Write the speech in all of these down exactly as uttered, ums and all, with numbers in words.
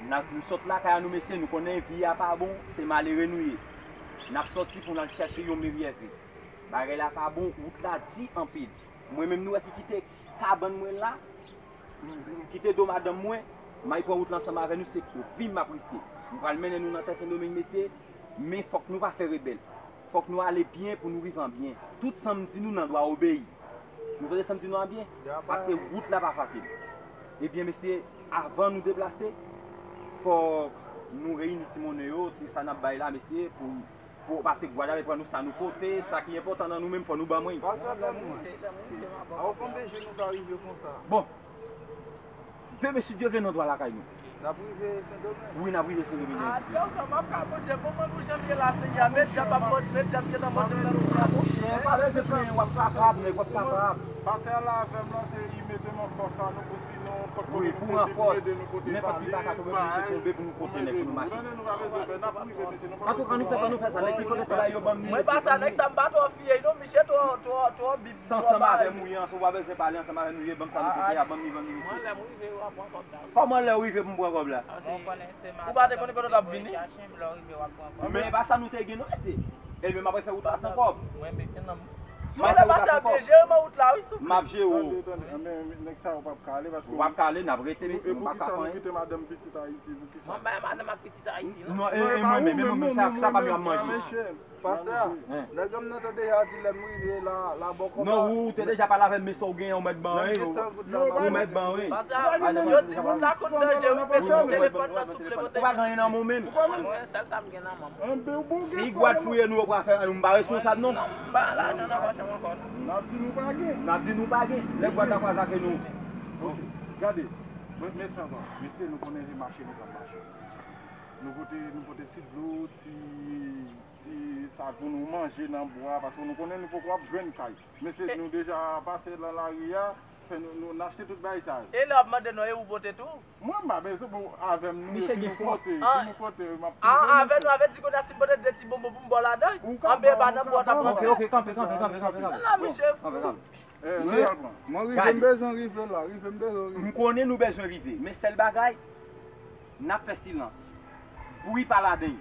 N ap, nou sot lakay nou, mesye, nou konnen vi a pa bon, se malere nou ye. N ap sòti pou n al chèche yon meryè vi. Bagay la pa bon, wout la di anpil. Mwen menm, nou wè ki kite kabann mwen la, m kite do madanm mwen, m al pran wout la ansanm avè nou, se vi m ap riske. M pral mennen nou nan tè Sendomeng, mesye, men fòk nou pa fè rebèl. Fòk nou ale byen pou nou rive an byen. Tout sa m di nou nan dwa obeyi. Nou tande sa m di nou an byen? Paske wout la pa fasil. Ebyen, mesye, avan nou deplase, fòk nou reyini ti monnen yo, ti sa n ap bay la, mesye, pou, pou, paske Gwadayip pran nou sa nou pote, sa ki enpòtan nan nou menm, fò nou ban mwen. Pase avè mwen. A, ou konn deje nou ka rive konsa. Bon. Demen, si Dye vle, nou dwe lakay nou. N ap rive Sendomeng? Wi, n ap rive Sendomeng demen, si Dye vle. Atò, m ap ka, Bondye, bon, mwen, pou jan m ye la, Senyè, met djab ap mòd, met djab gentan mòd nan nou la, monchè. Pa bezwen plenyen, w ap kapab, nèg, w ap kapab. Pase la avè m nan, se li mete m an fòs a nou, pou sinon, kot kote nou te di pou ede nou, kote valiz, bagay, pou nou ede nou. Ou tande, nou pa bezwen pè, n ap rive, mesye, nou pa bezwen pè. Antouka, nou fè sa, nou fè sa, nèg ki kote travay yo ban m li. Mwen pa sa, nèg sa m pa twò fiye, non, misye twò, twò, twò bib. Sa ansanm avè m ou ye, ansanm, w pa bezwen pale ansanm avè m, nou ye, ban m sa nou pote a, ban m li, ban m li, mesye. Mwen, lè m rive, w ap pran kòb la. Kòman lè w rive pou m pran kòb la? Ou pa te konnen kote w t ap vini? Men e pa sa nou te gen, non, mesye. E men m ap fè wout la san kòb. Mwen, men, men, non. Si w vle pase ap byen jere mwen wout la, wi, souple. M ap jere w. Tande, tande, men nèg sa yo p ap ka ale, paske w p ap ka ale, n ap rete, mesye, nou pa ka fè anyen. Mwen bay madanm ak pitit Ayiti, non? Non, e, e mwen menm, e mwen menm, sa, sa pa m yo ap manje. Pastè, nèg yo nan te deja di lè m rive la, la bò kòb la. Non, ou, ou te deja pale avè m, men sa w genyen, ou mèt ban, wi. Ou mèt ban, wi. Pastè, yo di wout la konn danje, wi, mete telefòn nan, souple, mete. Ou pa gen anyen nan men w menm. Mwen, sèl sa m gen nan men m. Si gwad fouye nou, yo pral fè nou, m pa responsab, non. Non, m pa lajan nan pòch mwen ankò, non. N ap di nou pa gen. N ap di nou pa gen. Lè gwad la kwaze ak nou. Ok, gade, men, men sa va. Mesye, nou konnen se mache nou t ap mache. Nou pote, nou pote ti dlo, ti, ti sa pou nou manje nan bwa, paske nou konnen nou poko ap jwenn kay. Mesye, nou deja pase nan lari a, fè nou, nou, n achte tout bagay sa yo. E lè w ap mande nou, e ou pote tou? Mwen, m pa bezwen pou avè m, nou, si nou pote, si nou pote, m ap tou jwenn, mesye. Avè nou, avè di kounye a, si m pote de ti bonbon pou m ba w ladan, anben e pa nan bwa w t ap pran. Ok, ok, kanpe, kanpe, kanpe, kanpe, kanpe. Ala misye fou. Kanpe, kanpe. Eh, mesye, mwen rive, m bezwen rive la, rive, m bezwen rive. M konnen nou bezwen rive, men sèl bagay, n ap fè silans. Bri pa ladan l.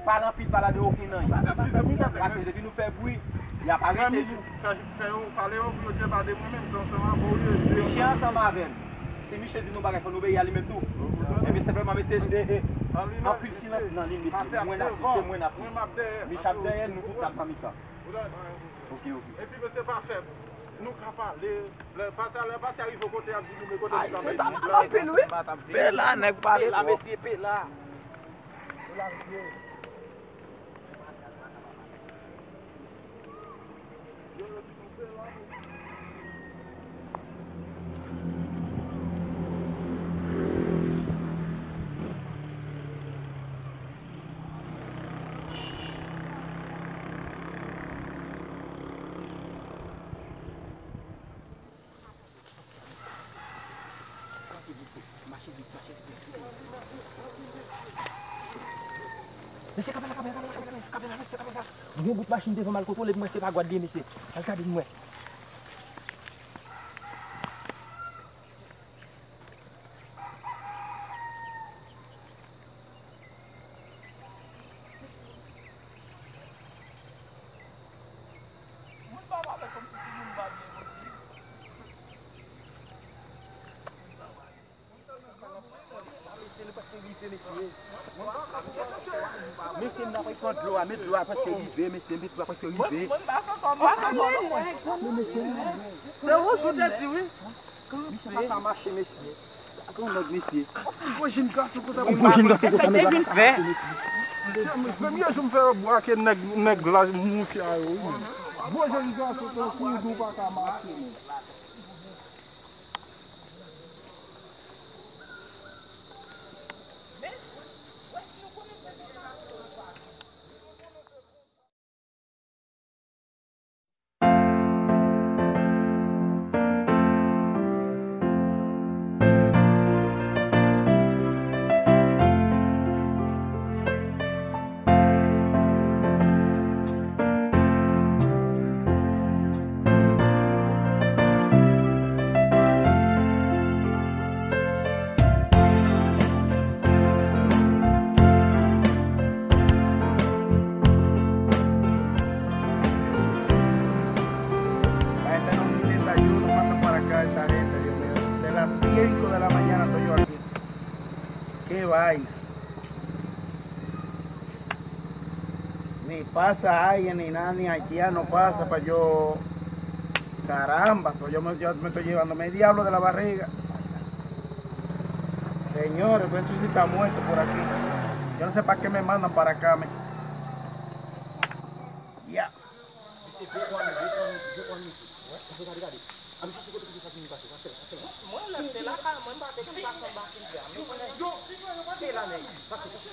Pale anpil pa ladan okenn anyen. Eskize m, wi, pastè. Paske depi nou fè bri, y ap arete nou. Fè, fè yo pale yo pou yo debade mwen menm, se ansanm avè w yo ye. Misye ansanm avè m. Si misye di nou bagay, fò nou obeyi a li menm tou. Ebyen, senpleman, mesye, e, e, anpil silans nan liy, mesye. Mwen n ap swiv, se mwen n ap swiv. Misye ap dèyè, nou tout n ap nan mitan. Ok, ok. Epi mesye pa fè, nou ka pale. Lè pastè, lè pastè rive kote y ap di nou, men kote nou ka pale. Ay, se sa mal anpil, wi. Pela, nèg pale twòp. Pela, mesye, pela. Pela, mesye. Mesye, kanpe la, kanpe la, kanpe la, kanpe la, mesye, kanpe la, mesye, kanpe la. Gon bout machin devan m al kontwole pou mwen, se pa gwad li ye, mesye. Al gade pou mwen. Moun pa pale kòmsi si moun pa byen konstwi. Mesye, nou prèske rive, mesye. Mesye, m ta pral pran dlo a, men dlo a prèske rive, mesye, men dlo a prèske rive. Mwen, mwen, m pa fè kò, m pa fè kò, non, mwen. Men mesye, se ou, ou te di, wi. Misye pa ka mache, mesye. Gade yon nèg, mesye. Yon gwo jenn gason konsa. Yon gwo jenn gason konsa, mesye, pa ka mache, mesye. Mesye, premye jou m fè yo brake nèg, nèg la, mousye a yo, wi. Gwo jenn gason tankou w di w pa ka mache, men. Cinco de la mañana estoy yo aquí. Qué vaina. Ni pasa alguien ni nada, ni haitiano pasa para yo. Caramba, pues yo me, yo me estoy llevando el diablo de la barriga. Señores, pues eso sí está muerto por aquí. Yo no sé para qué me mandan para acá, me. Ya. Mesye, gwo pwa nou, gwo pwa nou isi, gwo pwa nou isi. Wè, gade, gade, gade. Al chèche kote pou sa vini pase, pase la, pase la. Mwen lè m te lakay mwen, m pa te konn pase anba Kiltè. Men konnen Kiltè la, nèg. Pase, pase.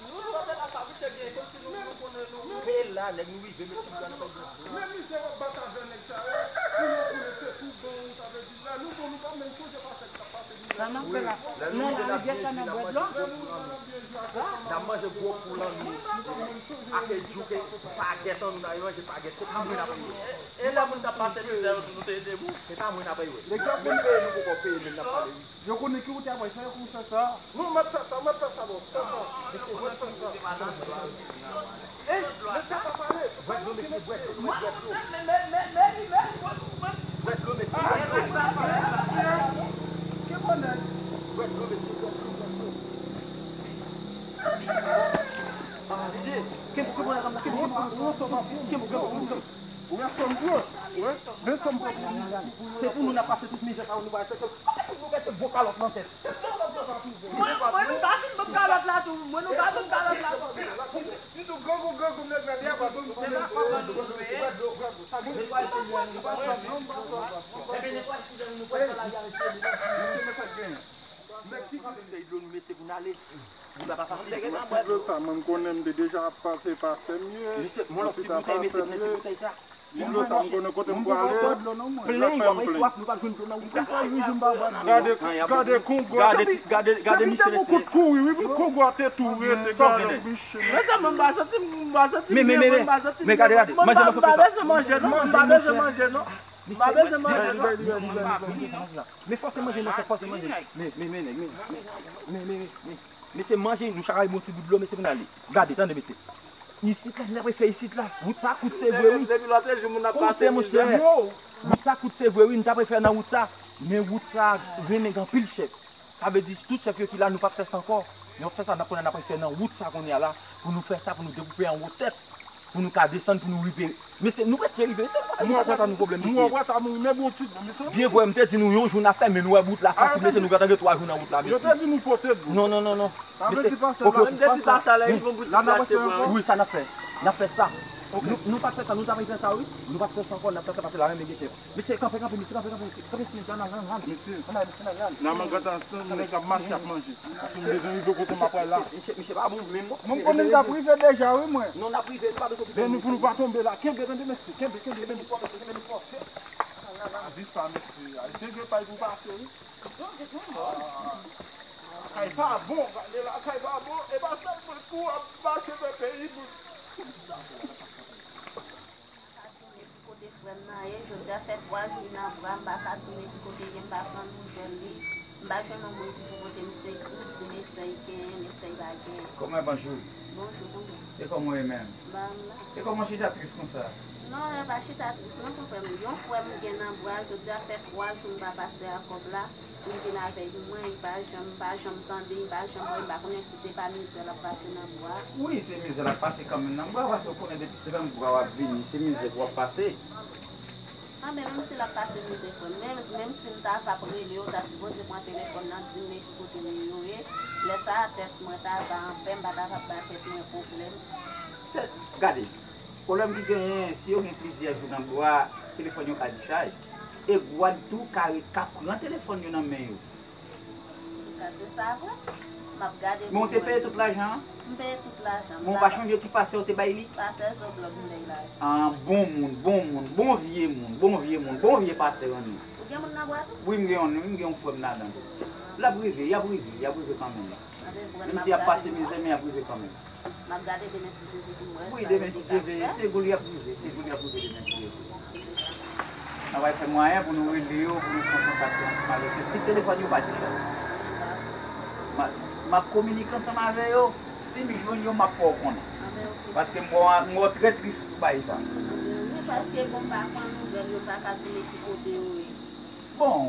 Nou rive la, sa vle di se byen, kòmsi nou, nou konnen, nou, nou. Men la, nèg, nou rive, men ti bwa nou fè gwo. Men misye w ap bat avè nèg sa yo, pou nou konnen se tou bon, sa vle di la, nou bon, nou pa menm sonje pase. Sa n ap fè la? Non, larivyè sa nan Bwèdlo. N ap manje gwo poul an nou. Ake djouke pagèt an nou, n a manje pagèt. Se pa mwen n ap rive. E lè moun t ap pase mizè yo tou, nou te ede moun. Se pa mwen n ap rive. Nèg yo ap vin peye nou poko peye, men n ap pale wi. Yo konnen ki wout y ap fè, fè yo konn fè sa. Non, m ap fè sa, m ap fè sa, bon. Fè sa. Mesye, m ap fè sa. Ey, mesye pa pale. Bwè dlo, mesye, bwè dlo, bwè dlo. Bwè dlo, mesye, bwè dlo. Bwè dlo, mesye, bwè dlo, bwè dlo. Ah, Dye. Kenbe, kenbe, kenbe, kenbe, kenbe, kenbe. Ou wè sa m pran? Ou wè? Men sa m pran pou ou. Se pou nou n ap pase tout mizè sa yo, nou pa respekte. Kòman si nou mete gwo kalòt nan tèt? Mwen, mwen, nou ka vin ban m kalòt la tou. Mwen, nou ka ban m kalòt la tou. M tou grangou, grangou, nèg la, li ap ban m. Se pa fwa ban nou, men. Sa gen dwa ese nou, nou pa sa, non, pa sa. Ebyen, nenpòt aksidan, nou pral fè lari a mesye, nou pa sa. Mesye, men sa k genyen. Nèg ki kote bouteyi dlo nou, mesye, pou n ale. Ti dlo sa, mwen, m konnen m te deja ap pase, pase m ye. Mesye, mwen, ti bouteyi, mesye, ti bouteyi sa. Ti dlo sa, m konnen kote m prale. Plen, w ap swaf, nou pa jwenn dlo nan wout la. Gade, gade Kongo. Gade, gade, gade Michel, mesye. Kout kouri, wi, pou Kongo a te tou rete, gade Michel. Men sa, mwen, m pa santi, m pa santi byen, mwen, m pa santi byen. Men, men, men, men, gade, gade, manje mòso sa. M pa bezwen manje, non, m pa bezwen manje, non. M pa bezwen manje, non. Men fòse manje, mesye, fòse manje. Men, men, men, men, men, men, men, men, men, men, men, mesye, manje, nou chak ay bon ti bout dlo, mesye, pou n ale. Gade, tande, mesye. Isit la, n apre fè isit la. Wout sa kout, se vre, wi. Depi lòt jou, moun ap pase mizè. Koute, monchè. Wout sa kout, se vre, wi. Nou t apre fè nan wout sa. Men wout sa renmen gen anpil chèf. Sa vle di, tout chèf yo ki la, nou p ap fè sa ankò. Nou ap fè sa, n ap konnen n apre fè nan wout sa kounye a la. Pou nou fè sa, pou nou dekoupe anwo tèt. Pou nou ka desann, pou nou rive. Mesye, nou prèske rive. Se nou pa ta nou pwoblèm, mesye. Byen vre, m te di nou yon jou n ap fè, men nou wè bout la fasil, mesye, nou gentan gen twa jou nan wout la, mesye. Yo te di nou pote dlo. Non, non, non, non. Sa vle di pastè la, m te di pastè la, li gon bout ti achte pou mwen. Wi, sa n ap fè. N ap fè sa. Nou, nou pa t fè sa, nou t ap fè sa, wi. Nou pa t fè sa ankò, n ap fè sa, paske la menm gen chèf. Mesye, kanpe, kanpe, mesye, kanpe, kanpe, mesye. Kanpe, mesye, ann al, ann al. Mesye. Ann al, mesye, ann al, ann al. Nan mangan tan, tan, nèg k ap mache, ap manje. Paske m bezwen rive kote m ap pral la. Mesye, mesye, pa bon, menm mwen. Mwen, m konnen n t ap rive deja, wi, mwen. Non, n ap rive, nou pa bezwen okipe nou. Vini pou nou pa tonbe la. Kenbe, tande, mesye. Kenbe, kenbe, kenbe. Kenbe nou fò, mesye, kenbe nou fò. A di sa, mesye. Ayisyen gen pay pou pase, wi. Lakay pa bon, gade lakay pa bon, e pa sèl mwen tou ap mache nan peyi moun. M pa ka di w men ki kote frè m nan ye, jodi a fè twa jou li nan bra m, m pa ka di w men ki kote li ye, m pa pran nouvèl li, m pa jwenn yon moun ki pou pote m sekou, di m esèy genyen, m esèy pa genyen. Kòman, bonjou? Bonjou, bonjou. E kòman w ye menm? Ba m la. E kòman w chita tris konsa? Non, e pa chita tris non, konpè m. Yon frè m gen nan bra, jodi a fè twa jou m pa pase a kòb la. Li vin avèk mwen, li pa janm, m pa janm tande, li pa janm wè, m pa konnen si se pa mizè l ap pase nan bwa. Wi, se mizè l ap pase kanmenm nan bwa, paske w konnen depi se nan bwa w ap vini, se mizè pou w ap pase. Anben, menm si l ap pase mizè, frè m, menm, menm si m ta va rele w, w ta sipoze pran telefòn nan, di m men ki kote nou yo ye. Lè sa a, tèt mwen ta va anpè, m pa ta va bay tèt mwen pwoblèm. Tèt, gade, pwoblèm ki genyen, si yo gen plizyè jou nan bwa, telefòn yo ka dechaj. E gwad tou ka, ka pran telefòn yo nan men yo. Sa se sa vre. M ap gade. Men w te peye tout lajan an? M peye tout lajan. Men w pa chonje ki pastè w te bay li? Pastè Zoblòd m bay lajan. Ah, bon moun, bon moun, bon vye moun, bon vye moun, bon vye pastè an nou. Ou gen moun nan bwa tou? Wi, m gen yon, m gen yon frè m ladan. L ap rive, y ap rive, y ap rive kanmenm. Menm si y ap pase mizè, men y ap rive kanmenm. M ap gade demen si Dye vle pou m wè sa yo te ka fè. Wi, demen si Dye vle, se gou l y ap rive, se gou l y ap rive demen si Dye vle. N a pral fè mwayen pou nou rele yo, pou nou pran kontak yo ansanm avèk yo. Si telefòn yo pa dechaje, m a, m ap kominike ansanm avè yo. Si m jwenn yo, m ap fè w konnen. Paske m wè w, m wè w trè tris pou bagay sa. Wi, paske bon, m pa pran nouvèl yo, m pa ka di men ki kote yo ye. Bon,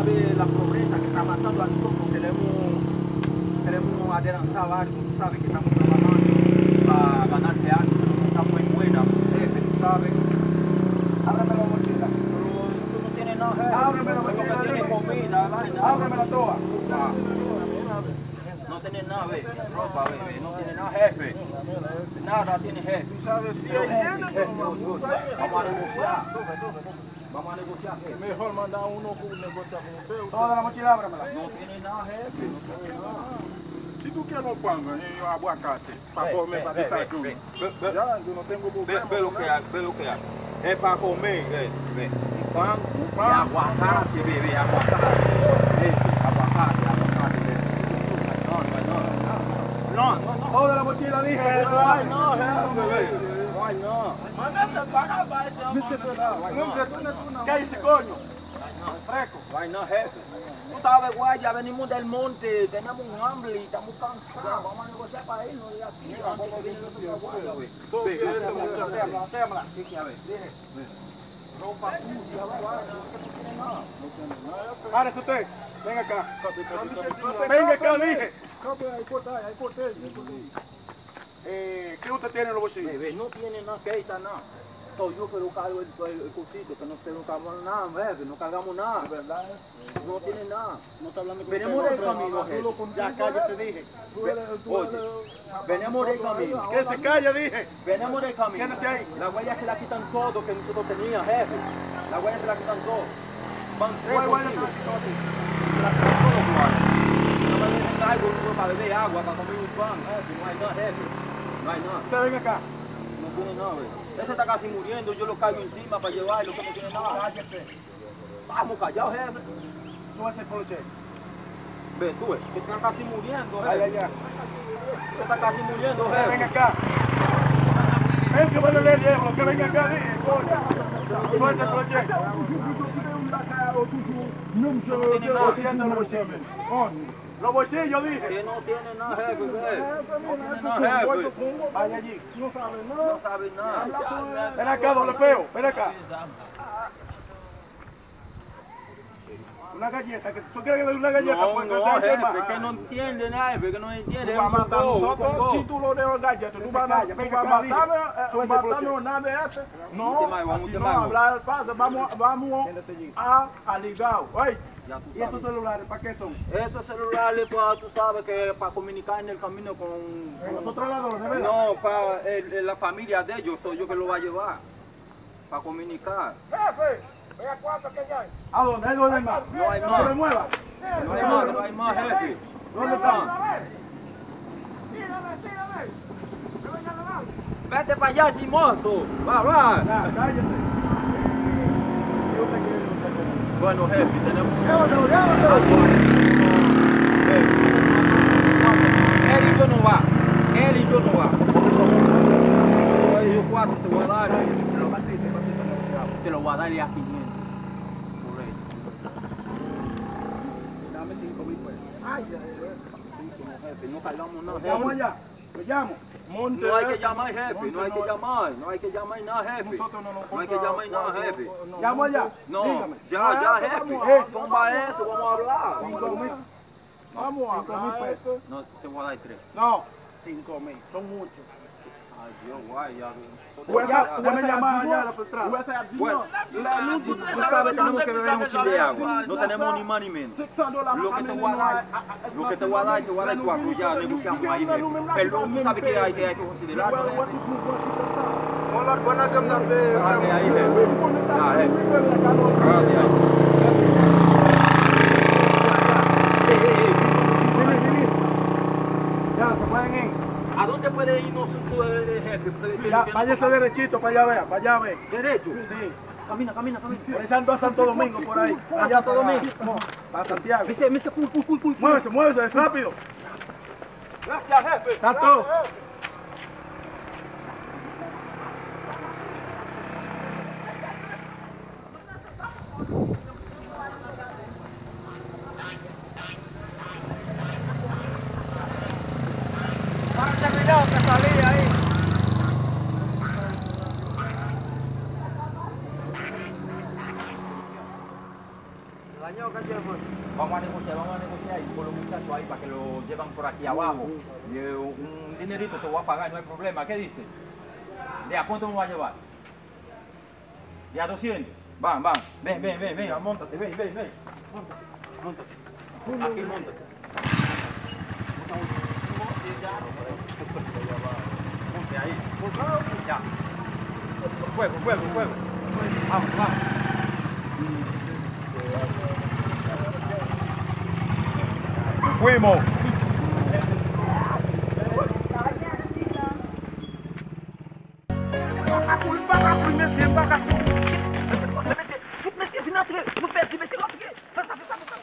sabe la pobreza que está matando al grupo, tenemos, tenemos adelantado algo, tú sabes, que estamos trabajando para ganar algo, estamos en buena, jefe, tú sabes. Ábreme la mochila. Pero eso no tiene nada, jefe. Ábreme la mochila, dije. Eso es lo que tiene comida, vaina. Ábremela toda. Ah. No tiene nada, ve. Ropa, ve, ve. No tiene nada, jefe. Nada tiene, jefe. Tú sabes, si él tiene, jefe, vamos a negociar. Vamos a negociar, jefe. Mejor manda uno que negocia con usted. Toda la mochila, ábremela. No tiene nada, jefe. No tiene nada. Si tú quieres un pan, eh, aguacate. Pa comer, pa desayunar. Ya, yo no tengo problema con eso. Ve lo que hay, ve lo que hay. Es para comer, ve, ve. Un pan, un pan y aguacate, ve, ve, aguacate. Ve, aguacate, aguacate, ve. No, no, no, no, no, no. Toda la mochila, dije. Ay, no, jefe, ve. Ay, no. Manda ese pan a base, hombre. ¿Qué dice, coño? Fresco. Ay, no, jefe. Tú sabes, guardia, venimos del monte, tenemos un hambre y estamos cansados. Vamos a negociar para irnos de aquí antes que vengan los otros guardias, güey. Ve, ve, ve, ve. Chequea, ve. Ropa sucia, ve, ve, ve. Párese usted. Venga acá. Venga acá, dije. Eh, ¿qué usted tiene en los bolsillos? Ve, ve, no tiene nada, que ahí está nada. Soy yo que lo cargo el, el, el cosito, que no, que no cargamos nada, jefe, no cargamos nada. No tiene nada. Venimos del camino, jefe. Ya, cállese, dije. Ve, oye, venimos del camino. Que se calle, dije. Venimos del camino. Siéntese ahí. La guardia se la quitan todo que nosotros teníamos, jefe. La guardia se la quitan todo. Van tres por kilo. Se la quitan todo, guardia. Nada más le dejan algo, uno para beber agua, para comer un pan, jefe. No hay nada, jefe. No hay nada. Usted venga acá. No tiene nada, jefe. Ese está casi muriendo, yo lo cargo encima para llevarlo, que no tiene nada. Vamos, callado, jefe. Súbase por los cheques. Ve, tú ves, que está casi muriendo, jefe. Ay, ay, ay. Se está casi muriendo, jefe. Venga acá. Ven, que vuelve el diablo, que venga acá, ven, coño. Súbase por los cheques. Eso no tiene nada. Los bolsillos, dije. Que no tiene nada, jefe, ve. No tiene nada, jefe. Vaya allí. No sabe nada. No sabe nada. Ven acá, doble feo, ven acá. Una galleta, que tú quieres que le dé una galleta. No, no, jefe, que no entiende nada, jefe, que no entiende. Tú vas a matar a nosotros. Si tú lo dejas galleta, tú vas a matarme, eh, matarme una vez. No, así no, hablar pasa. Vamos, vamos a, a ligado. Oye. ¿Y esos celulares, para qué son? Esos celulares, pues, tú sabes que para comunicar en el camino con... Con los otros ladrones, ¿verdad? No, para el, el, la familia de ellos, soy yo que lo va a llevar. Para comunicar. Jefe, ve a cuarto que ya hay. ¿A dónde? ¿Hay dónde hay más? No hay más. No se me mueva. No hay más, no hay más, jefe. ¿Dónde están? Tírame, tírame. Que vengan a dar. Vete para allá, chismoso. Va a hablar. Ya, cállese. ¿Qué usted quiere negociar con él? Bueno, jefe, tenemos... Llévatelo, llévatelo. Jefe, él y yo no va. Él y yo no va. Ellos cuatro te voy a dar. Te lo voy a dar y a quinientos. Por él. Dame cinco mil pesos. Ay, ay, ay. Jefe, no cargamos nada, jefe. Llamo allá. Lo llamo. No hay que llamar, jefe. No hay que llamar. No hay que llamar nada, jefe. No hay que llamar nada, jefe. Llamo allá. No, ya, ya, jefe. Tumba eso, vamos a hablar. Cinco mil. Vamos a hablar eso. No, te voy a dar tres. No, cinco mil, son muchos. Ay, Dios, guay, ya. Ou wè sa, ou wè sa y ap di nou an? Ou wè sa y ap di nou an? Lè nou di nou sa, nou tenemos que beber un chin de agua. No tenemos ni más ni menos. Lo que te voy a dar, lo que te voy a dar, te voy a dar cuatro, ya negociamos ahí mismo. Pero tú sabes que hay que, hay que considerar, ¿no? Yon lòt bò nan granm nan pe. Gade, ahí, eh. Ya, eh. Gade, ahí. Ey, ey, ey. Vini, vini. Ya, se pueden ir. ¿A dónde puede irnos, eh, jefe? Ya, váyase derechito para allá, vea, para allá, ve. Derecho. Sí, sí. Camina, camina, camina. Por ahí saliendo a Santo Domingo, por ahí. A Santo Domingo. Para Santiago. Mesye, mesye, kouri, kouri, kouri, kouri. Muévese, muévese, rápido. Gracias, jefe. Tanto. Vamos a negociar, vamos a negociar ahí con los muchachos ahí para que lo llevan por aquí abajo. Y, eh, un dinerito te voy a pagar, no hay problema. ¿Qué dice? ¿De a cuánto me va a llevar? De a doscientos. Van, van. Ven, ven, ven, ven, montate, ven, ven, ven. Montate, montate. Aquí montate. Monte ahí. Ya. Fuego, fuego, fuego. Vamos, vamos. Nos fuimos. Mesye, mesye, fout mesye vin antre. Nou pèdi, mesye, rantre. Fè sa, fè sa, fè sa.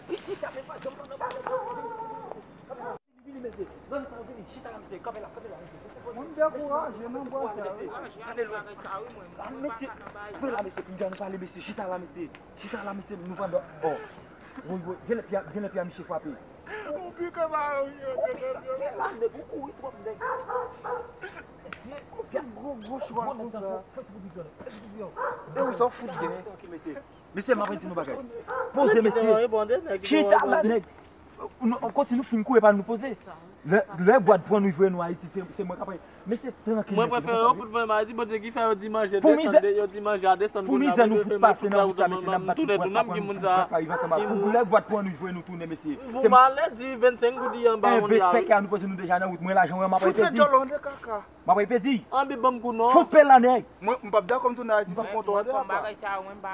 Piti sa, men pa janm pran nan bagay. Vini, vini, mesye. Rann sa, vini. Chita la, mesye. Kanpe la, kanpe la, mesye. Mwen dekouraje nan bò sa, wi. Mesye, vin la, mesye. Pou nou pale, mesye. Chita la, mesye. Chita la, mesye. Nou pran dò. Oh. Woy, woy. Gen lè pye, gen lè pye a misye frape. Ou pike ba yo, yo, yo, yo. Vin la, nèg, ou kouri twòp, nèg. Mesye, gwo, gwo chwal konsa. E ou sa w fout gen? Mesye, m ap di nou bagay. Poze, mesye. Chita la, nèg. Nou, konsi nou fin kouri, epa nou poze. Lè, lè gad pran nou, voye nou Ayiti, se, se mwen k ap. Mesye, trankil, mesye. Mwen prefere yo fout voye m Ayiti, Bondye ki fè yo di manje desann, yo di manje a desann. Pou mizè nou fout pase nan wout sa, mesye, n ap bat pou pran, pa rive ansanm ak pou lè gad pran nou, voye nou tounen, mesye. Pou malè di vennsenk goud anba yon dyal. Fè kè a nou poze nou deja nan wout, mwen lajan mwen, m ap pedi. M ap pedi. Anbi ban m kou non. Fout pè la, nèg. Mwen, m p ap dakò m tounen Ayiti sou kontwa de apa.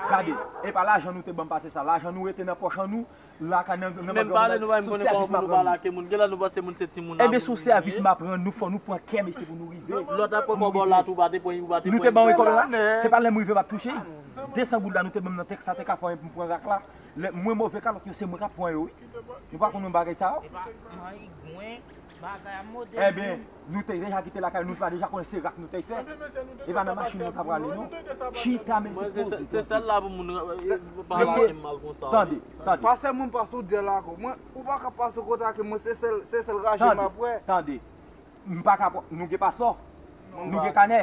Gade, e pa lajan nou te ban m pase sa. Lajan nou rete nan pòch an nou, lakay nan, nan. Menm pale nou pa menm konnen kòman pou nou pale ak moun. Gen lè nou panse moun se timoun. Ebyen, se yon sèvis m ap rann nou, fò nou pran kè, mesye, pou nou rive. Lòt ap pran kòb la tou, pa te pran, ou pa te pran. Nou te ban mwen kòb la, se pa lè m rive m ap touche l. Desan goud la nou te ban m nan tèks la, te ka fè anyen pou m pran rak la. Lè mwen move kalòt yo, se mwen k ap pran yo, wi. Nou pa konn bagay sa yo? Epa, marigwen. Bagay a modèl. Ebyen, nou te deja kite lakay, nou pa deja konnen se rak nou te fè. E pa nan machin nou ta prale, non. Chita, mesye, poze. Se sèl la pou moun pa mal konsa. Tande, tande. Pase moun pase ou di la ankò. Mwen, ou pa ka pase kote ak mwen, se sèl, se sèl raje m ap wè. Tande. M pa ka pran, nou gen paspò? Nou gen kanè?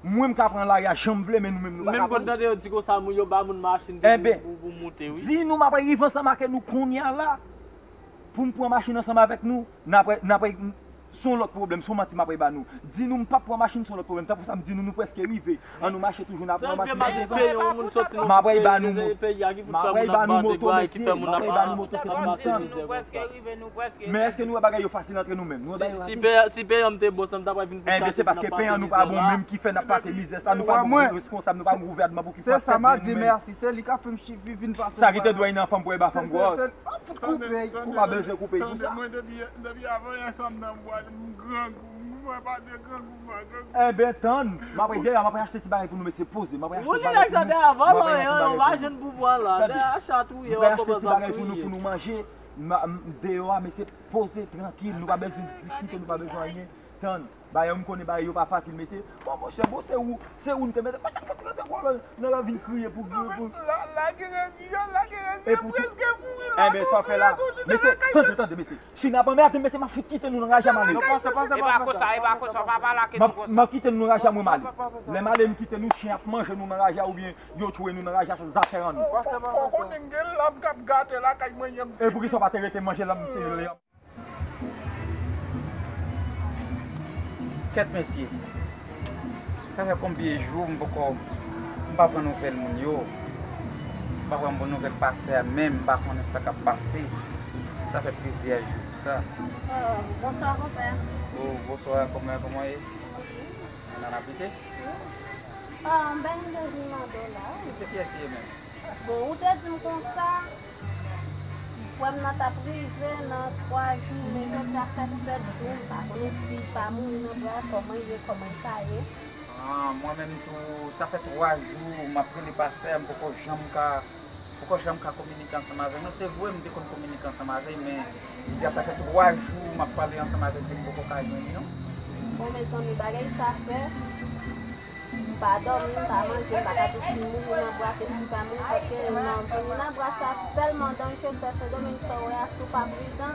Mwen, m ka pran lari a jan m vle, men nou menm, nou pa ka pran. Menm konn tande yo di konsa, moun yo ba moun machin pou, pou, pou moute, wi. Di nou m ap rive ansanm ak nou kounye a la. Pou m pran machin ansanm avèk nou, n ap, n ap, se yon lòt pwoblèm, se yon manti m ap ba nou. Di nou m p ap pran machin, se yon lòt pwoblèm. Tankou sa m di nou, nou prèske rive. An nou mache toujou, n ap pran machin nan devan. M ap ba nou moto. M ap ba nou moto, mesye. M ap ba nou moto, se pou nou tann. Men èske nou wè bagay yo fasil antre nou menm? Nou wè bagay yo fasil? Si peyi an m te bon, sa m ta pral vin. Enben, se paske peyi an nou pa bon menm ki fè n ap pase mizè sa, nou pa responsab, nou pa gouvènman pou ki sa fèt. Se sa m a di, mèsi, se li k ap fè m vin pase. Sa ki te dwe nan fanm pou e ba fanm gwòs. Ou pa bezwen koupe pou sa. Mwen depi, depi avanyè sa m nan bwat, m grangou, m wè pa de grangou, m pa grangou. Enben, tann, m ap, dayè, m ap achte ti bagay pou nou, mesye, poze. M ap achte ti bagay pou nou. M ap achte ti bagay pou nou. M ap achte ti bagay pou nou, pou nou manje. Deyò a, mesye, poze, trankil. Nou pa bezwen diskite, nou pa bezwen anyen. Tann. Bagay yo, m konnen bagay yo pa fasil, mesye. Bon, monchè, bon, se ou, se ou n te mete. Mwen t ap fèt rete ankò nan, nan ravin kriye pou, pou. La, la, gen rezi, la, gen rezi, yo prèske mouri la. Enben, sa w fè la? Mesye, tande, tande, mesye. Si n ap anmède m, mesye, m ap fout kite nou nan raje a, m ale. Non, panse, panse, e pa konsa, e pa konsa, pa pale ak nou konsa. M ap kite nou nan raje a, mwen, m ale. Lè m ale, m kite nou, chen ap manje nou nan raje a, oubyen yo tchwe nou nan raje a, se zafè an nou. Panse, panse. Fò konnen gen lam k ap gate lakay mwen, menm si. E poukisa w pa te rete manje lam, se lè a? Kèt mesye, sa fè konbyen jou m poko, m pa pran nouvèl moun yo, m pa pran bon nouvèl pastè a menm, m pa konnen sa k ap pase. Sa fè plizyè jou sa. Oh, bonswa, konpè. Oh, bonswa, kòman, kòman ye? Nan abite? Wi. Ah, m pa gen de vin mande w la, wi. Se kiyès li ye menm? Bon, ou te di m konsa, frè m nan t ap rive nan twa jou, men jodi a fè sèt jou, m pa konnen si l pa mouri nan bwa, kòman l ye, kòman l ta ye. Ah, mwen menm tou, sa fè twa jou, m ap rele pastè a, m poko janm ka, poko janm ka kominike ansanm avè l. Non, se vre, m te konn kominike ansanm avè l, men jodi a sa fè twa jou, m ap pale ansanm avè l, m poko ka jwenn li, non. Bon, mezanmi, bagay sa fè. M pa dòmi, m pa manje, m pa ka di si l mouri nan bwa ke si l pa mouri, paske nan, nan bwa sa tèlman danje, frè Sendomeng, sa w wè a, si w pa pridan,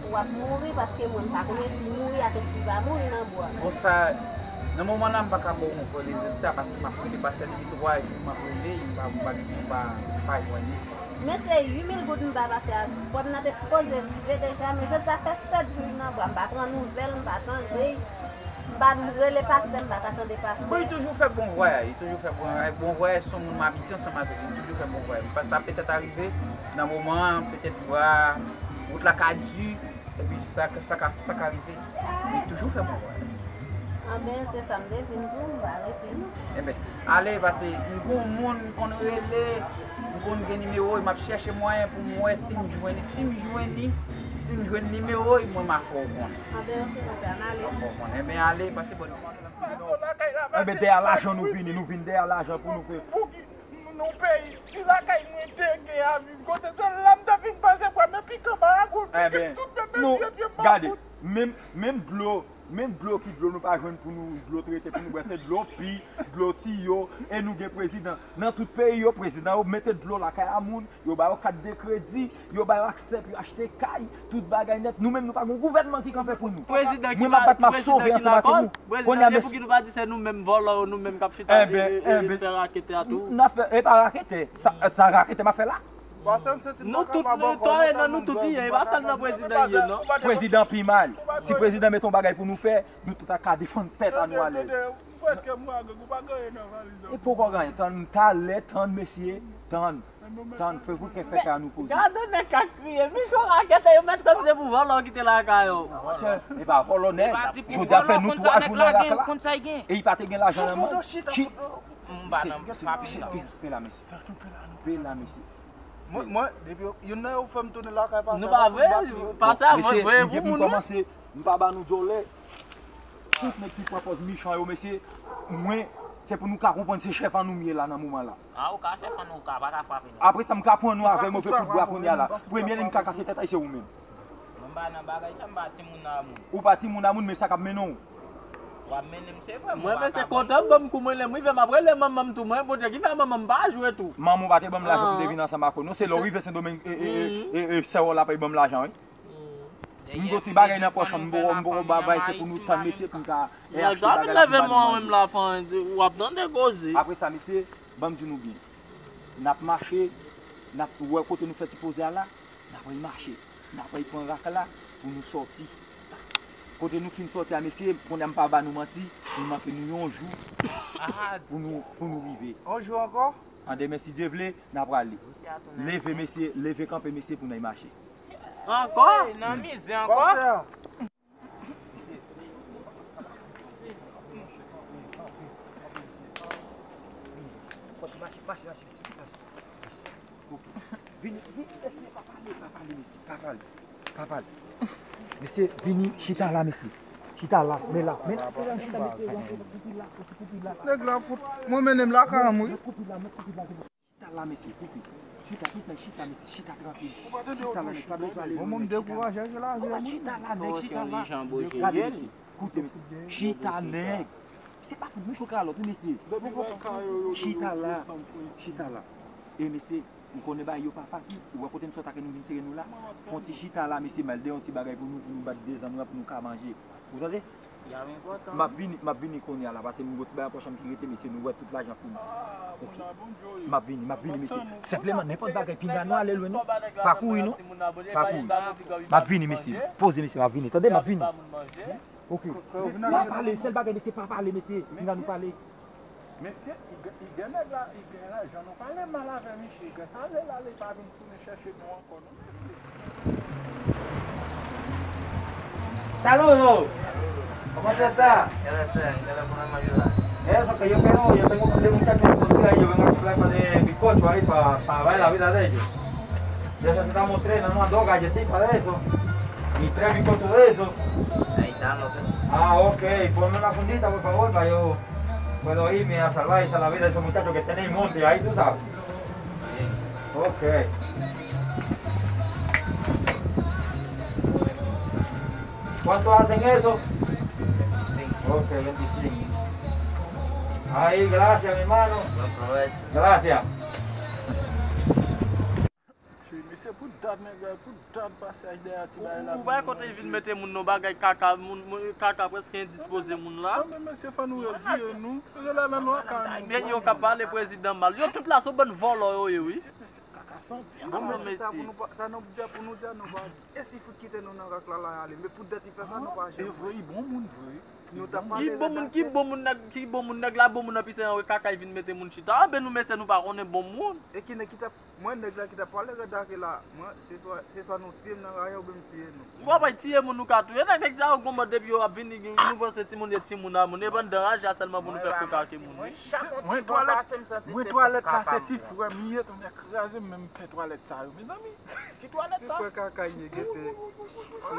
w ap mouri, paske mwen, m pa konnen si l mouri a ke si l pa mouri nan bwa. Bon, sa, nan moman la, m pa ka ba w yon vrè rezilta, paske m ap rele pastè depi twa jou, m ap rele, m pa, m pa, m pa, m pa jwenn li. Men se uit mil goud m ba pastè a, frè m nan te sipoze rive deja, men jodi a fè sèt jou li nan bwa, m pa pran nouvèl, m pa tande l. M pa rele pastè, m pa ka tande pastè. Bon, li toujou fè bon vwayaj, li toujou fè bon vwayaj. Bon vwayaj, se yon moun m abitye ansanm avèk li, li toujou fè bon vwayaj. Pastè a petèt arive nan moman an, petèt bwa, wout la ka di, epi sa, sa ka, sa ka rive. Li toujou fè bon vwayaj. Anben, se sa m te vin di w, m pa rete non. Enben, ale, pase m gon moun m konn rele, m konn gen nimewo l, m ap chèche mwayen pou m wè si m jwenn li. Si m jwenn li, si m jwenn nimewo l, mwen, m a fè w konnen. Anben, oke, konpè, n ale. M a fè w konnen. Enben, ale, pase bò. Enben, dèyè lajan nou vini, nou vin dèyè lajan pou nou fè. Pou ki nou peyi, si lakay mwen te gen a viv, kote se la m ta fin pase pwa, men pikan maragout, pikan tout, men mesye pye maragout. Gade, menm, menm dlo, menm dlo ki dlo nou pa jwenn pou nou dlo trete, pou nou bwè, se dlo pi, dlo tiyo, e nou gen prezidan. Nan tout peyi yo, prezidan yo mete dlo lakay a moun, yo ba yo kat de kredi, yo ba yo aksè pou yo achte kay, tout bagay nèt. Nou menm, nou pa gen gouvènman ki kanpe pou nou. Prezidan ki la, prezidan ki lakòz, prezidan ki, e pouki nou pa di se nou menm vòlò yo, nou menm k ap chita e, e, e fè rakete a tou? N ap fè, e pa rakete, sa, sa rakete m ap fè la. Nou tout, nou tout, e nan nou tout li ye, e pa sèlman prezidan li ye, non. Prezidan pi mal. Si prezidan mete yon bagay pou nou fè, nou tout a ka defann tèt a nou alèz. Prèske mwa gen, ou pa gen anyen nan valiz la. E poko gen anyen, tann, talè, tann, mesye, tann, tann, fè vou kè fè kè a nou poze. Gade nèg k ap kriye, Michon rakete, yo mèt kòmsi se pou vòlò ki te lakay yo. Monchè, e pa vòlò nèg. Jodi a fè nou twa jou nan rak la. E li pa te gen lajan nan men. M pa nan, pa vin nan. Pe la, mesye. Pe la, mesye. Mwen, mwen, depi youn nan yo fè m tounen lakay pase a, nou pa vle, pase a, voye pou moun, wi. M pa ba nou djòlè. Tout nèg ki pran pòz mechan yo, mesye, mwen, se pou nou ka konprann se chèf an nou m ye la nan moman la. A, ou ka chèf an nou, ou ka, pa ka frape nou. Apre sa, m ka pran nou avè move kout bwa kounye a la. Premye nèg m ka kase tèt a, se ou menm. Mwen m pa nan bagay sa, m pa timoun a moun. Ou pa timoun a moun, men sa k ap mennen w. W ap mennen m, se vre, mwen pa ka. Mwen, men se kontan ban m kou mwen, lè m rive, m ap rele manman m tou, mwen, Bondye ki fè manman m pa jwe tou. Manman w pa te ban m lajan pou m te vin ansanm ak ou, non, se lè w rive Sendomeng, e, e, e, e, e, sè w la pa ban m lajan, wi. M gon ti bagay nan pòch, m poko, m poko ba bay, se pou nou tann, mesye, pou n ka, e, achte bagay la pou n ba nou manje. Lè w ap tande koze. Apre sa, mesye, ban m di nou byen. N ap mache, n ap wè kote nou fè ti poze a la, n ap al mache, n ap al pran rak la pou nou sòti. Kote nou fin sòti a, mesye, kounye a m pa ba nou manti, li manke nou yon jou pou nou, pou nou rive. Yon jou ankò? An demen, si Dye vle, n a prale. Leve, mesye, leve kanpe, mesye, pou n al mache. Ankò? Hey, nan mizè ankò? Pastè. Mache, mache, mache, mesye, mache. Vini, vini, mesye, pa pale, pa pale, mesye, pa pale, pa pale. Mesye, vini, chita la, mesye. Chita la, men la, men la, men la, chita, mesye, chita la, chita la. Nèg la fout mwen mennen m lakay m, wi. Chita la, mesye, koupe. Chita, tout nèg chita, mesye, chita trankil. Chita la, nèg, pa bezwen ale lwen, nèg, chita la. Chita la, nèg, chita la. Gade, mesye, koute, mesye. Chita, nèg. Se pa fout mouch ou kalòt, wi, mesye. Chita la, chita la. E, mesye, Ou konnen bagay yo pa fasil, ou wè kote m sot ak nou vin sere nou la? Fè yon ti chita la, mesye, m al dèyè yon ti bagay pou nou, pou nou bat dezanm nan, pou nou ka manje. Ou tande? M ap vini, m ap vini kounye a la, paske m gen yon ti bagay nan pòch mwen ki rete, mesye, nou wè tout lajan pou nou. Ok. M ap vini, m ap vini, mesye. Senpleman, nenpòt bagay, pinga nou ale lwen, non. Pa kouri, non. Pa kouri. M ap vini, mesye. Poze, mesye, m ap vini. Tande, m ap vini. Ok. Pa pale, sèl bagay, mesye, pa pale, mesye. Pinga nou pale. Mesye, i gen, i gen nèg la, i gen lajan. Nou pale mal avè misye. I gen sa l vle la, li pa vin tounen chèche nou ankò, non, mesye. Saludos. ¿Cómo usted está? Gracias, gracias por la ayuda. Eso, que yo quiero, yo tengo un par de muchachos escondidos ahí, yo vengo a comprar un par de bizcocho ahí para salvar la vida de ellos. Yo se están tres, no, no, dos galletitas de eso. Y tres bizcochos de eso. Ahí están los tres. Ah, ok. Ponme una fundita, por favor, para yo puedo irme a salvar esa la vida de esos muchachos que están en el monte ahí, tú sabes. Ok. ¿Cuánto hacen eso? Veinticinco. Ok, veinticinco. Ahí, gracias, mi hermano. Buen provecho. Gracias. Mesye, pou dat nèg la, pou dat pasaj dèyè ti bagay la. Ou pa kote vin mete moun nan bagay kaka, moun, moun kaka prèske endispoze moun la. Non, men mesye, fò nou retire nou. Yo la nan nou ka. Men yo ka pale prezidan mal. Yo tout la se bann vòlò yo ye, wi. Kaka santi. Bon, men se sa pou nou pa, sa nou di pou nou di a nou pa. E si fout kite nou nan rak la, la ale. Men pou dat li fè sa, nou pa janm. E vre, li bon moun vre. Nou ta pale. Ki bon moun, ki bon moun nèg, ki bon moun nèg la, bon moun nan pise nan kaka, li vin mete moun chita. Anben nou mesye, nou pa konnen bon moun. E ki nèg ki ta Mwen, nèg la ki t ap pale rèd ak la, mwen, se swa, se swa nou tiye m nan rayon oubyen m tiye nou. Ou pa bay tiye moun, ou ka touye nèg, nèg sa yo gon mòd depi yo ap vini, nou panse timoun ye timoun a moun, e pandan raje a sèlman pou nou fè frekake moun, wi. Mwen twalèt, mwen twalèt la se ti frè m ye, tonnè kraze m, men m pè twalèt sa yo, mezanmi. Ki twalèt sa? Ti frè kaka ye, gete.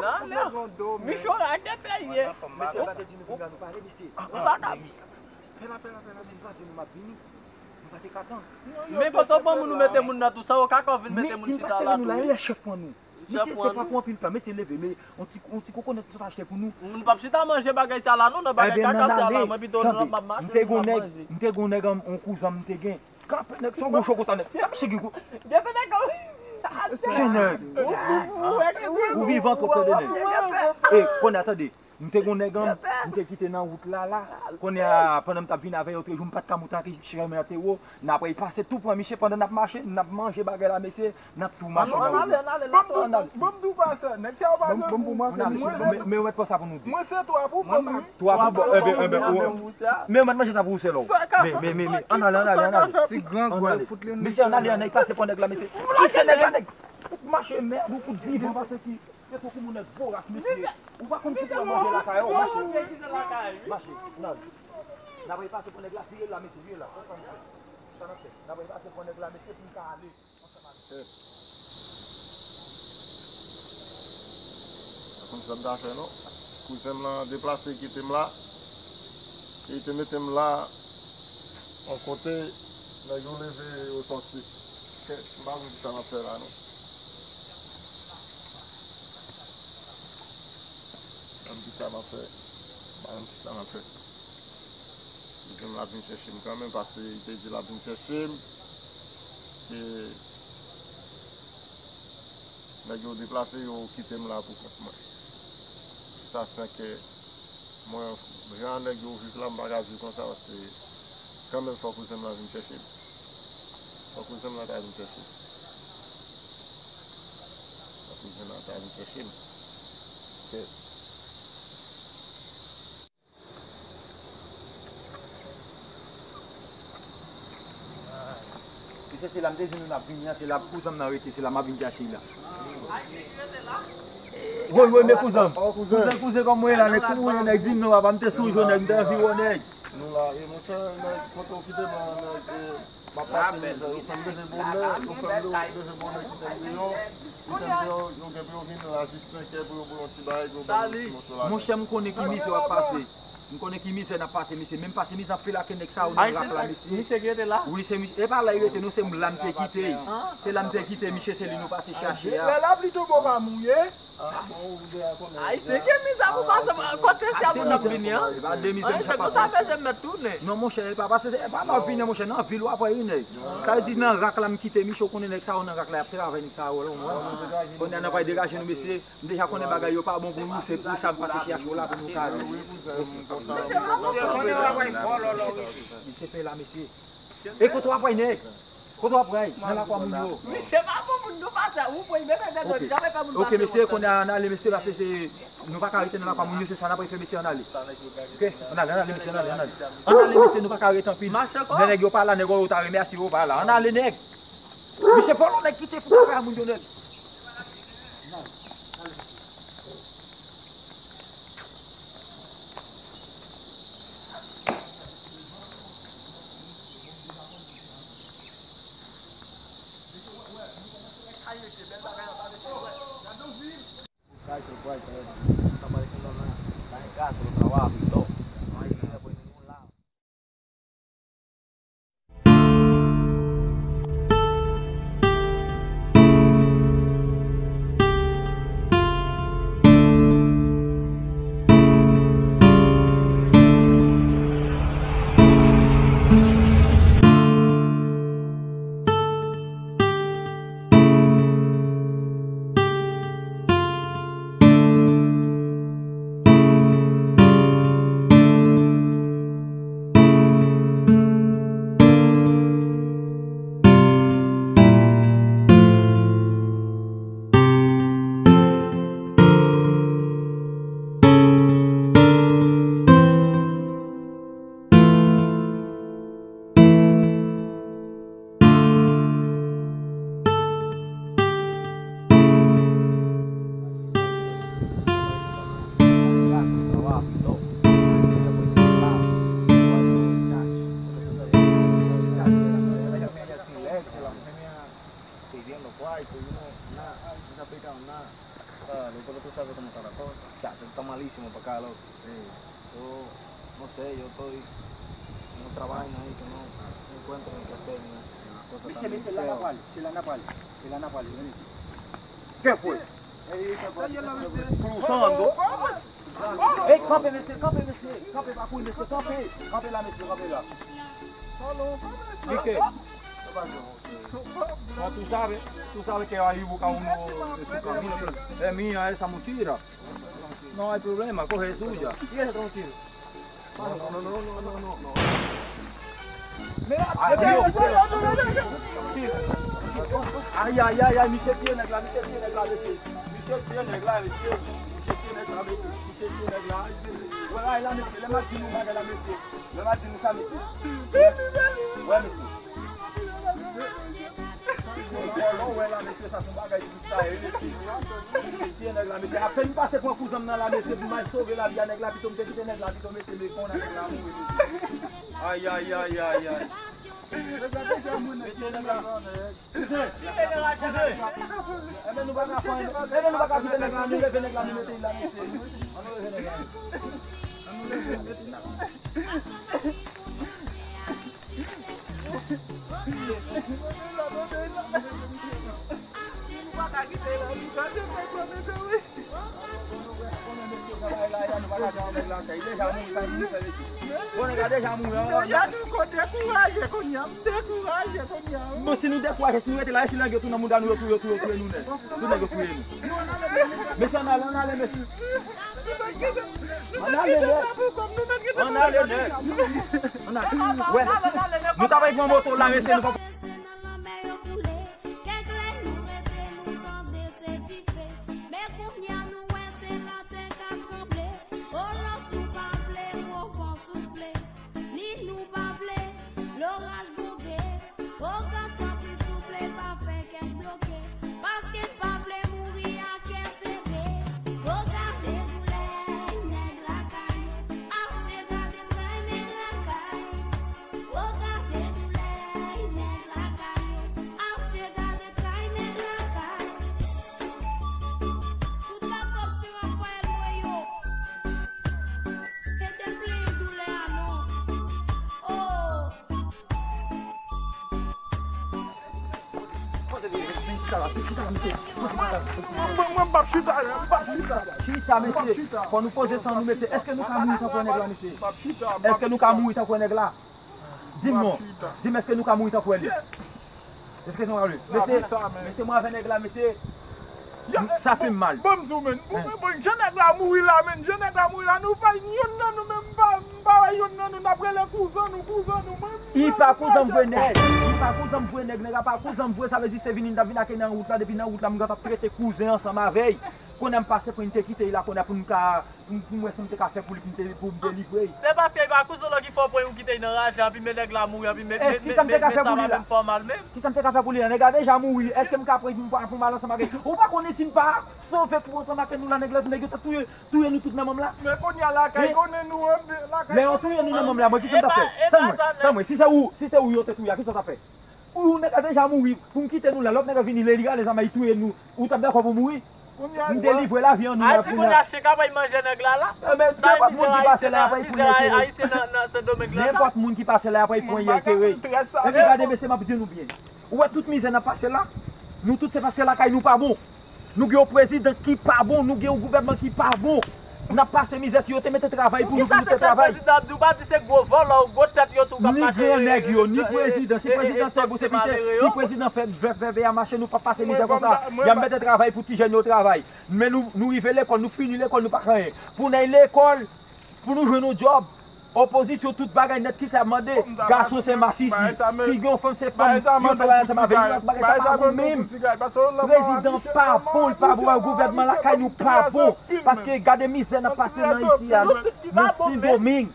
Nan, nan. Michon la, gete ye. Mesye pa te di nou pou nou pale, mesye. Ou pa ka. Pè la, pè la, pè la, mesye pa di nou m ap vini. Nou pa te ka tann. Men pandan w pran moun, ou mete moun nan tou sa, ou ka kò vin mete moun chita la tou, wi. Mesye, se pa pou anpil tan, mesye leve, men yon ti, yon ti kokonèt nou sot achte pou nou. Nou p ap chita manje bagay sa la, non, nan bagay kaka sa la, mwen pito m ap mache, m ap manje. M te gon nèg, m te gon nèg, yon kouzen m te gen. Kanpe nèg, se yon gwo cho konsa nèg. Kanpe chigi kou. Gete nèg. Chen nèg. Ou vivan twòp, tande nèg. E, konnen, tande. M te gon nèg an, m te kite nan wout la, la. Kounye a, pandan m t ap vin avè yo, trejou, m pa t ka moute ak chemen an te wo. N apre, l pase tou pran miche pandan n ap mache, n ap manje bagay la, mesye, n ap tou mache nan wout la. Ann ale, ann ale, ann ale. Ban m di w pa sa, nèg sa yo pa gen gou. Men, men, ou mèt pran sa pou nou de. Mwen se twa pou ban m, wi. Twa pou ban, enben, enben, ou, men ou mèt manje sa pou ou sèl ou. Men, men, men, men, ann ale, ann ale, ann ale. Ti grangou, fout li. Mesye, ann ale, ann ale, pase pran nèg la, mesye. Kite nèg la, nèg. Fout mache mèd, ou fout vivan, pase ki. Yo tankou moun nèg voras, mesye. Ou pa konn si pou manje lakay ou, mache. Mache, n al. N ap repase pran nèg la, vire la, mesye, vire la. Sa n ap fè? Sa n ap fè? N ap repase pran nèg la, mesye, pou n ka ale ansanm avè l. Pa konn sa m ta fè, non. Kouzen m lan deplase, kite m la. E te mete m la, yon kote, nèg yo leve, yo sòti. Kèt, m pa konn kisa m ap fè la, non. M pa konn kisa m ap fè. M pa konn kisa m ap fè. Kouzen m la vin chèche m kanmenm, paske li te di l ap vin chèche m. E nèg yo deplase, yo kite m la pou kont mwen. Sa senkè. Mwen, jan nèg yo viv la, m pa ka viv konsa, paske kanmenm fò kouzen m lan vin chèche m. Fò kouzen m lan ta vin chèche m. Fò kouzen m lan ta vin chèche m. Kèt. Mesye, se la m te di nou n ap vini an, se la kouzen m nan rete, se la m ap vin chache l la. Woy, woy, men kouzen m. Kouzen, kouzen, kòman w ye la, nèg, kouman w ye, nèg, di m non, papa, m te sonje w, nèg, m te anvi wè w, nèg. Nou la, e monchè, nèg, kote w kite m lan, nèg, e, m ap pase mizè, yo fè m leve bonè, yo fè m leve bonè, kite m deyò, kite m deyò, yo gen pou yo vin la jis senkè pou yo, pou yon ti bagay, pou yo ban m yon ti moso lajan. Monchè, m konnen ki mizè w ap pase. M konnen ki mizè n ap pase, mesye. Menm pase mizè anpil ak nèg sa yo nan rak la, mesye. Misye ki rete la? Wi, se misye. E pa la li rete, non, se m la m te kite. Se la m te kite, misye, se li nou pase chache a. Lè lapli tonbe, w pa mouye. Ayisyen gen mizè pou pase, kote syèl moun ap vini an? Ayisyen konsa, mesye, m mèt tounen. Non, monchè, e pa pase, e pa nan vini, monchè, nan vil w ap wè wi, nèg. Sa vle di nan rak la m kite, misye, w konnen nèg sa yo nan rak la, y ap travay, nèg sa yo, la, w konprann? Kounye a n ap degaje nou, mesye. M deja konnen bagay yo pa bon pou nou, se pou sa m pase chèche w la pou nou ka. Mesye, pa bon. Mesye, pe la, mesye. E kote w ap pray, nèg? Kote w ap pray? Nan lakwa moun yo. Misye pa bon moun, nou pa sa. Ou pray, men fè dèdò, janm fè moun pase. Ok, mesye, kounye a, ann ale, mesye, pase se, nou pa ka rete nan lakwa moun yo, se sa n ap fè, mesye, ann ale. Ok, ann ale, ann ale, mesye, ann ale, ann ale. Ann ale, mesye, nou pa ka rete anpil. Lè nèg yo pa la, nèg yo ta remèsye yo pa la. Ann ale, nèg. Misye vòlò nèg kite fou pa moun yo nèg. Pidiendo cuarto y uno, nada, no se aplica nada. Ah, lo que tú sabes cómo está la cosa. O sea, tú estás malísimo para acá, loco. Sí. Yo, no sé, yo estoy en otra vaina ahí que no, no encuentro ni qué hacer, ni nada. Las cosas están bien feas. Mesye, mesye, la n ap pale, se la n ap pale, se la n ap pale, wi, mesye. Kè fwe. Sa ye la, mesye. Cruzando. Ey, kanpe, mesye, kanpe, mesye. Kanpe, pa kouri, mesye, kanpe. Kanpe la, mesye, kanpe la. Pike. Ma tu sabes, tú sabes que hay busca uno de su camino. Es mía esa mochila. No hay problema, coge suya. Y eso tranquilo. No, no, no, no, no, no, no. Ay, Dios. Ay, ay, ay, ay, misye tiye nèg la, misye tiye nèg la, mesye. Misye tiye nèg la, mesye. Misye tiye nèg la, mesye. Misye tiye nèg la. Wè, ay la, mesye, lè m ap di nou bagay la, mesye. Lè m ap di nou sa, mesye. Wè, mesye. Vòlò, wè la, mesye, sa se yon bagay ki sa, e, mesye. Mesye, nèg la, mesye. Apèn m pase pran kouzan m nan la, mesye, pou m al sove lavi a nèg la, pito m te kite nèg la, pito mesye, me fon nèg la, mouri, mesye. Ay, ay, ay, ay, ay. Mesye, nèg la. Mesye, mesye. Ebyen, nou pa ka fè anyen. Ebyen, nou pa ka kite nèg la, nou leve nèg la, nou mete l la, mesye. An nou leve nèg la. An nou leve l, mete l la. Bon, si nou dekouraje, si nou rete la, e si nèg yo tounen mouda nou, yo touye, yo touye, yo touye nou nèt. Tout nèg yo touye nou. Mesye, ann ale, ann ale, mesye. Ann ale, nèg. Ann ale, nèg. Ann ale. Wè. Nou ta bay pran moto la, mesye, nou pa. Nan lanmè yo koule. Kèk lè nou rete, nou tande se dife. Men kounye a nou wè se latè k ap tranble. O lòt nou pa vle gwo van soufle. Ni nou pa vle loraj gwonde. Oga, tanpri, souple, pa fè kè n bloke. Paske n pa vle mouri a kè sere. Oga, gade doulè nèg lakay. Ache, gade tray nèg lakay. Oga, gade doulè nèg Chita la, chita la, mesye. Mwen, mwen, mwen, m p ap chita, m p ap chita. Chita, mesye. Fò nou poze san nou, mesye. Èske nou ka mouri tankou nèg la, mesye? Èske nou ka mouri tankou nèg la? Di m non. Di m, èske nou ka mouri tankou nèg la? Èske nou ka mouri? Mesye, mesye, mwen avè nèg la, mesye. Sa fè m mal. Ban m di w, men. Bon, men, bon, jan nèg la mouri la, men. Jan nèg la mouri la, nou pa, yonn nan nou menm pa, m pa wè yonn nan nou, n ap rele kouzen nou, kouzen nou. Mwen, I pa kouzen m vre nèg. I pa kouzen m vre nèg. Nèg la pa kouzen m vre. Sa vle di se vini m t ap vin ak li nan wout la. Depi nan wout la, m gentan trete kouzen ansanm avè l. Kounye a m pase pou m te kite l la, kounye a pou m ka, pou m, pou m wè sa m te ka fè pou li, pou m te, pou m delivre l. Se paske I pa kouzen w ki fè w pran yon kite l nan raje, anpi men nèg la mouri, anpi men, men, men, men sa pa menm fè w mal menm. Kisa m te ka fè pou li la? Nèg la deja mouri. Èske m ka pran pou m, pou m al ansanm ak li? Ou pa konnen si m pa sove kou ansanm ak nou la, nèg la, nèg yo ta touye, touye nou tout nan manm la. Men kounye a lakay konnen nou, lakay konnen nou. Lè yo touye nou nan manm la, mwen, kisa m ta fè? Tann mwen, tann mwen, si se ou, si se ou yo te touye a, kisa w ta fè? Ou, nèg la deja mouri, pou m kite nou la, lòt nèg la vini, lè li rale zam li touye nou, ou t ap dakò pou mouri? M delivre lavi an nou la kounye a. Ayiti kounye a, chen k ap manje nèg la la. Nenpòt moun ki pase la, y ap pran pou nèg yo. Nenpòt moun ki pase la, y ap pran y entere. Epi gade, mesye, m ap di nou byen. Ou wè tout mizè n ap pase la? Nou tout se paske lakay nou pa bon. Nou gen yon prezidan ki pa bon, nou gen yon gouvènman ki pa bon. N ap pase mizè. Si yo te mete travay pou nou, pou nou te travay. Ni gran nèg yo, ni prezidan, si prezidan te bon, se pite, si prezidan fè vèvè a mache, nou p ap pase mizè konsa. Y ap mete travay pou ti jèn yo travay. Men nou, nou rive lekòl, nou fini lekòl, nou pa fè anyen. Pou n al lekòl, pou nou jwenn yon djòb. Opozisyon, tout bagay nèt, kisa y ap mande? Gason se masis li. Si gen yon fanm, se fanm yo travay ansanm avè li. Bagay sa pa bon menm. Prezidan pa bon, li pa bon, gouvènman lakay nou pa bon. Paske gade mizè n ap pase nan isi a, nan Sendomeng.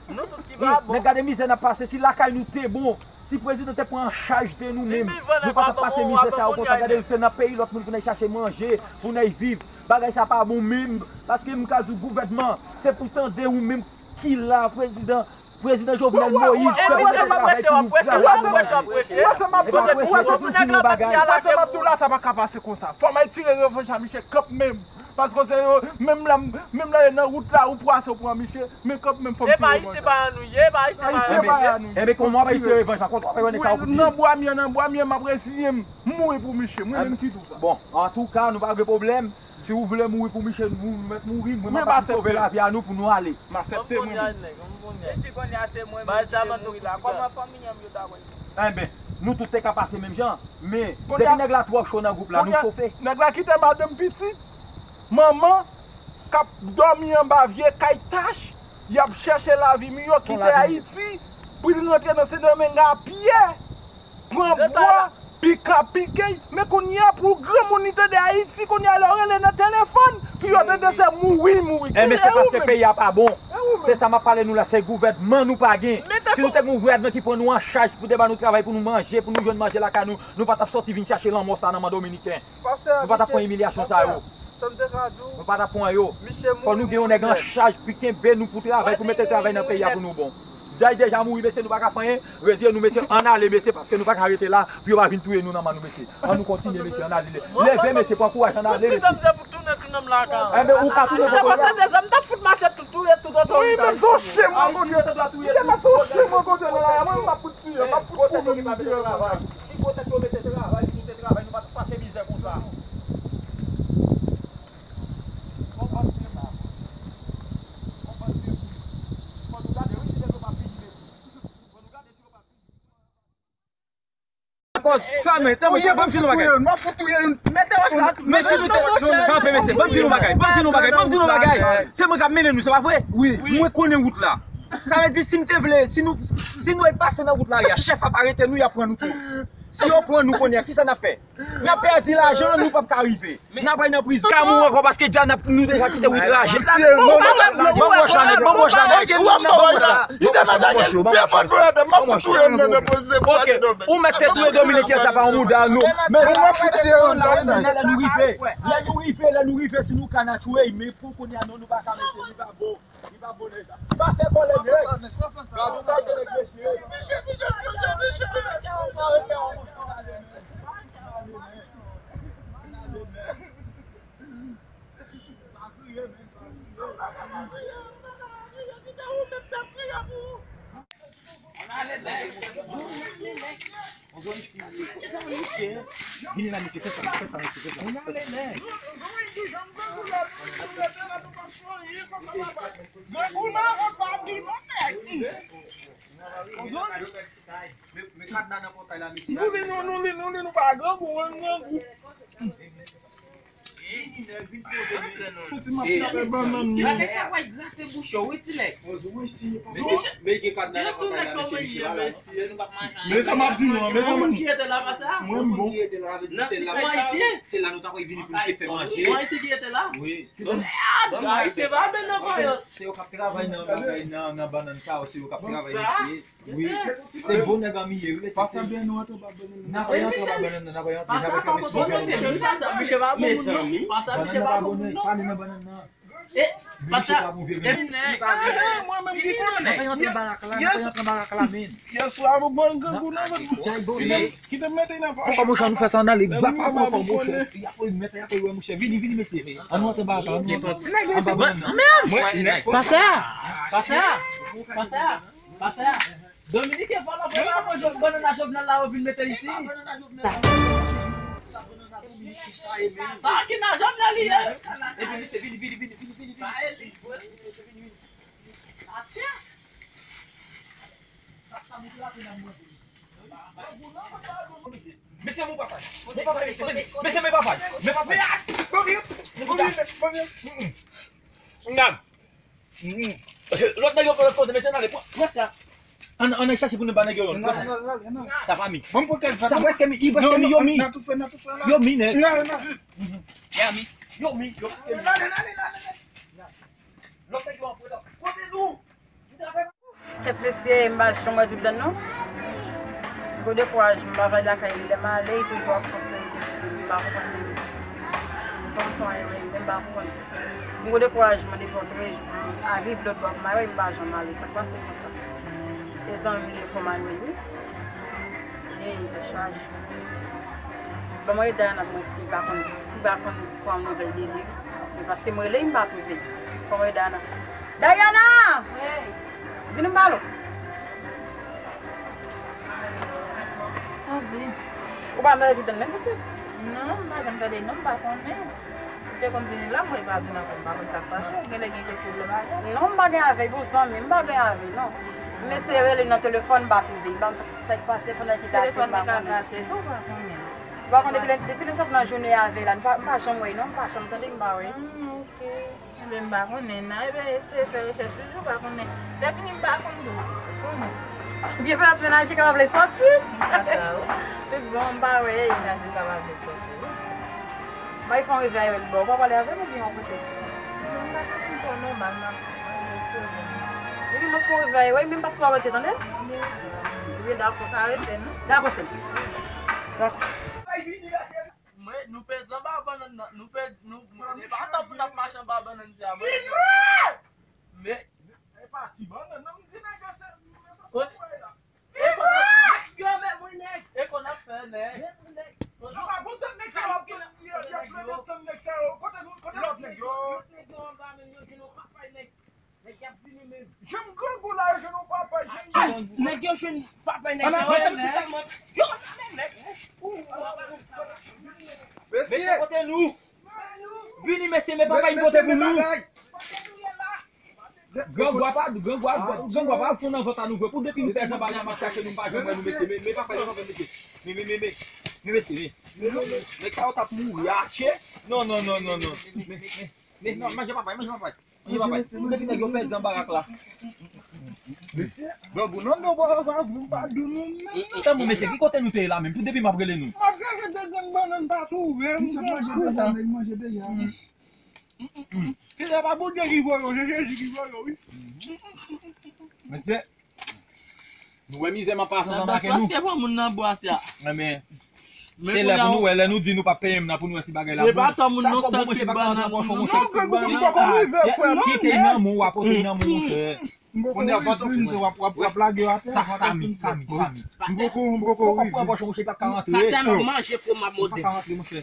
Men gade mizè n ap pase, si lakay nou te bon, si prezidan te pran an chaj de nou menm, nou pa t ap pase mizè sa yo konsa. Gade, se nan peyi lòt moun pou n al chache manje, pou n al viv. Bagay sa pa bon menm, paske m ka di w, gouvènman, se pou tande ou menm ki la, prezidan, prezidan Jovenel Moïse, se pou mete travay pou nou travay pou nou manje. Ou wè sa m ap di w la, sa pa ka pase konsa. Fò m al tire revanj a misye kanmenm. Paske se yo, menm lè, menm lè nan wout la, ou pase, ou pran misye, men kanmenm fò m tire revanj la. Epa Ayisyen pa an nou ye, epa Ayisyen pa an nou ye. Enben, kòman w ap tire revanj la? Kòman w ap fè nèg sa yo pou tire? Nan bwa m ye, nan bwa m ye, m ap reziye m. M mouri pou misye, mwen menm ki di w sa. Bon, antouka, nou pa gen pwoblèm. Si ou vle mouri pou misye, nou, nou mèt mouri. Mwen, m ap sove lavi a nou pou nou ale. M aksepte mwen menm. Enben, nou tout te ka pase menm jan. Men, depi nèg la twò cho nan gwoup la, nou chofe. Nèg la kite madanm, pitit, manman, k ap dòmi anba vye kay tach, y ap chèche lavi miyò, kite Ayiti, pou l rantre nan Sendomeng a pye, pran bwa, pika pike, men kounye a pou granmoun li tande Ayiti, kounye a lè w rele nan telefòn, pou yo tande se mouri, mouri. Enben, se paske peyi a pa bon. Se sa m ap pale nou la, se gouvènman nou pa gen. Si nou te gen yon gouvènman ki pran nou an chaj pou te ba nou travay, pou nou manje, pou nou jwenn manje lakay nou, nou pa t ap sòti vin chache lanmò sa nan men dominiken. Nou pa t ap pran imilyasyon sa yo. Nou pa t ap pran yo. Fò nou gen yon nèg an chaj pou kenbe nou, pou travay, pou mete travay nan peyi a pou nou bon. Jay deja mouri, mesye, nou pa ka fè anyen. Reziye nou, mesye, ann ale, mesye, paske nou pa ka rete la pou yo pa vin touye nou nan men nou, mesye. Ann nou kontinye, mesye, ann ale. Leve, mesye, pran kouraj, ann ale, mesye. Enben, ou ka tounen kote w la. Wi, men se yon chen mwen kontre. Li te mèt se yon chen mwen kontre nan la, mwen, m ap fout tiye, m ap fout koupe pou m tiye. Si pwotèt yo mete travay, pou nou te travay, nou pa t ap pase mizè konsa. Fò n kontinye sa. Fò n kontinye. Fò nou gade, wi, si nèg yo pa fini, mesye. Fò nou gade si yo pa fini. Akoz sa, men, tanpri, ban m di nou bagay. M ap fout touye youn. Mete wòch la. Men si nou te, non, kanpe, mesye, ban m di nou bagay, ban m di nou bagay, ban m di nou bagay. Se mwen k ap mennen nou, se pa vre? Wi. Mwen konnen wout la. Sa vle di, si m te vle, si nou, si nou pase nan wout lari a, chèf ap arete nou, y ap pran nou tou. Si yo pran nou kounye a, kisa n ap fè? N ap pèdi lajan, nou p ap ka rive. N ap al nan prizon. Ka mouri ankò paske dja n ap, nou deja kite wout raje. Ban m wòch la, nèg, ban m wòch la, nèg. Ban m wòch la. Ban m wòch yo, ban m wòch yo. Ban m wòch yo. Ok, ou mèt te touye Dominiken sa pa yon mouda, non. Men ou mèt te touye Dominiken sa pa yon mouda. Lè nou rive, lè nou rive, lè nou rive, si nou ka n a touye, men pou kounye a, non, nou pa ka, mesye, li pa bon. Li pa bon, nèg. Pa fè kòlè, nèg. Gade yon kalite nèg, mesye. Vini la, mesye, fè sa, fè sa, mesye, fè sa. Mwen ale, nèg. Men kadna nan pòtay la, mesye. Nou li, nou, nou li, nou li, nou pa grangou, mwen grangou. Mesye, m ap trape bannann nan. Gade sa w grate bouch ou, wi, ti nèg. Men gen kadna nan pòtay la, mesye, misye pa la. Men sa m ap di nou an, men sa m ap di. Mwen m bon. Sèl la nou ta pral vini pou nou te fè manje. Wi. Ayisyen pa bèl nan payòt. Se yo k ap travay nan bagay, nan, nan bannann sa yo, se yo k ap travay, mesye. Wi. Se bon nèg an mi ye, wi, mesye. Pasa byen nou antre ba bannann nan. N ap antre ba bannann nan, n ap antre, n ap antre, mesye. Pasa pa bon moun, mesye. Pasa, misye pa bon moun, non. Pasa, misye pa bon moun, non. Pale nan bannann nan. E, pasa, e, mwen menm ki konnen. N ap antre barak la, n ap antre barak la, men. Yèswa, mwen pran grangou nan vant mwen. Kite m mete nan pòch. Kòman jan nou fè sa, n ale ba pa mwen, kòman jan. Y ap mèt, y ap wè, monchè. Vini, vini, mesye. Ann nou antre barak la, ann nou antre. Anba bannann nan. Pase a, pase a, pase a, pase a. Dominiken vòlò, vòlò, bannann a Jovenel la, yo vin mete isi. Sa ki nan Jovenel li ye? Epi, mesye, vini, vini, vini, vini, vini, vini. Atchè! Mesye, mon papay. Mon papay, mesye, men, mesye, men papay. Men papay. Konbyen? Konbyen? Konbyen? Nan. Lòt nèg yo fè lòt kote, mesye, n ale. Pran, pran sa. Ann, ann al chache pou nou ba nèg yo youn. Sa pa mi. Sa prèske mi, li prèske mi, yo mi. Yo mi, nèg. Yo mi, yo prèske mi. Lòt nèg yo antre la. Kote nou? Kèt mesye, m pa janm wè Jordan non. M gwo dekourajman, m pa vle al lakay li, lè m ale, li toujou ap fòse l de stil, m pa konprann menm. Fò m fè anyen, men m pa konprann. M gwo dekourajman depi yon trè jou, m arive lòt bò, m pa wè, m pa janm ale, sa k pase konsa? E zanmi m li fò m al wè l wi. Ey, tèt chaje. Ban mwen rele Dayana pou mwen si l pa konn, si l pa konn pran nouvèl de li. Men paske m rele l, m pa twouve l. Fò mwen rele Dayana. Dayana! Wi. Vin m pale w. Sa w di? Ou pa mèt Jordan menm pitit? Non, m pa janm tande non, m pa konnen. Ou te konn vini la, mwen pa vin ankò, m pa konn sa k pase. Genlè gen kèk pwoblèm avè l. Non, m pa gen avè l, bon zanmi, m pa gen avè l, non. M eseye rele l nan telefòn, m pa twouve l. M pa konn sa k pase, telefòn nan ki gate, m pa konnen. Telefòn nan ka gate tou, ou pa konnen. Ou pa konnen depi lè, depi lè m sot nan jounen avè l la, m pa, m pa janm wè l, non, m pa janm tande, m pa wè l. Ah, ok. Ebyen, m pa konnen, nan, ebyen, eseye fè rechèch toujou, ou pa konnen. Lè fini, m pa konn tou. Konnen. Byen fè ap menaje kapab vle sòti. M ka sa, wi. Tout bon, m pa wè l. Menaje kapab vle sòti, wi. Bay fè yon revèy wè l bò. Ou pa pale avè l oubyen yon kote? Non, m pa santi m twò nòmal, m ap, m ap ekspoze m. Epi m ap fè yon revèy wè l, men m p ap twò rete, tande? Ebyen, dakò, sa rete, non? Dakò, sè m. Dakò. Mwen, nou pèdi anba bannann nan, nou pèdi, nou, e pa tan pou n ap mache anba bannann sa, mwen. Men, e pa ti bannann, non, m di nèg yo se, yo se sou la. E konnen, yo, men mwen nèg. E konnen ap fè nèg. Yo pa kontan nèg sa yo, yo, yo, yo, yo, kote nou, kote lòt nèg yo? Lòt nèg yo anba, men yo jwenn yon papay nèg. Nèg y ap vini menm. Janm grangou la, yo jwenn yon papay, janm grangou. Nèg yo jwenn papay nèg sa yo, yo, yo, men nèg. Mesye, kote nou? Vini, mesye, men papay m pote pou nou. Grangou a pa, grangou a, grangou a pa fon nan vant a nou vre. Pou depi nou pèdi anba la, m ap chache nou, m pa janm wè nou, mesye. Men, men papay yo, mesye. Men, men, men, men. Men, mesye, men. Nèg sa yo t ap mouri, atchè. Non, non, non, non, non. Men, men, men. Men, non, manje papay, manje papay. Manje papay. Pou depi nèg yo pèdi anba rak la. Mesye, grangou nan do bò, pa vin pa di nou, men. Tanbou, mesye, ki kote nou te ye la menm? Pou depi m ap rele nou. M ap chache de grenn bannann pa twouve, m manje deja, nèg manje deja. Kisa pa Bondye ki voye yo, se Jezi ki voye yo, wi. Mesye, nou wè mizè m ap pase ansanm avè nou. Paske pran moun nan bwa sa. Enben, se lè pou nou wè, lè nou di nou p ap peye m nan, pou nou wè si bagay la bon. Sa twò bon, monchè, pa ka antre nan pòch ou, monchè. Kite nan men w, apote nan men w, monchè. Kounye a, w ap lage yo atè. Sa, Sami, Sami, Sami. M poko, m poko rive. Pran pòch ou, monchè, pa ka antre. Pa sèlman manje fwomaj modèl. Pa ka antre, monchè.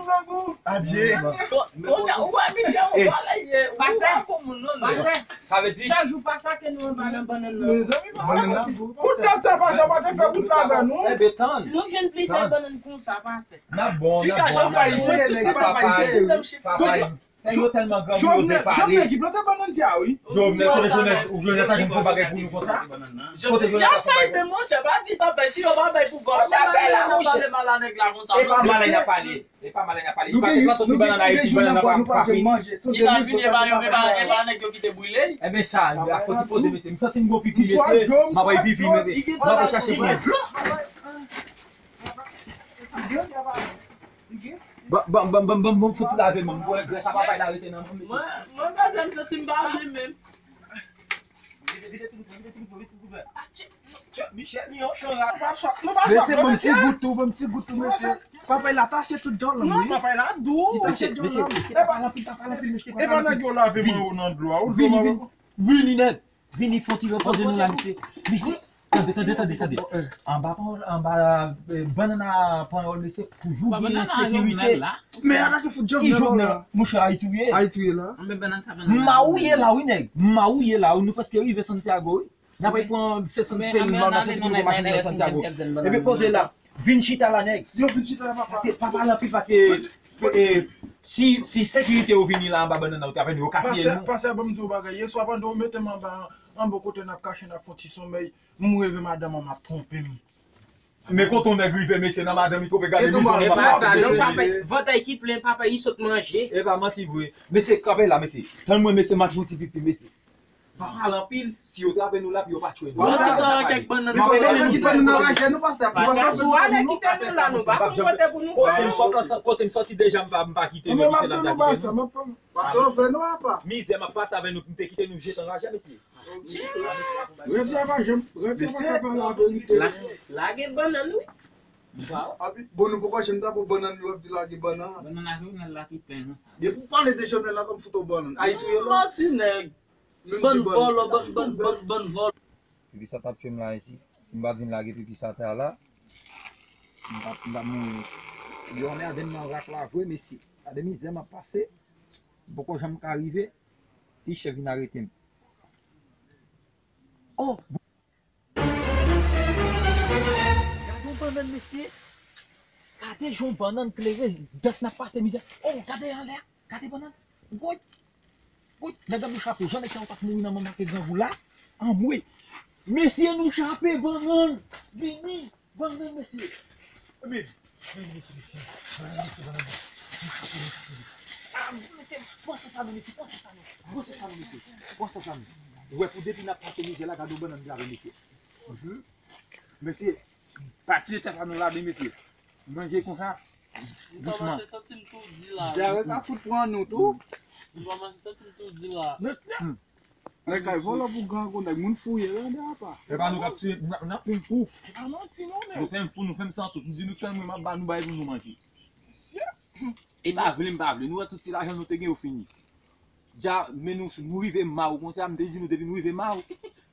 Adye. Ou wè Michel, ou pale ye, ou pa pou moun non. Sa vle di, chak jou pa sa ke nou anba nan bannann nan. Mezanmi, pa pou dat sa pase, pa te fè wout la avè nou. Sinon, jwenn plizyè bannann konsa pase. N ap bon, n ap bon, n ap bon. Papay, papay. Nèg yo tèlman grangou, yo vle pale. Jovenel ki plante bannann sa, wi. Jovenel, kote Jovenel, ou Jovenel pa janm fè bagay pou nou konsa? Kote Jovenel pa fè bagay? Monchè, pa di papay, si yo pa bay pou gòch, pa pale mal a nèg la konsa. E pa mal a y ap pale. E pa mal a y ap pale. Li pa te plante tout bannann Ayiti, bannann nan pa, pa fini. Li ta fini, e pa yo, e pa, e pa nèg yo ki te brile. Enben sa, a fòs li poze, mesye. M santi m gon pipi, mesye. M ap bay pipi, mesye. M ap chache pou mwen. Ban, ban, ban, ban, ban, ban, fouti lave, man. M wè grès a papay la rete nan men m, mesye. Mwen, mwen, pase m santi m pa vle menm. Vide, vide ti kouvè, vide ti kouvè, vide ti kouvè. Michel, li yon chan la. Mesye, ban m ti gout tou, ban m ti gout tou, mesye. Papay la tache tout djòl lan, wi. Non, papay la dou. Li tache djòl lan. Mesye, mesye, pa pale anpil, pa pale anpil, mesye. E pa nèg yo lave men yo nan dlo a, ou dlo a. Vini, vini, nèg. Vini, fè yon ti repoze nou la, mesye. Mesye, tande, tande, tande, tande. Anba pawòl, anba, eh, bannann a pawòl, mesye, toujou gen ensekirite. Men atake fout Jovenel la. Monchè, Ayiti w ye? Ayiti w ye la. M mawouye la, wi, nèg. M mawouye la, wi. Nou prèske rive Santiago, wi. N ap pran se, se, se machin nan Santiago. Epi poze la. Vin chita la, nèg. Yo vin chita la, papa. Paske pa pale anpil, paske, eh, si, si sekirite yo vini la anba bannann nan, yo ka tiye nou. Pastè, pastè, ban m di w bagay. Yèswa pandan w mete m anba, anba kote n ap kache, n ap fè yon ti sonmèy, m reve madanm an, m ap twonpe m. Men kote yon nèg rive, mesye, nan madanm li twonpe, gade mizè w. E pa sa, non, papa, vantèy ki plen, papa, li sot manje. E pa manti vre. Mesye, kanpe la, mesye. Tann mwen, mesye, m ap fè yon ti pipi, mesye. Pa pale anpil, si yo trape nou la, pou yo pa tchwe nou. Bon, si w ta wè kèk bannann nan men nou. Pastè, kite nou la, nou pa konn kote pou nou. Kote m sot, kote m soti deja, m pa, m pa kite nou, misye la, gade nou. Pastè, w fè nou apa. Mizè m ap pase avè nou, pou m te kite nou jete anraje, mesye. Rèv sa pa janm, rèv sa pa ka pale laverite. La, la gen bannann, wi. Bon, nou poko janm ta pran bannann, yo ap di lage bannann. Bannann a Jovenel la ki pen, non. Depi w pale de Jovenel la, kòm fout yon bannann. Ayiti w ye la. Manti nèg. Bann vòlò, bann, bann, bann, bann vòlò. Pipi sa t ap tchwe m la isi. Si m pa t vin lage pipi sa atè a la, m t ap, m t ap mouri. Yo anmède m nan rak la vre, mesye. Gade mizè m ap pase. M poko janm ka rive. Si chèf vin arete m. Oh! Gade yon bannann, mesye. Gade jan yon bannann klere, dat n ap pase mizè. Oh, gade anlè a. Gade bannann. Woy. Woy. Nèg la nou chape. Jan nèg sa yo t ap mouri nan men make grangou la. Anmwe. Mesye, nou chape bannann. Vini. Bannann, mesye. Men, men, mesye, mesye. Bannann, mesye, bannann. Nou chape, nou chape, mesye. Ah, mesye, pran sa, sa nou, mesye, pran sa, sa nou. Pran sa, sa nou, mesye. Pran sa, sa nou. Ou wè, pou depi n ap pase mizè la, gade yon bannann grave, mesye. Mhm. Mesye, pa tiye tèt a nou la, men mesye. Manje konsa. M kòmanse santi m toudi la. Dyare ka fout pran nou tou. M kòmanse santi m toudi la. Mesye. Nèg kay vòlò pou grangou, nèg moun fouye la, de apa. E pa nou k ap tiye, n ap, n ap fè m fou. E pa manti non, men. Nou fè m fou, nou fè m san souf. M di nou tèlman m ap ba nou bagay pou nou manje. E pa vle, m pa vle. Nou wè tout ti lajan nou te gen, yo fini. Dja, men nou, nou rive Maw konsa, m te di nou depi nou rive Maw,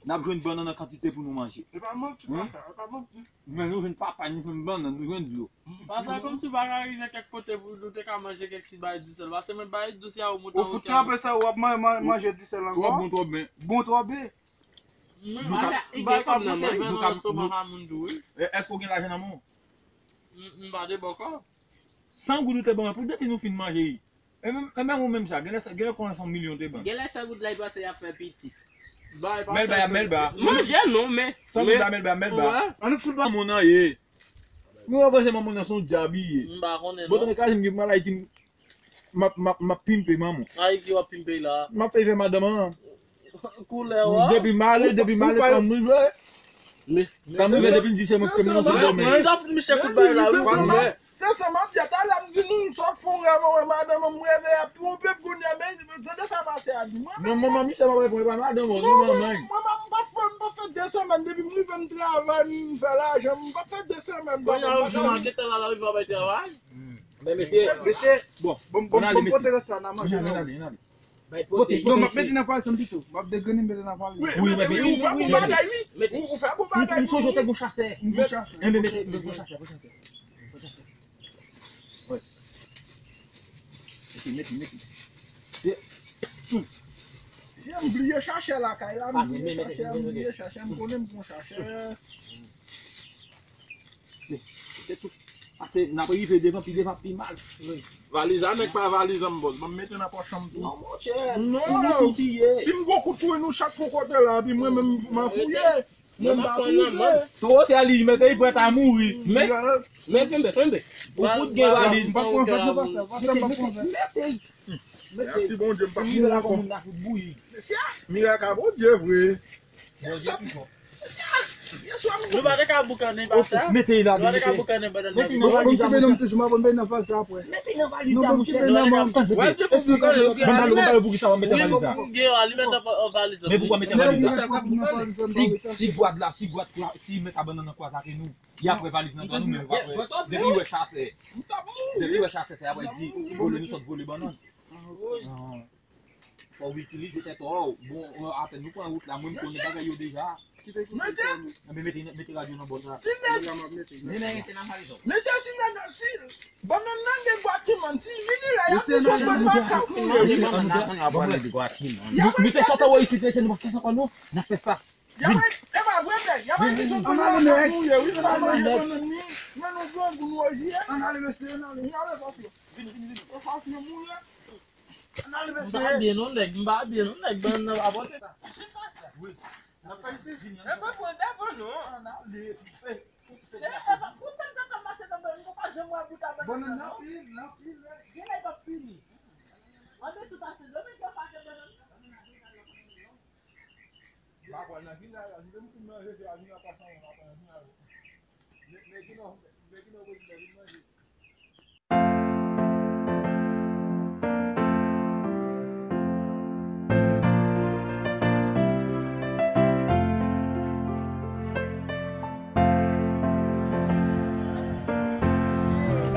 n ap jwenn bannann an kantite pou nou manje. E pa manti, papa, e pa manti. Men nou jwenn papay, nou jwenn bannann, nou jwenn dlo. Papa, kòmsi w pa ka rive kèk kote pou nou te ka manje kèk ti bagay disèl. Pase mwen bagay dous ya ou moute. Ou fout kanpe sa, w ap man-, man-, manje disèl ankò. Twò bon, twò ben. Bon, twò ben. Ti bagay k ap moute venn nan lestomak a moun tou, wi. Èske w gen lajan nan men w? M, m pa de bòkò. San goud ou te ban mwen pou depi nou fin manje, wi. E menm, e menm ou menm sa, genlè sa, genlè konnen se yon milyon te ban. Genlè san goud la, li panse y ap fè pitit. Mèlba, mèlba. Manje non, men. San mèlba, mèlba, mèlba. Ann fout ba moun nan ye. Mwen wè se moun nan se yon dyab li ye. M pa konnen non. Bon, tande kazi m gen mal Ayiti. M ap, m ap, m ap pimpe manman. Ay, ki w ap pimpe la? M ap fè fè madanm an. Koulè w a. Depi m ale, depi m ale, fanm rive. Fanm rive depi m di se mwen k te mwen se dòmi. Misye kout bay la, wi. Se sa m ap di a, talè m di nou, m sot fè yon rèv, mwen wè madanm an, m reve a twonpe m kounye a, men tande sa pase a di mwen. Non, manman, misye pa reponn, e pa madanm an, non, manman. Mwen, mwen, m pa fè, m pa fè de semèn depi m rive m travay, m fè lajan, m pa fè de semèn. Kounye a, Jean Marc gentan la, l rive pa bay travay. Men mesye, mesye, bon, bon, bon, bon, pote rès la, n a manje, non. Ann ale, ann ale. Bay pote, non, m ap mete nan valiz mwen pito. M ap degrennen, m mete nan valiz. Wi, wi, mete, wi, ou fè bon bagay, wi. Ou, ou fè bon bagay. M sonje w te gon chasè. M gon chasè. Enben, mete, mete, gon chasè, gon chasè. Gon chasè. Wi. Mete, mete, mete. Se, hmm. Si m bliye chasè lakay la, m bliye chasè, m bliye chasè, m konnen m gon chasè. Se tout. Pase n ap rive devan, pi devan, pi mal. Valiz la, nèg pa valiz an, bòs. Ban m mete nan pòch an m tou. Non, monchè. Non. Si m gon kout fouye, nou chak fon kote la, epi mwen menm, m a fouye. Mwen pa fouye. Toro se a li, mete li prèt a mouri. Men, men, kenbe, kenbe. Ou fout gen valiz. M pa pran fèt, non, pastè. Pastè, m pa pran fèt. Mete, mete. Mèsi Bondye, m pa fouye ankò. Mesye, mirak a Bondye vre. Bondye pi fò. Nou pa te ka boukannen pastè. Mete la, nou pa te ka boukannen pandan n ap. Bon, m kenbe non, m toujou, m ap mete nan valiz la apre. Mete nan valiz la, monchè. Wè, se pou boukannen, ok. Ban m pale, ban m pale pou ki sa w ap mete nan valiz la. Wi, gen yon alimè nan valiz la. Men pou w mete nan valiz la. Si, si gwad la, si gwad la, si mèt a bannann nan kwaze ak nou, y ap wè valiz nan dwa nou, men nou pa wè. Depi wè chasè. Depi wè chasè, se apre di, vole, nou sot vole bannann. Fò w itilize tèt ou. Bon, apèn nou pran wout la, mwen m konnen bagay yo deja. Mete, mete radyo nan bòs la. Si nèg, men rete nan valiz ou. Mesye, si nèg, si bannann nan gen gwachimann, si vini la, y ap di se bannann nan k ap mouri. Nou te sot anwo isit, mesye, nou pa fè sa ankò non. N ap fè sa. Y ap, e pa vre, nèg, y ap di se bannann nan k ap mouri, wi, se pa manje bannann ni, men nou grangou nou oji. Ann ale, mesye, ann ale. Ann ale, pastè. Vini, vini, vini. E pastè mouri. M pa byen non nèg, m pa byen non nèg, bannann nan pa pote. Wi. N ap fè isi. E pa pran devan non. Ann ale. Chè, e pa, pou tèt sa k ap mache nan bannann, m pa janm wè bout a bannann nan non. Bannann nan pil, nan pil, wi. Gen nèg k ap fini. Ann met tout ase, demen gen pakèt bannann. M pa kwè nan final la, si se m fin manje, se a final pa sanwon, m pa kwè nan final. Men, men ki non, men ki non, men ki non, men ki non.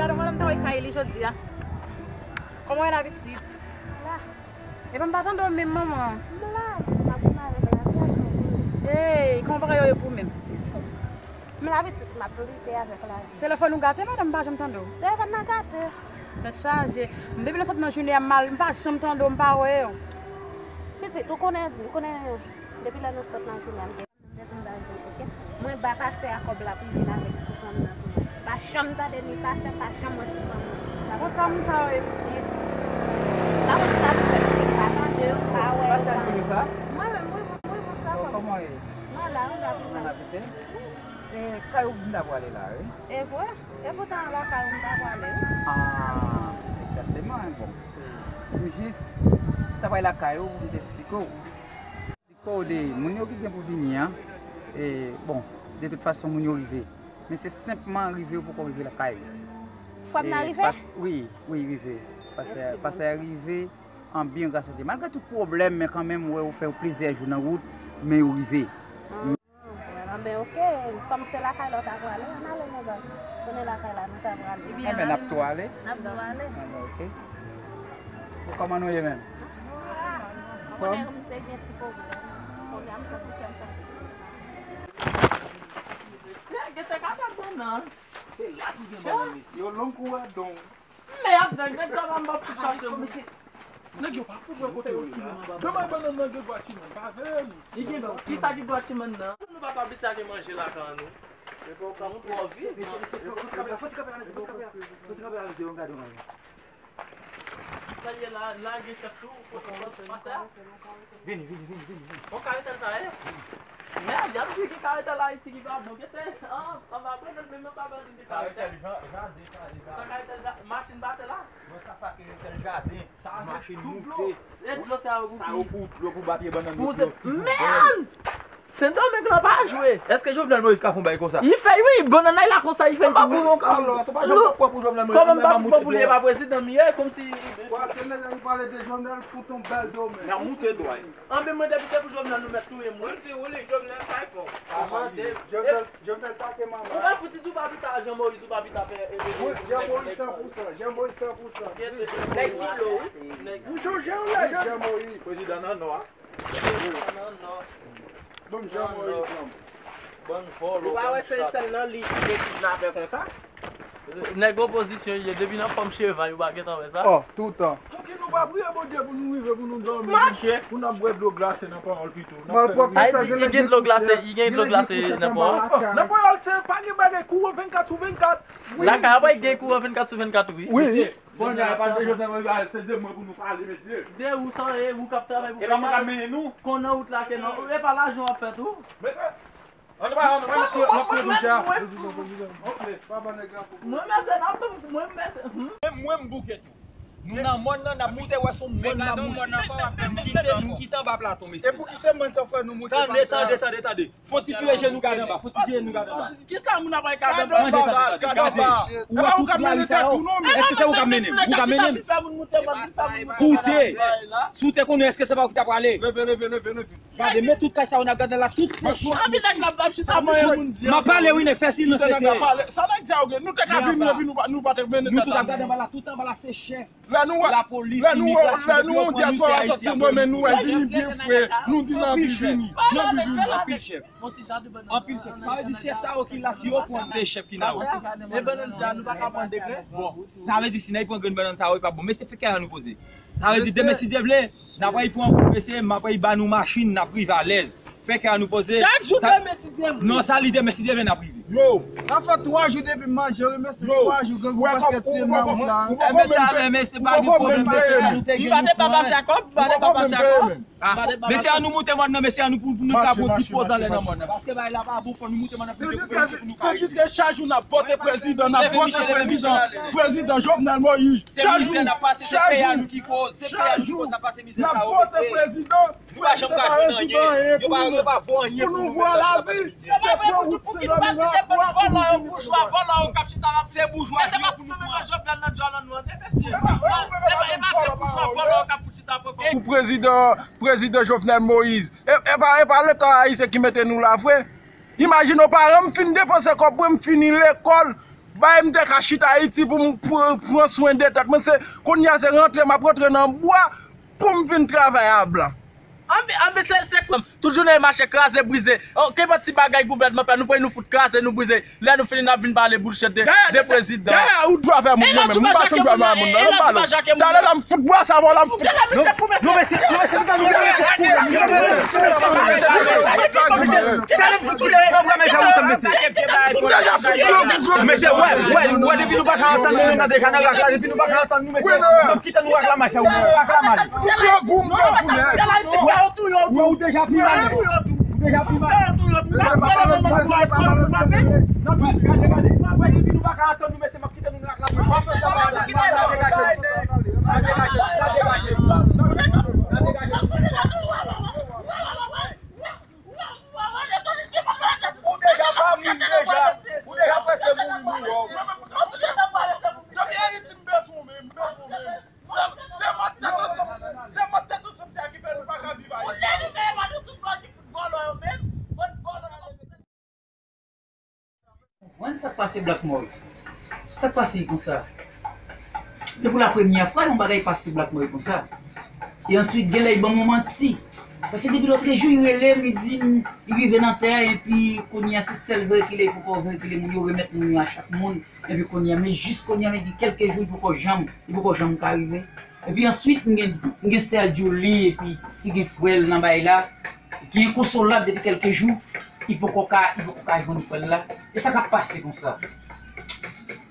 Gade mwen, m ta wè Kayli jodi a. Kòman w ye la, pitit? La. Epa m pa tande w menm, manman. M la, m ap vin avèk la, kiyès ou vle? Ey, kòman bagay yo ye pou ou menm? M la, pitit, m ap lite avèk lavi. Telefòn ou gate, madanm, m pa janm tande w. Telefòn nan gate. Tèt chaje. M depi nou sot nan jounen an, m pa janm tande w, m pa wè w. Pitit, ou konnen, ou konnen, depi lè nou sot nan jounen an, m te, m te di m ta rive chèche. Mwen ba pastè a kòb la pou l vin avèk ti fanm nan pou mwen. Pa janm tande ni pastè, pa janm wè ti fanm nan. Konsa moun sa yo ye pitit. M pa konn sa pou fè, pitit, m pa tande, m pa wè. Pastè a di nou sa? Mwen menm, wi, wi, wi, bonswa, kòman w ye? Mwen la, wi, m la, wi. Mwen la, pitit. E, kay ou m ta prale la, wi. E vre? E poutan lakay ou m ta prale, wi. Ah, egzakteman, bon. Se, m jis ta pral lakay ou pou m te esplike w. Esplike w de moun yo ki gen pou vini an. E, bon, de tout fason, moun yo rive. Men se senpman rive ou poko rive lakay ou. Fwa m nan rive? Wi, wi, rive. Pastè, pastè rive an byen, gras a Dye. Malgre tout pwoblèm, men kanmenm, ou wè, ou fè plizyè jou nan wout, men yo rive. Anben, oke, kòm se lakay la w ta prale, ann ale, medam. Konnen lakay la nou ta prale. Anben, n ap tou ale. N ap tou ale. Anben, oke. Bon, kòman nou ye menm? Konnen m te gen ti pwoblèm. Kounye a m santi kè m santi. Mesye, gen se ka fè bon nan. Se la ki gen bon nan, mesye. Yo long kou a don. Men y ap dang, nèg sa va m ap fout chache moun. Nèg yo pa fout wè kote yo ye la. Demen bannann nan gen gwachimann, pa vle li. Li gen, kisa ki gwachimann nan? Nou pa pa piti a gen manje lakay nou. Nou twò vit. Mesye, mesye, fò, fò ti kanpe la, fò ti kanpe la, mesye, fò ti kanpe la, fò ti kanpe la, mesye, yon gade yon bagay. Sa l ye la? La, la gen chèf tou, kote pase a? Vini, vini, vini, vini, vini. Bon, karetèl sa ye? Mèd, y ap di gen karetèl Ayiti ki pa bon. Gete, an, an va pran nan menm pa ban nou de karetèl. Karetèl jan, jaden sa, li sa. Sa karetèl ja-, machin pase la? Mwen sa, sa karetèl jaden. Sa machin tout dlo. Moute. E dlo sa yo pou ki? Sa yo pou dlo, pou ba pye bannann yo dlo. Mèd! Sendomeng lan pa jwe. Èske Jovenel Moïse ka fè yon bagay konsa? Li fè wi, bannann la konsa, li fè. Ou pa voye yon kalòt, ou pa janm pran pou Jovenel Moïse. Kòman m pa fout pran pou li, e pa prezidan m ye, kòmsi. Wa, se nèg la ki pale de Jovenel, fout yon bèl domèn. N ap moute dwa. Anben mwen depite pou Jovenel, nou mèt touye m wi. Mwen se ou li Jovenel pa fò. Jovenel, Jovenel take manman. Ou pa fout di tou pa pita Jean Moïse, ou pa pita fè. Wi, Jean Moïse san pou san, Jean Moïse san pou san. Nèg Milo wi. Nèg. M chonje w la, Jean Moïse. Prezidan nan nò a. Banm jan mwen ekzanp. Bann vòlò. Ou pa wè se sèl nan li ki gen kidnapè konsa? Nèg opozisyon ye, depi nan fòm cheval, ou pa gentan wè sa? Oh, toutan. Pouki nou pa priye Bondye pou nou rive, pou nou dòmi, pou n ap bwè dlo glase nan pawòl pito? N ap fè Ayiti, li gen dlo glase, li gen dlo glase nan pawòl. Nan pawòl, se pa gen bagay kouran vennkat sou vennkat. Lakay a pa gen kouran vennkat sou vennkat wi. Wi. Kounye a, pa de Jovenel Moïse, se de mwen pou nou pale, mesye. De ou sa, e ou k ap travay pou peyi a. E pa mwen k ap mennen nou. Konn nan wout la ke non. E pa lajan w ap fè tou. Mesye, ann pa, ann pa, ann pa, ann pa, ann pa, ann pa. Mwen, mesye, n ap, mwen, mesye, hmm. Menm mwen, m bouke tou. Nou nan mòn nan, n ap moute, wè se yon mòn n ap moute. M kite, m kite anba plato, mesye. E pou ki se mòn sa fè nou moute pa. Tande, tande, tande, tande. Fò ti vire je nou gade anba, fò ti vire nou gade anba. Kisa moun ap gade anba? Tande, tande, tande, gade. Ou wè tout bagay sa yo? Èske se ou k ap mennen m? Ou k ap mennen m? Koute, si w te konnen, èske se pa ou ki t ap prale? Leve, leve, leve, leve. Gade, men tout kay sa yo n ap gade la, tout se chèf. M ap pale wi, nèg, fè silans, mesye. Sa nèg di a, nou te ka vini, epi nou pa, nou pa te mennen tèt ann. Nou tout ap gade anba la, tout anba la se chèf. Lè nou wè, lapolis, lè nou wè, lè nou wè yon dyaspora sòti nan domèn, nou wè vini byen fre, nou di n anvi vini, n anvi vini. Anpil chèf. Anpil chèf. Sa vle di chèf sa yo ki la, si yo pran, se chèf ki la, wi. E bannann sa, nou pa ka pran dekrè? Bon, sa vle di si n al pran grenn bannann sa yo, e pa bon. Mesye, fè kè a nou poze. Sa vle di demen, si Dye vle, n ap al pran wout, mesye, m ap al ba nou machin, n ap rive alèz. Fè kè a nou poze. Chak jou demen, si Dye vle. Non, sa li demen, si Dye vle, n ap rive. Yo. Sa fè twa jou depi m manje wi, mesye, twa jou grangou paske tiye m nan wout la. Enben talè, mesye, pa gen pwoblèm, mesye, sa nou te gen nou pran. Mesye, ann nou moute mòn nan, mesye, ann nou pou, pou nou ka pran ti poz anlè nan mòn nan. Paske bagay la pa bon, fò nou moute mòn nan pi de pou nou ka rive. Tandiske chak jou n ap vote prezidan, n ap vote prezidan, prezidan Jovenel Moïse. Chak jou, chak jou, chak jou, n ap vote prezidan. Nou pa janm ka jwenn anyen. Yo pa, yo pa vo anyen pou nou menm nan lapremidi. Se pou nou tout pou ki nou pati, se pou vòlò yo, boujwa, vòlò yo k ap chita la. Se boujwazi yo pou nou pran. Jovenel nan djòl an nou an, mesye. E pa, e pa, e pa de boujwa, vòlò yo k ap fout chita pran kòb. Pou prezidan, prezidan Jovenel Moïse. E, e pa, e pa Leta ayisyen ki mete nou la vre. Imajine w, paran m fin depanse kòb mwen, m fini lekòl, bay m te ka chita Ayiti pou m pr-, pran swen de tèt mwen. Se, kounye a se rantre, m ap rantre nan bwa pou m vin travay a blan. Anben, anben, se, se kòm tout jounen e mache kraze, brize. Oh, kenpòt ti bagay gouvènman fè, nou pran nou fout kraze, nou brize. Lè nou fini, n ap vin pale bullshit de, de prezidan. Dayè, ou dwe avè moun nan menm. M pa janm dwe avè moun nan, m pale. Talè la, m fout bwa sa vòlò, m fout. Non, mesye, non, mesye, nou pa nou. Talè m fout koulè, mesye. Mesye, wè, wè, wè, depi nou pa ka antann nou, nou deja nan rak la, depi nou pa ka antann nou, mesye, m ap kite nou rak la, mesye, ou rak la mal. Ou deja pi mal. Ou deja pi mal. Gade, gade. Wè, depi nou pa ka antann nou, mesye, m ap kite nou nan rak la. Ou deja pa moun deja. Ou deja prèske mouri, mouri, wè. Depi Ayiti, m bezwen w menm, m bezwen w menm. Se, se mòd tèt ansanm, se mòd tèt ansanm sa ki fè nou pa ka viv Ayiti. Konprann sa k pase Black Moy? Sa k pase konsa? Se pou la premyè fwa yon bagay pase Black Moy konsa. E answit, genlè, li ban m yon manti. Paske depi lòtrejou, li rele m, li di m, li rive nan tè a, epi kounye a, se sèl veyikile, li poko veyikile moun yo, remèt moun yo a chak moun. Epi kounye a, men jis kounye a, men gen kèlke jou, li poko janm, li poko janm ka rive. Epi answit, m gen, m gen sè Julie, epi ki gen frè l nan bay la, ki enkonsolab depi kèlke jou, li poko ka, li poko ka jwenn frè l la. E sa k ap pase konsa?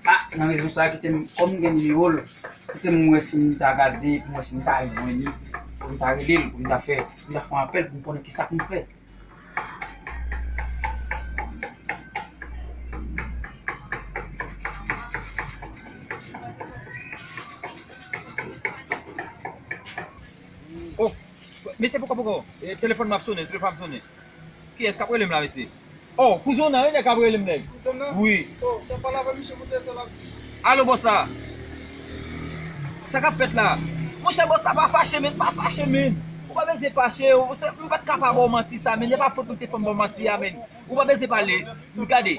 A, nan rezon sa a, kite m, kòm m gen nimewo l, Kote m wè si m ta gade, pou m wè si m ta jwenn li, pou m ta rele l, pou m ta fè, pou m ta fè yon apèl, pou m konnen kisa pou m fè. Oh, mesye, poko, poko. E, telefòn m ap sonnen, telefòn m ap sonnen. Kiyès k ap rele m la, mesye? Oh, kouzen w nan, wi, nèg k ap rele m, nèg. Kouzen w nan? Wi. Oh, w t ap pale avè misye pou tande sa l ap di. Alo, bòs la. Sa k ap fèt la? Monchè, bòs la, pa fache, menn, pa fache, menn. Ou pa bezwen fache, ou, se, m pa t ka pa ba w manti sa, menn. E pa fòt mwen ki te fè m ba w manti a, menn. Ou pa bezwen pale. Gade,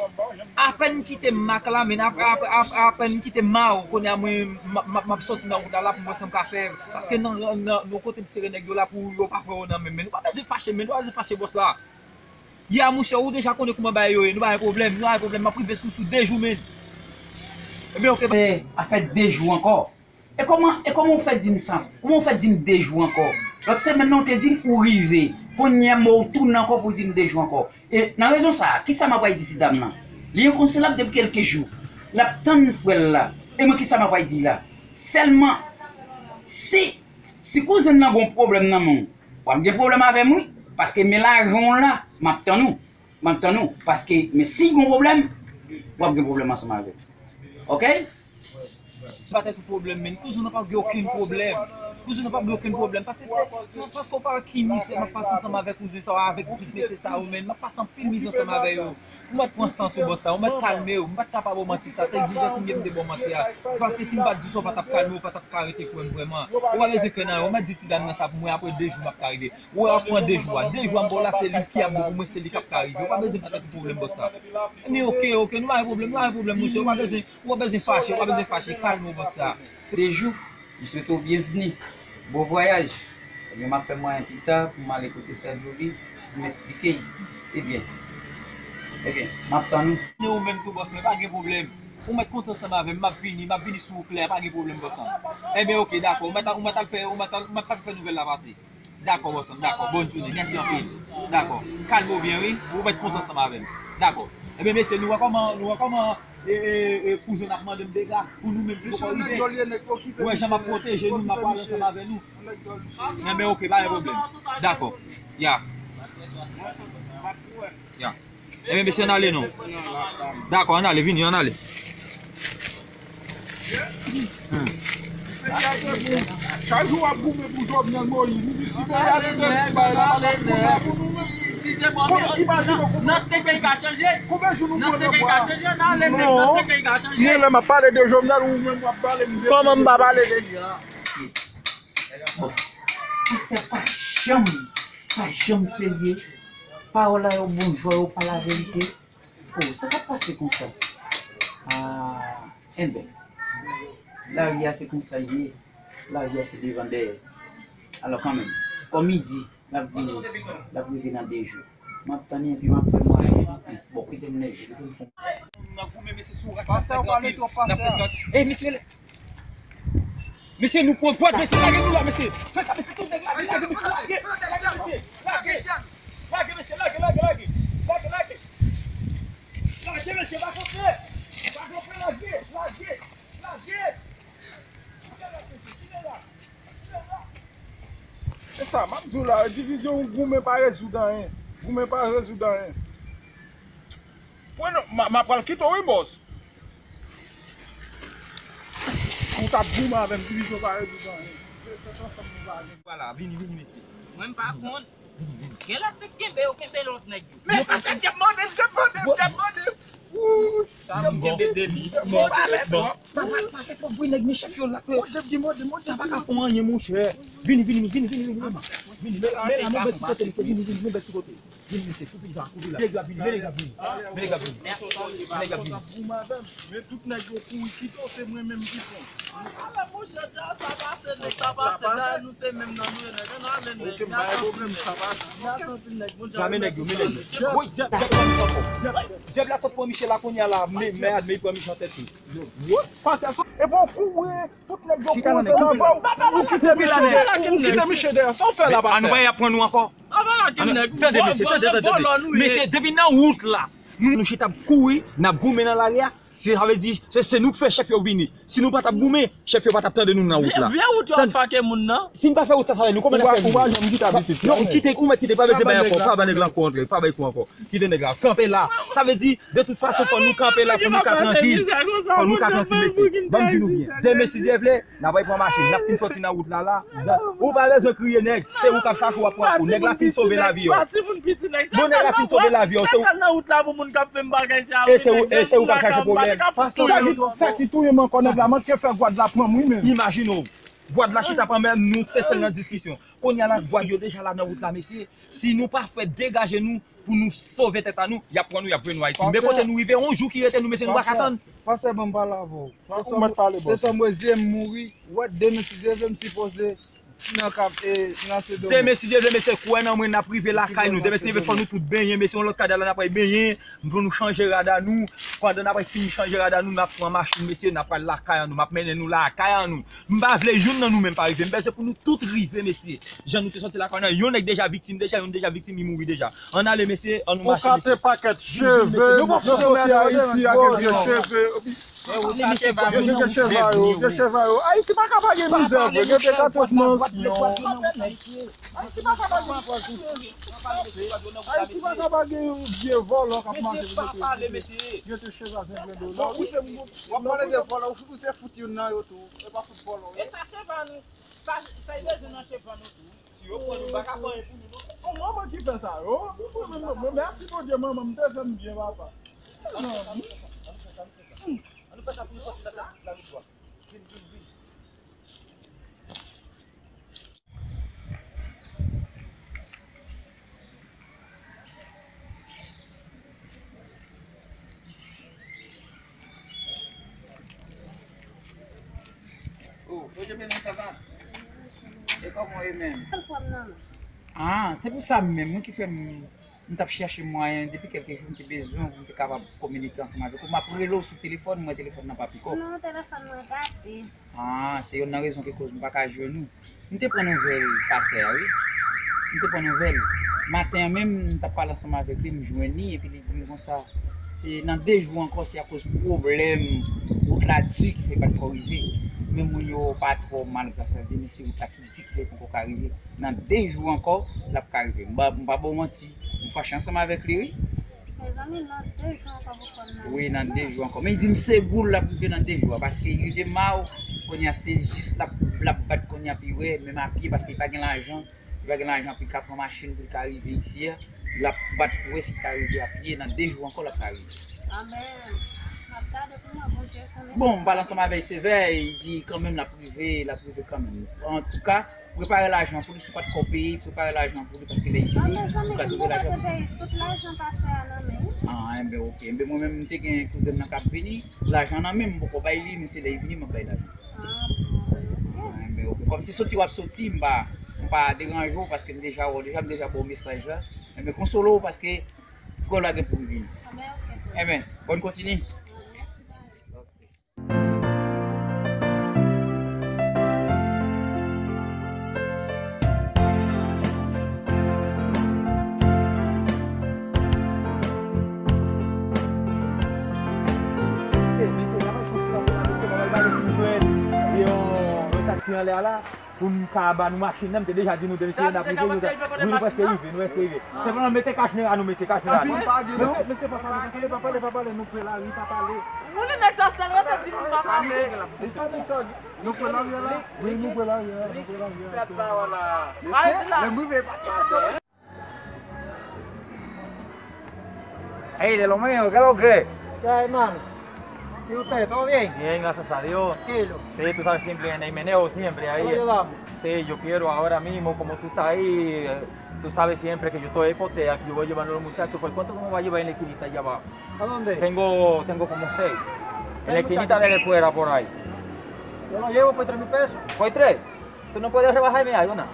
apèn m kite Mak la, menn, ap, ap, ap, apèn m kite Maw, kounye a mwen, m, m, m ap sòti nan wout la, la pou m wè sa m ka fè. Paske nan, nan, nan kote m sere nèg yo la pou yo pa pran yo nan men m, menn. Ou pa bezwen fache, menn, ou pa bezwen fache, bòs la. Ya, monchè, ou deja konnen kòman bagay yo ye. Nou pa gen pwoblèm, nou pa gen pwoblèm. M ap rive sou, sou de jou, menn. Ebyen, oke. Eh, afè de jou ankò. E kòman, e kòman ou fè di m sa? Kòman ou fè di m de jou ankò? Lòt semèn nan ou te di m ou rive. Kounye a men w tounen ankò pou w di m de jou ankò. E nan rezon sa a, kisa m ap pral di ti dam nan? Li enkonsolab depi kèlke jou. L ap tann frè l la. E mwen kisa m ap pral di la? Sèlman, si, si kouzen nan gen yon pwoblèm nan men w, w ap gen pwoblèm avè m wi. Paske men lajan w la, m ap tann ou. M ap tann ou. Paske, men si gen yon pwoblèm, w ap gen pwoblèm ansanm avè m. Oke? Pa tèt ou pwoblèm, menn. Kouzen w pa gen okenn pwoblèm. Kouzen w pa gen okenn pwoblèm. Paske se, se paske w pa wè ki mizè m ap pase ansanm avèk kouzen sa yo, avèk tout mesye sa yo, menn. M ap pase anpil mizè ansanm avè yo. Ou mèt pran sans ou, bòs la. Ou mèt kalme w. M pa t ka pa ba w manti sa. Se egzijans m gen pou m te ba w manti a. Paske si m pa t di sa, w pa t ap kalme, w pa t ap ka rete kwè m vrèman. Ou pa bezwen kwè nan yo. Ou mèt di ti dam nan sa pou mwen, apre de jou m ap ka rive. Ou wè, w ap pran de jou a. De jou a m ba w la, se li ki ap bon pou mwen, se li k ap ka rive. Ou pa bezwen pa tèt ou pwoblèm, bòs la. Men oke, oke, nou pa gen pwoblèm, nou pa gen pwoblèm, monchè. Ou pa bezwen, ou pa bezwen fache, ou pa bezwen fache. Kalme w, bòs la. De jou, m swete w byenvni. Bon vwayaj. Ebyen, m ap fè mwayen pita pou m ale kote sè Djouly, pou m esplike l. Ebyen, ebyen, m ap tann ou. Ni ou menm tou, bòs, mwen pa gen pwoblèm. Ou mèt kontre ansanm avè m, m ap vini, m ap vini sou ou klè, pa gen pwoblèm, bòs la. Ebyen, oke, dakò, ou mèt al, ou mèt al fè, ou mèt al, ou mèt al fè nouvèl la pase. Dakò, bòs la, dakò. Bòn jounen, mèsi anpil. Dakò. Kalme w byen, wi. Ou mèt kontre ansanm avè m. Dakò. Ebyen, mesye, nou wè kòman, nou wè kòman, e, e, e, kouzen ap mande m dega pou nou menm ki poko rive. Ou wè jan m ap pwoteje nou, m ap pale ansanm avè nou. Enben, oke, pa gen pwoblèm. Dakò. Ya. Ya. Ebyen, mesye, ann ale non. Dakò, ann ale, vini, ann ale. Chak jou w ap goumen pou Jovenel Moïse, ou di si peyi a te dènye bay la, l ap konsa pou nou menm. Konbyen, imajine w konbyen, nan se peyi ka chanje. Konbyen jou nou pran nan bwa? Nan se peyi ka chanje, nan ale nèg, nan se peyi ka chanje. Mwen lè m ap pale de Jovenel, ou menm w ap pale m de... Kòman m pa pale de li a? Bon, pastè pa janm, pa janm serye. Pawòl la yo bon jwè, yo pa laverite. Oh, sa k ap pase konsa? Ah, enben, lari a se konsa l ye. Lari a se devan dèyè. Alò kanmenm, kòm li di, l ap vini, l ap rive nan de jou. M ap tann li epi m ap fè mwayen. Bon, kite m nève, kite m fon. N ap goumen, mesye, sou rak la. Pastè, w pale twòp, pastè. Ey, mesye, mesye, nou pran gwad, mesye, lage nou la, mesye. Fè sa, mesye, tout nèg lage, lage, mesye, lage, lage, mesye. Lage, lage, mesye, lage, lage, lage. Lage, lage. Lage, mesye, pa kontre. Pa kontre, lage, lage, lage. Kite la, mesye, kite la. Kite la. E sa, m ap di w la, divizyon, goumen pa rezoud anyen. Goumen pa rezoud anyen. Mwen non, m a, m a pral kite w wi, bòs. Ou t ap goumen avè m, divizyon pa rezoud anyen. Se tèt ansanm nou pa gen. Vwala, vini, vini, mesye. Mwen m pa konn. Genlè se kenbe yo kenbe lòt nèg yo. Men pastè, m t ap mande, m t ap mande, m t ap mande. Wouy. Sa m kenbe de li. Bon, bon. Pa, pa, pa fè twòp bri, nèg, men chèf yo la ke sa pa ka fè anyen, monchè. Vini, vini, vini, vini, vini, vini. Vini, men, men la, nou bèl ti kote, mesye, vini, vini, nou bèl ti kote. Vini, mesye, koupi sa, koupi la. Nèg la vini, men nèg la vini. Men nèg la vini. Men nèg la vini. Men tout nèg yo kouri kite w, se mwen menm ki pran. Ale, monchè, dja sa pase, nèg, sa pase, dayè nou se menm nan nou ye, nèg, ann ale, nèg. Oke, m pa gen pwoblèm, sa pase. Dja santi nèg, bon, dja men nèg yo, men nèg yo. Woy, dyab, dyab la sot pran kò. Dyab, dyab la sot pran Michel la kounye a la, men, men, men pran Michel an tèt li. Pase a sot. Epi w kouri, tout nèg yo kouri, se nan bò w, ou kite Michel dèyè, ou kite Michel dèyè. Sa w fè la, pastè? An nou pa y ap pran nou ankò. Tande, mesye, tande, tande, tande. Mesye, depi nan wout la, nou, nou chita ap kouri, n ap goumen nan lari a. Se, sa vle di, se, se nou k fè chèf yo vini. Si nou pa t ap goumen, chèf yo pa t ap tande nou nan wout la. Vye wout yo ap fake moun nan. Si n pa fè wout sa, sa vle nou kòman n ap fè vini? Ou pa janm kite abitid sa. Non, kite, ou mèt kite, pa bezwen bay ankò, pa ba nèg la ankò antre, pa bay kou ankò. Kite nèg la kanpe la. Sa vle di, de tout fason, fò nou kanpe la, fò nou ka trankil. Fò nou ka trankil, mesye. Ban m di nou byen. Demen, si Dye vle, n ap al pran machin, n ap fin soti nan wout la la. Ou pa bezwen kriye nèg, se ou k ap chache w ap pran kou. Nèg la fin sove lavi w. Bon, nèg la fin sove lavi w, se ou. E se ou, e se ou k ap chache pwoblèm. Sa ki, sa ki touye m ankò, nèg la manke fè gwad la pran m wi menm. Imajine w, gwad la chita pran men nou, se sèl nan diskisyon. Kounye a la, gwad yo deja la nan wout la, mesye. Si nou pa fè degaje nou pou nou sove tèt a nou, y ap pran nou, y ap voye nou Ayiti. Men kote nou rive, yon jou ki rete nou, mesye, nou pa ka tann. Pastè, ban m pale avè w. Ou mèt pale, bòs. Se sa m wè, zye m mouri. Wè, demen, si Dye vle, m sipoze nan kap, e, nan Sendomeng. Demen, si Dye vle, mesye, kwè nan mwen, n ap rive lakay nou. Demen, si Dye vle, fò nou tout benyen, mesye, yon lòt kadè la, n ap al benyen, pou nou chanje rad a nou. Pandan n ap al fini chanje rad a nou, n ap pran machin, mesye, n ap al lakay an nou. M ap mennen nou lakay an nou. M pa vle youn nan nou menm pa rive. M bezwen pou nou tout rive, mesye. Jan nou te soti lakay nan, yon nèg deja viktim deja, yon deja viktim, li mouri deja. Ann ale, mesye, ann nou mache, mesye. Ou kate pakèt cheve, nou soti Ayiti ak vye cheve. Gen cheve a yo, gen cheve a yo. Ayiti pa ka pa gen mizè vre, gen dekatòz mansyon. Ayiti pa ka pa gen, Ayiti pa ka pa gen yon vye vòlò k ap mache pou mete, mete cheve a senk lendo. W ap pale de vòlò, ou se fout youn nan yo tou. E pa fout vòlò. E sa cheve a nou. Sa, sa y bezwen nan cheve nou tou. Si yo pran nou, pa ka fè anyen pou nou, non. Bon, manman ki fè sa yo. Mwen, mèsi Bondye, manman, m te fè m byen, papa. Ann nou fè sa, ann nou fè sa, ann nou fè sa pou nou sòti nan larit la. Vin, vin, vin. Oh, Benjamin, sa va? E kòman w ye menm? Al pran nan. Ah, se pou sa menm, wi, ki fè m, m t ap chèche mwayen depi kèlke jou, m te bezwen w pou m te kapab kominike ansanm avèk ou. M ap rele w sou telefòn, mwen telefòn nan pa pik ap. Non, telefòn mwen gate. Ah, se youn nan rezon ki koz m pa ka jwenn ou. M te pran nouvèl pastè a, wi. M te pran nouvèl. Maten an menm, m t ap pale ansanm avèk li, m jwenn li, epi li di m konsa, se nan de jou ankò, se akoz pwoblèm wout la di ki fè l pa t ko rive. Men moun yo pa twò mal gras a Dye, men se wout la ki di ki fè l poko ka rive. Nan de jou ankò, l ap ka rive. M pa, m pa ba w manti. M fache ansanm avèk li, wi. Mezanmi, nan de jou ankò pou kò m nan. Wi, nan de jou ankò. Men li di m se gou l ap rive nan de jou a, paske li rive Maw, kounye a se jis l ap, l ap bat kounye a pi wè, menm a pye, paske li pa gen lajan, li pa gen lajan pou li ka pran machin pou li ka rive isi a, l ap bat pou wè si li ka rive a pye, nan de jou ankò l ap ka rive. Amèn. M ap gade pou mwen, Bondye konnen. Bon, m pale ansanm avè l sevè, li di kanmenm l ap rive, l ap rive kanmenm. Antouka, prepare lajan pou li, si w pa t ko peye, prepare lajan pou li, paske lè li vini, ou ka twouve lajan pou li. Tout lajan pastè a nan men m. Ah, enben, oke. Enben, mwen menm, m te gen kouzen m nan k ap vini, lajan nan men m, m poko bay li, men se lè li vini, m ap bay lajan. Ah, bon, oke. Ah, enben, oke. Kòmsi soti w ap soti, m pa, m pa deranje w, paske m deja wè w deja, m deja ba w mesaj la. Enben, konsole w, paske frè w la gen pou l vini. Enben, oke, frè. Enben, bòn kontini. Yon, yon taksi anlè a la. Pou n ka ba nou machin nan, m te deja di nou de mesye n ap rive, nou, wi, nou prèske rive, nou prèske rive. Senpleman mete kach nan nou, mesye, kach nan nou. Mesye, mesye, pa pale, pa pale, pa pale, pa pale, nou pre lari, pa pale. Ou li nèg sa sèl rete di moun pa pale. Nou pre lari a la? Wi, nou pre lari a, nou pre lari a. Mesye, lè m rive, pa pase. Hey, de lo mío, ¿qué es lo que? ¿Qué hay, hermano? ¿Y usted, todo bien? Bien, gracias a Dios. Tranquilo. Sí, tú sabes, siempre en el meneo, siempre ahí. ¿Cómo ayudamos? Sí, yo quiero ahora mismo, como tú estás ahí, eh, tú sabes siempre que yo estoy ahí, porque yo voy llevando a los muchachos. ¿Por cuánto tú me vas a llevar en la esquinita allá abajo? ¿A dónde? Tengo, tengo como seis. En la esquinita de la escuela, por ahí. Yo lo llevo por tres mil pesos. ¿Por tres? ¿Tú no puedes rebajarme algo, nada?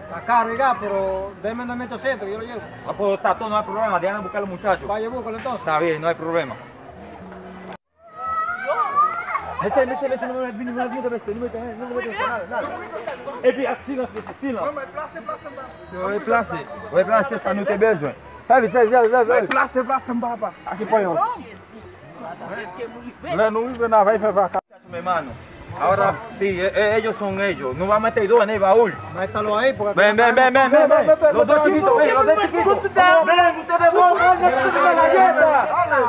Está caro ya, pero deme doscientos, yo lo llevo. Ah, pues está todo, no hay problema, déjame buscar a los muchachos. Vaya, búscalo entonces. Está bien, no hay problema. Mesye, mesye, mesye, nou mèt vini, nou mèt moute, mesye, nou mèt, nou mèt, nal, nal. Epi ak silans, mesye, silans. Mwen, mwen plase, plase, mwen. Yo, replase, replase sa nou te bezwen. Fè vit, fè vit, fè vit, fè vit. Mwen plase, plase, m papa. Ak ponyèt. Lè nou rive, n a va fè vaka. Hermano, ahora sí, e- e- ellos son ellos. Nos vamos a meter dos en el baúl. Ven, ven, ven, ven, ven, ven. Los dos chiquitos, ven, los dos chiquitos. Ven, ustedes dos, ven, ven, ven,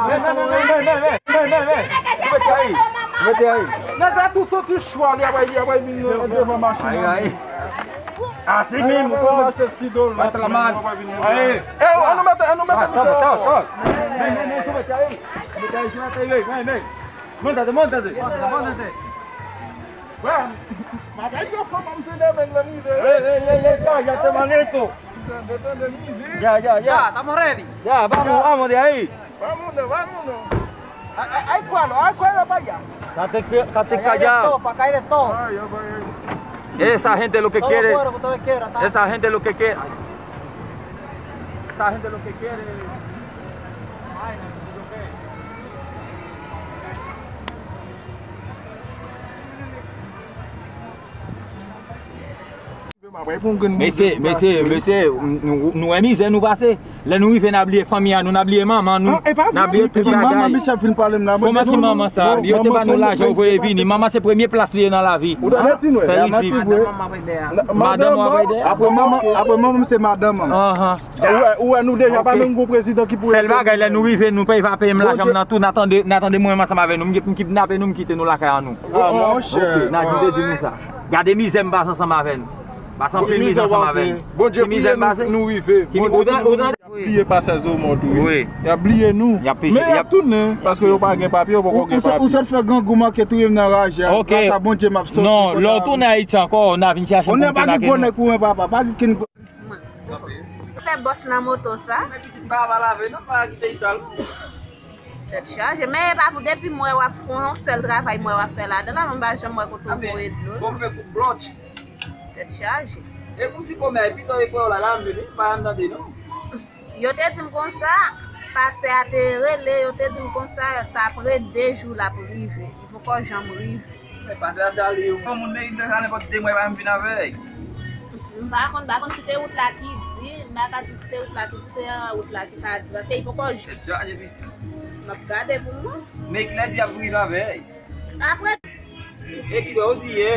ven, ven, ven, ven, ven, ven, ven, ven, ven. Súbete ahí, súbete ahí. Nèg la tou soti chwa, li ap bay, li ap bay vin nan devan machin nan. Ay, ay. Así mismo, mete la mano. Ahí. Eh, an nou mete, an nou mete misye. Ven, ven, ven, súbete ahí. Súbete ahí, súbete ahí, ven, ven, ven. Montate, montate. Montate, montate. Wè, bagay yo fò, pa m tande men nan rive. Ey, ey, ey, ey, cállate, manito. M tande, tande mizik. Ya, ya, ya. Ya, estamos ready. Ya, vamos, vamos de ahí. Vámonos, vámonos. Ay, ay, ay, cualo, ay, cualo para allá. Estate que- estate callado. Ay, ay, ay. Esa gente lo que quiere. Esa gente lo que quiere. Esa gente lo que quiere. Mesye, mesye, mesye, nou, nou wè mizè nou pase. Lè nou rive, n a bliye fanmi a nou, n a bliye manman nou, n a bliye tout bagay. Kòman ki manman sa? Yo te ba nou lajan, yo voye vini. Manman se premye plas li ye nan lavi. Fè rizib. Madanm w ap rete. Apre manman, apre manman m se madanm an. Ou wè, ou wè nou deja pa menm gon prezidan ki pou. Sèl bagay, lè nou rive, nou peye pa peye m lajan m nan tou, n a tande, n a tande mwen menm ansanm avè nou, m kidnape nou, m kite nou lakay an nou. Ah, monchè. N a di, di nou sa. Gade mizè m pase ansanm avè nou. Pase anpil mizè ansanm avè nou. Bondye priye nou, nou rive. Bondye priye nou. Y ap bliye pa sèzo mò tou, wi. Y ap bliye nou. Men y ap tounen, paske yo pa gen papye, yo poko gen papye. Ou sot fè grangou manke touye m nan raje a. Gras a Bondye, m ap soti. Non, lè w tounen Ayiti ankò, n a vin chache m pou m tounen ak nou. Mwen. Fè bòs nan moto sa. Men pitit m pa va lave non, pa kite l sal non. Tèt chaje. Men e pa pou depi m wè w ap fè yon sèl travay m wè w ap fè ladan la, mwen m pa janm wè kote w voye dlo non. Bon, fè koup blòch. Tèt chaje. E kouti kòmè, pito e kwè w la, la m vini, pa janm tande non. Yo te di m konsa, pastè a te rele, yo te di m konsa, sa apre de jou l ap rive. Li poko janm rive. Men pastè a se al yon moun men sa nenpòt de mwa pa m vin avè l. M pa konn, m pa konn si te wout la ki di, m pa ka di si te wout la ki di, se wout la ki pa di, paske li poko. Tèt chaje piti. M ap gade pou mwen. Men kilè di ap rive avè l. Apre. E kilè w di yè?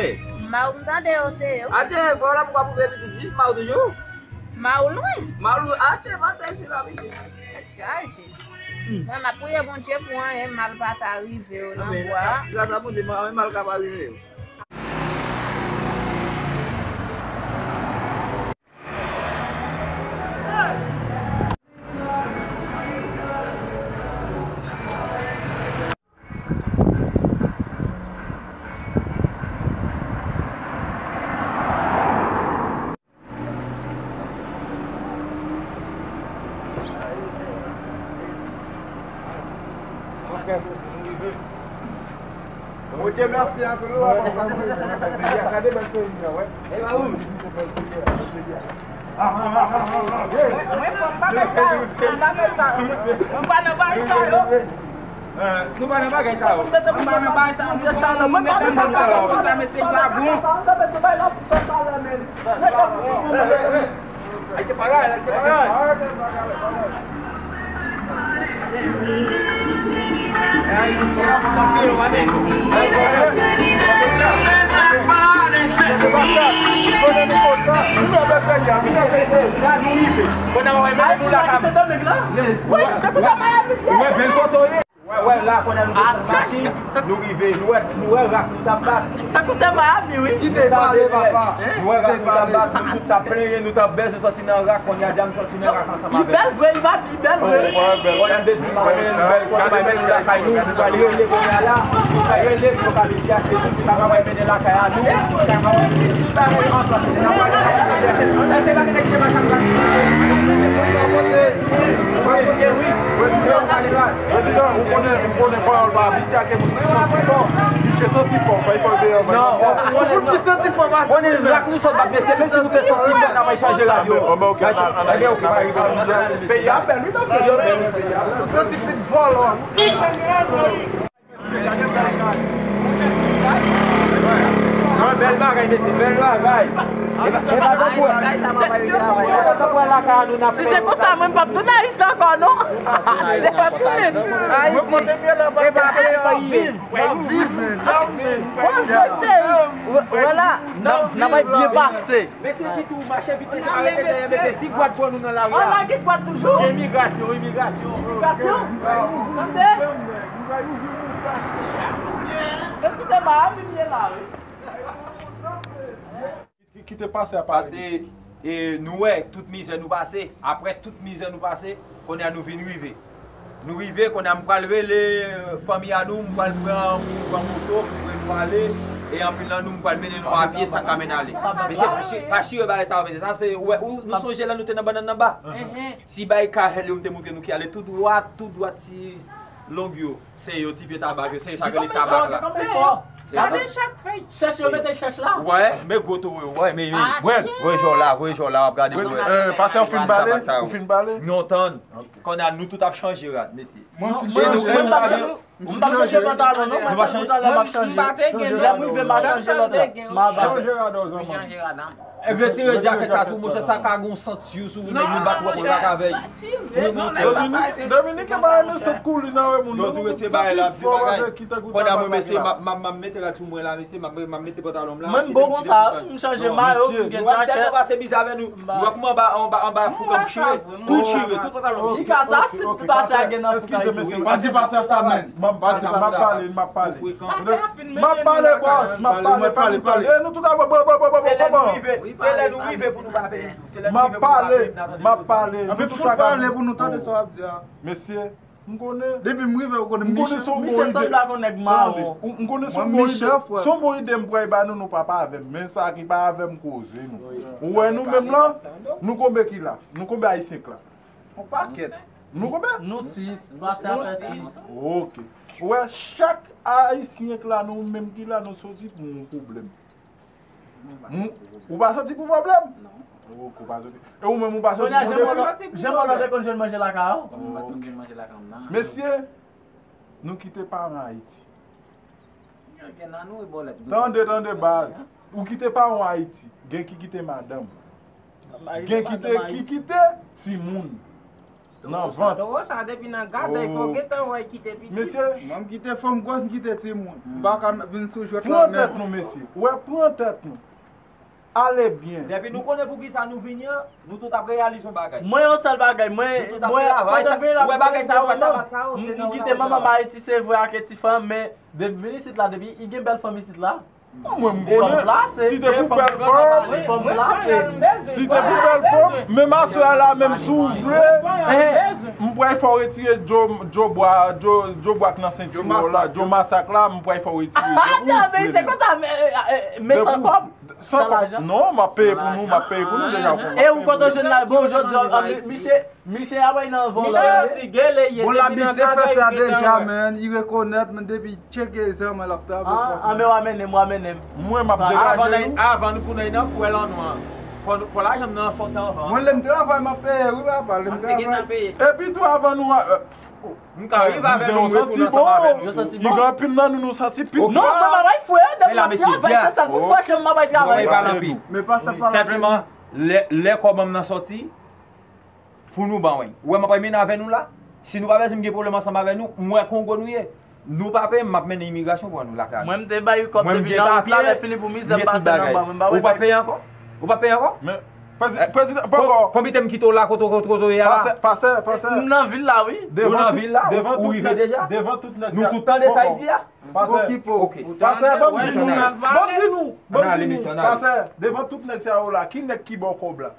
Maw m tande yo te yo. Atè, fò w la pou w ka pwouve pitit jis maw toujou. Maw lwen. Maw lwen, atè, pa tè si la pitit. Tèt chaje. Mwen, m ap priye Bondye pou anyen mal pa ta rive yo nan bwa a. Gras a Bondye, anyen mal ka pa rive yo. Bondye mèsi anpil wi. Gade bèl peyi a, wè. Mwen pa nan bagay sa yo. Mwen pa nan bagay sa yo. Eh, nou pa nan bagay sa yo. Mwen pa nan bagay sa yo, vye chalè. Mwen pa nan bagay sa yo, mesye, li pa bon. Ay, te pa ray, ay, te pa ray. Ou wè bèl kote w ye. Wè, wè, la, kounye a nou desann machin, nou rive, nou wè, nou wè rak nou t ap bat. Tankou se Miami, wi. Kite pale, papa. Nou wè rak nou t ap bat, nou tout t ap plenyen, nou t ap bèze sòti nan rak, kounye a dja m sòti nan rak ansanm avè l. Li bèl vre, li pa pi bèl vre. Kounye a m te di, nou pa mennen nou bèl kote, pa mennen nou lakay nou, nou pral rele kounye a la, nou pral rele pou yo ka vin chache nou, sa ka pral mennen lakay a nou, sa ka pral mennen tout bagay an plas, se nan pale la, se pa gen nèg ki te mache ak rak. Prezidan, ou konnen, ou konnen panyòl pa abitye ak moun ki santi fò. Misye santi fò, fò, fò deyò. Non, ou fout ki santi fò, pa sa. Konnen rak nou sot bat, mesye, menm si nou te santi fò, n ap chanje radyo. Ebyen, ok, ebyen, ok, pa rive. Peyi a bèl, wi, mesye. Yo bèl, wi, peyi a bèl. Ou fout santi pit vòlò. Mwen, bèl bagay, mesye, bèl bagay. Si se konsa, mwen m p ap tounen Ayiti ankò, non. Se pa tounen. Mwen kote m ye la, m ap viv. M ap viv, man. Vwala, n ap, n ap byen pase. Mesye, kite w mache vit, mesye, pa rete dèyè, mesye. Si gwad pran nou nan lari a. An lage gwad toujou. Imigrasyon, imigrasyon. Imigrasyon? Tande? Depi se pa a vin ye la, wi. Ki, ki te pase a pale de sa? Paske, e, nou wè tout mizè nou pase. Apre tout mizè nou pase, kounye a nou vin rive. Nou rive, kounye a m pral rele, e, fanmi a nou, m pral pran, m pran moto, m pran nou ale, e anpil nan nou, m pral mennen nou a pye, sa k ka mennen ale. Men se pa chi-, pa chire bagay sa yo, men sa se, ou wè, ou, nou sonje lè nou te nan bannann nan ba? Ti bagay kajèl yo, m te montre nou ki ale tou dwat, tou dwat ti long yo. Se yo, ti pye tabak yo, se yo sa k rele tabak la. Gade chèch fèy. Chèch yo mete chèch la. Wè, men gwo tou, wè, men, men, voye jò la, voye jò la, w ap gade pou wè. Pase, ou fin bale? Ou fin bale? Non, tann. Kounye a nou tout ap chanje rad, mesye. Mwen m fin chanje. Mwen m p ap chanje, m p ap chanje pantalon, non, mwen sèl pantalon m ap chanje. Lè m rive, m a chanje lòt la. M a bale. Chanje rad ou, zanmi. Retire djakèt sa sou, monchè, sa ka gon sant sou, sou ou, men li bat wòp wòp avèy. Dominiken pa renmen sant kou li nan, wi, moun. Yo tou retire bagay la, ti bagay. Kounye a mwen, mesye, m ap, m ap, m ap mete rad sou mwen la, mesye, m ap, m ap mete pantalon m la. Mwen m bon konsa, m chanje mayo, m gen djakèt. Nou ap tèlman pase bizè avè nou. Nou ap anba, anba, anba foukan m chire. Tou chire, tout pantalon m chire. Foukan sa, si pase a gen nan foukan. Eskize, mesye. Pase pastè sa, men. M ap pale, m ap pale, m ap pale. M ap pale, bòs, m ap pale, pale, pale. E nou tout ap, bò, bò, bò, bò, bò, kòman? Se lè nou rive pou nou pa peye. M ap pale, m ap pale. Anpi fout pale pou nou tande sa w ap di a. Mesye, m konnen. Depi m rive, ou konnen m konnen se yon bon ide. Miche sanble ak yon nèg mawon. M konnen se yon bon ide. Se yon bon ide m pral ba nou, nou pa pa avè m. Men sa ki pa avè m koze nou. Ou wè nou menm lan, nou konbe ki la? Nou konbe Ayisyen k la? Yon pakèt. Nou konbe? Nou sis, pastè a fè sis. Ok. Ou wè, chak Ayisyen k la, nou menm ki la, nou soti pou yon pwoblèm. Ou pa soti pou pwoblèm? Non. Ok, ou pa soti. E ou menm, ou pa soti pou defèt? Kounye a, Jean Paul te konn jwenn manje lakay ou? Mwen pa t konn jwenn manje lakay m nan. Mesye, nou kite paran Ayiti. Tande, tande, baz. Ou kite paran Ayiti. Gen ki kite madanm. Gen ki te, ki kite timoun. Nan vant. Towo sa depi nan gade, fò gentan wè kite pitit. Mesye. Mwen m kite fanm gwòs, m kite timoun. M pa ka vin sou jwèt la menm. Pran tèt nou, mesye. Ou wè, pran tèt nou. Ale byen. Depi nou konnen poukisa nou vini an, nou tout ap reyalize yon bagay. Mwen yon sèl bagay, mwen, mwen, pandan m vini la, m kite manman m Ayiti, se vre, ak ti fanm, men depi m vin isit la, depi i gen bèl fanm isit la, Bon, mwen, m konnen, si te pou bèl fanm, si te pou bèl fanm, menm aswè a la, menm si w vle, m pral fè w retire djo, djo bwa, djo, djo bwa k nan senti w la, djo masak la, m pral fè w retire. Depi w vle menm. Depi w vle. San kòb? Non, m ap peye pou nou, m ap peye pou nou deja. E ou kote w jwenn la? Bon, jodi a, Miche, Miche a bay nan van la. Miche soti gele ye. Bon, depi l abitye fè sa deja, man. Li rekonèt, men depi tcheke zam, l ap travay. Ah, ah, men w a mennen m, w a mennen m. Mwen, m ap degaje nou. Avan nou pou n al nan kwè lan nou an. Fò, fò lajan m nan soti anvan. Mwen, lè m travay, m ap peye, wi, papa, lè m travay. Epi tou, avan nou, euh, m ka rive avè nou, m retounen ansanm avè nou. Yo santi bon. Yo santi bon. Gen anpil nan nou, nou santi pit. Non, mwen pa bay fwe, depi m ap travay, se sèl pou fwe, m pa bay travay. Men pa sa, pa la. Senpleman, lè, lè kòb mwen nan soti, pou nou ban, wi. Ou wè, m ap mennen avè nou la. Si nou pa bezwen m gen pwoblèm ansanm avè nou, m wè Kongo nou ye. Nou pa peye m, m ap mennen imigrasyon pou nou lakay. Mwen, m te bay kòb depi nan wout la, lè fini pou mizè m pase nan ban, mwen pa wè. Ou pa peye ankò? Ou pa peye ankò? Men, prezidan, prezidan, poko. Konbite m kite w la, kote, kote, kote w ye a la? Pastè, pastè, pastè. M nan vil la, wi. Ou nan vil la, ou rive deja? Devan tout nèg, devan tout nèg sa. Nou tout tande sa y di a? Pastè, pastè, ban m di nou, ban m di nou, ban m di nou, pastè, devan tout nèg sa yo la, ki nèg ki ba w kòb la?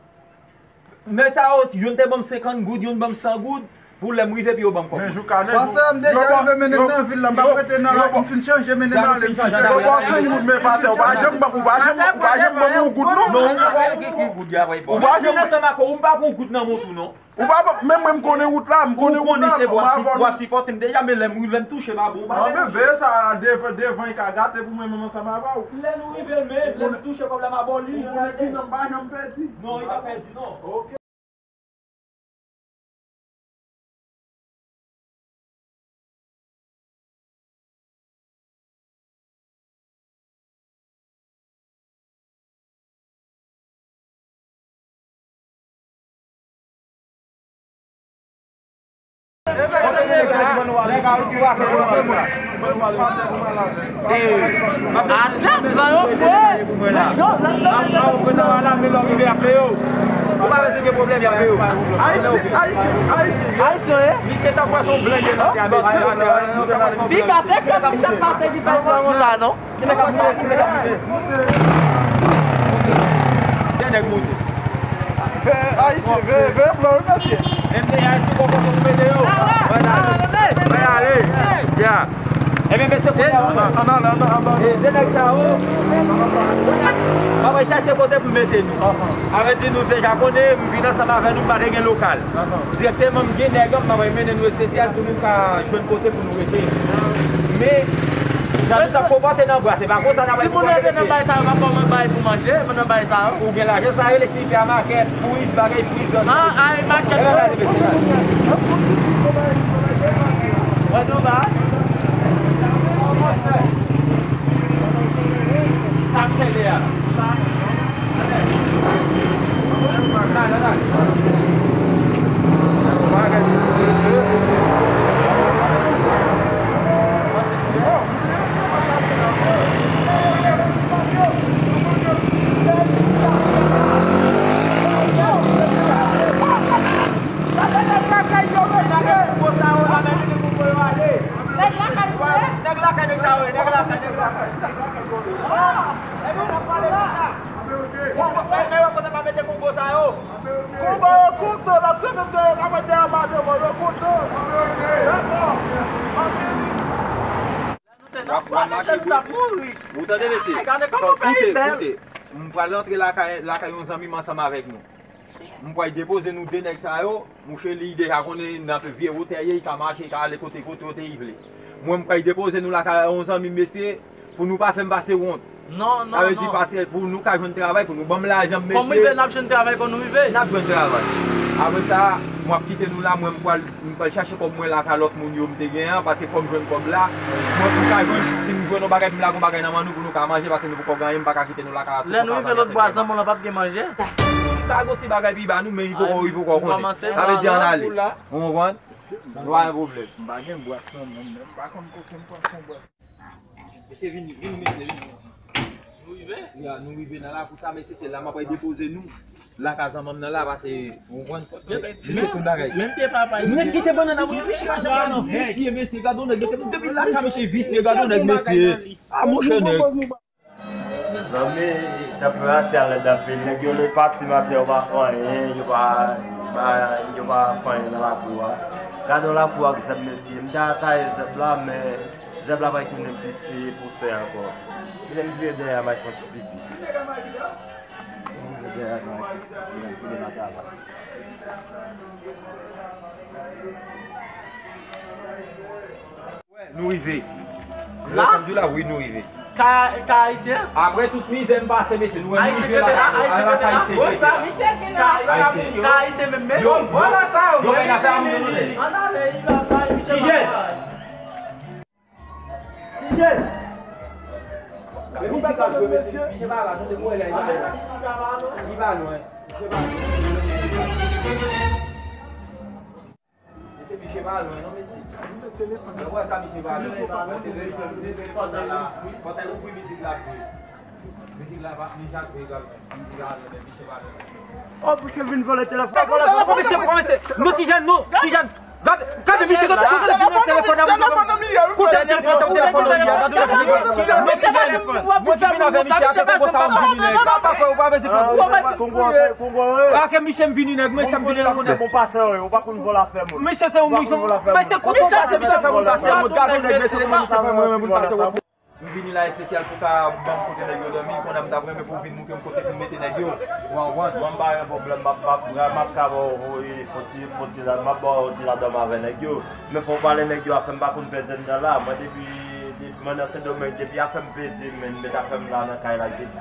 Nèg sa yo, youn te ban m senkant goud, youn ban m san goud, pou lè m rive, epi yo ban m kòb. Men jouka nen. Pastè, m deja rive mennen m nan vil la, m pa prete nan la, m fin chanje mennen m ale, m fin chanje. Yo ba w senk goud, men pastè, ou pa janm ban, ou pa janm, ou pa janm ban m yon goud, non. Non, ou pa gen ki goud, y a, ou pa janm. Ou pa pran yon goud nan men w tou, non. Ou pa ban, men mwen, m konnen wout la, m konnen wout la, m avè w. Ou konnen se bò, si w ap sipòte m deja, men lè m, lè m touche m a bon bagay. Anben, veye sa, devan, devan, li ka gate pou mwen menm ansanm avè w. Lè nou rive, men lè m touche kòb la, m a ba w li. Ou konnen ki nan m pa janm pèdi. Non, li pa pèdi, non. Ok. Atè, blan yo fre. Yo, la, la, la. Ou pa vle gen pwoblèm, y ap peye w. Ayisyen, Ayisyen, Ayisyen. Ayisyen, wi. Misye tankou se yon blan ye nan tè a, mesye. Piga se klèb ki chak pase ki fè yon ti sa, non? Ki nèg ap monte, ki nèg ap monte. Gen nèg monte. Veye Ayisyen, veye, veye blan, wi, mesye. M T A, èske w konn kote pou mete yo? Mwen ale. Mwen ale. Ya. Ebyen, mesye, kounye a, ann ale, ann ale, ann ale. E, de nèg sa yo, m ap chache kote pou mete nou. Sa vle di nou deja konnen, m vin ansanm avè nou, m pa te gen lokal. Dirèkteman, m gen nèg yo, m ap mennen nou espesyal pou nou ka jwenn kote pou nou rete. Men, jan nou t ap konpòte nan bwa, se pa konsa n ap konpòte, mesye. Si moun rete nan bay sa yo, pa fò mwen bay pou manje, mwen nan bay sa yo. Ou gen lajan, sa rele sipèmakèt, Fwiz, bagay Fwiz, zòn. Ah, ay, makèt. Gade, mesye, gade. Wè, nou ba. Sa m chèche a. Nèg lakay, nèg lakay, nèg lakay. Epi w ap pale konsa. Bon, bon, men, men yo kote pa mete kongo sa yo. Kongo yo kontan, l ap sèvi de yo ka mete anba devan yo kontan. Dakò. Wap, wap make kou. Ou tande, mesye? Koute, koute. M pral antre lakay, lakay yon zanmi m ansanm avèk nou. M pral depoze nou de nèg sa yo. Mouche, li deja konnen nan vye wotè ye, li ka mache, li ka ale kote, kote, kote li vle. Mwen, m pral depoze nou lakay yon zanmi m, mesye, pou nou pa fè m pase wont. Non, non, non. Sa vle di, paske pou nou ka jwenn travay, pou nou ban m lajan m, mesye. Kòm rive, n ap jwenn travay, kòm nou rive. N ap jwenn travay. Apre sa, m ap kite nou la, mwen, m pral, m pral chache kòb mwen lakay lòt moun yo m te gen an, paske fò m jwenn kòb la. Mwen, pou m ka jwenn, si m jwenn yon bagay, pou m lage yon bagay nan men nou, pou nou ka manje, paske nou poko gen anyen, m pa ka kite nou lakay a sou kòb sa. Lè nou rive lòt bwa, zanmi w lan p ap gen manje. Ta gon ti bagay pi ba nou, men li poko, li poko konnen. Sa vle di ann ale. Ou konprann? Nou pa gen pwoblèm. M pa gen bwas nan men m, men m pa konn kote m pral pran bwas. Mesye, vini, vini, mesye, vini. Nou rive? Ya, nou rive nan lakou sa, mesye, se la m ap depoze nou. Lakay zanmanm nan la, paske, ou konprann? Mesye, tout bagay. Menm te papa. Nèg kite bannann nan, mesye, pa janm nan visye, mesye, gade yon nèg, depi lakay misye visye, gade yon nèg, mesye. Ah, monchè, nèg. Mezanmi, tanperati a lèd anpil. Nèg yo lè pati maten, yo pa fè anyen, yo pa, pa, yo pa fè anyen nan lakou a. Gade yon lakou ak zèb, mesye. M ta taye zèb la, men zèb la pral tounen plis pi pousen ankò. Kilè m vire dèyè a, m al fè yon ti pipi. M vire dèyè a, m al fè yon ti pipi, m tounen nan travay. Nou rive. La? Sanm di w la, wi, nou rive. Ka, ka ayisyen? Apre tout mizè m pase, mesye, nou wè nou rive la. Ayisyen kenbe la, ayisyen kenbe la. Ayisyen. Ka ayisyen menm, men. Yo, yo, yo, men afè a moun yo, tande. Ann ale, li la, pa ayisyen. Ti jèn. Ti jèn. Men mizik ap jwe, mesye. Misye pa la, nou te voye la, li pa la. Li pa lwen. Misye pa lwen. Mesye, misye pa lwen non, mesye. Ou wè sa, misye pa lwen. Ou te leve, leve, leve, pantalon, pantalon pou mizik la jwe. Mizik la pa, misye ap jwe egal, misye pa lwen, men misye pa lwen. Oh, pou ke vin vòlè telefòn. Vòlè, vòlè, vòlè, mesye, mesye. Nou ti jèn, nou, ti jèn. Gade, gade, misye, gade, gade, vin nan telefòn nan mwen. Koute telefòn, telefòn nan mwen. Gade, gade, mwen vin avè misye, atè kongo sa, mwen vin nèg. Pa, pa fè, ou pa bezwen fè. Kongo, kongo, wi. Ake misye m vini nèg, mwen sa m vini la konnen. Bon pasè, wi, ou pa konn vòlè afè moun. Misye se yon misye, misye kote sa se misye fè moun pase wont, gade nèg, mesye, koman misye fè mwen, mwen, moun pase wont. M vini la espesyal pou ka ban m kote nèg yo dòmi, konnen m t ap renmen pou w vin montre m kote pou m mete nèg yo. Ou konprann? Mwen m pa gen pwoblèm, m ap, m ap, m ap ka ba w, e, fon ti, fon ti la, m ap ba w ti la dòmi avè nèg yo. Men fò w pale nèg yo, afè m pa konn pèdi anndan la. Mwen depi, depi Mwen nan Sendomeng, depi afè m pedi, men m met afè m la nan kay la, l pedi.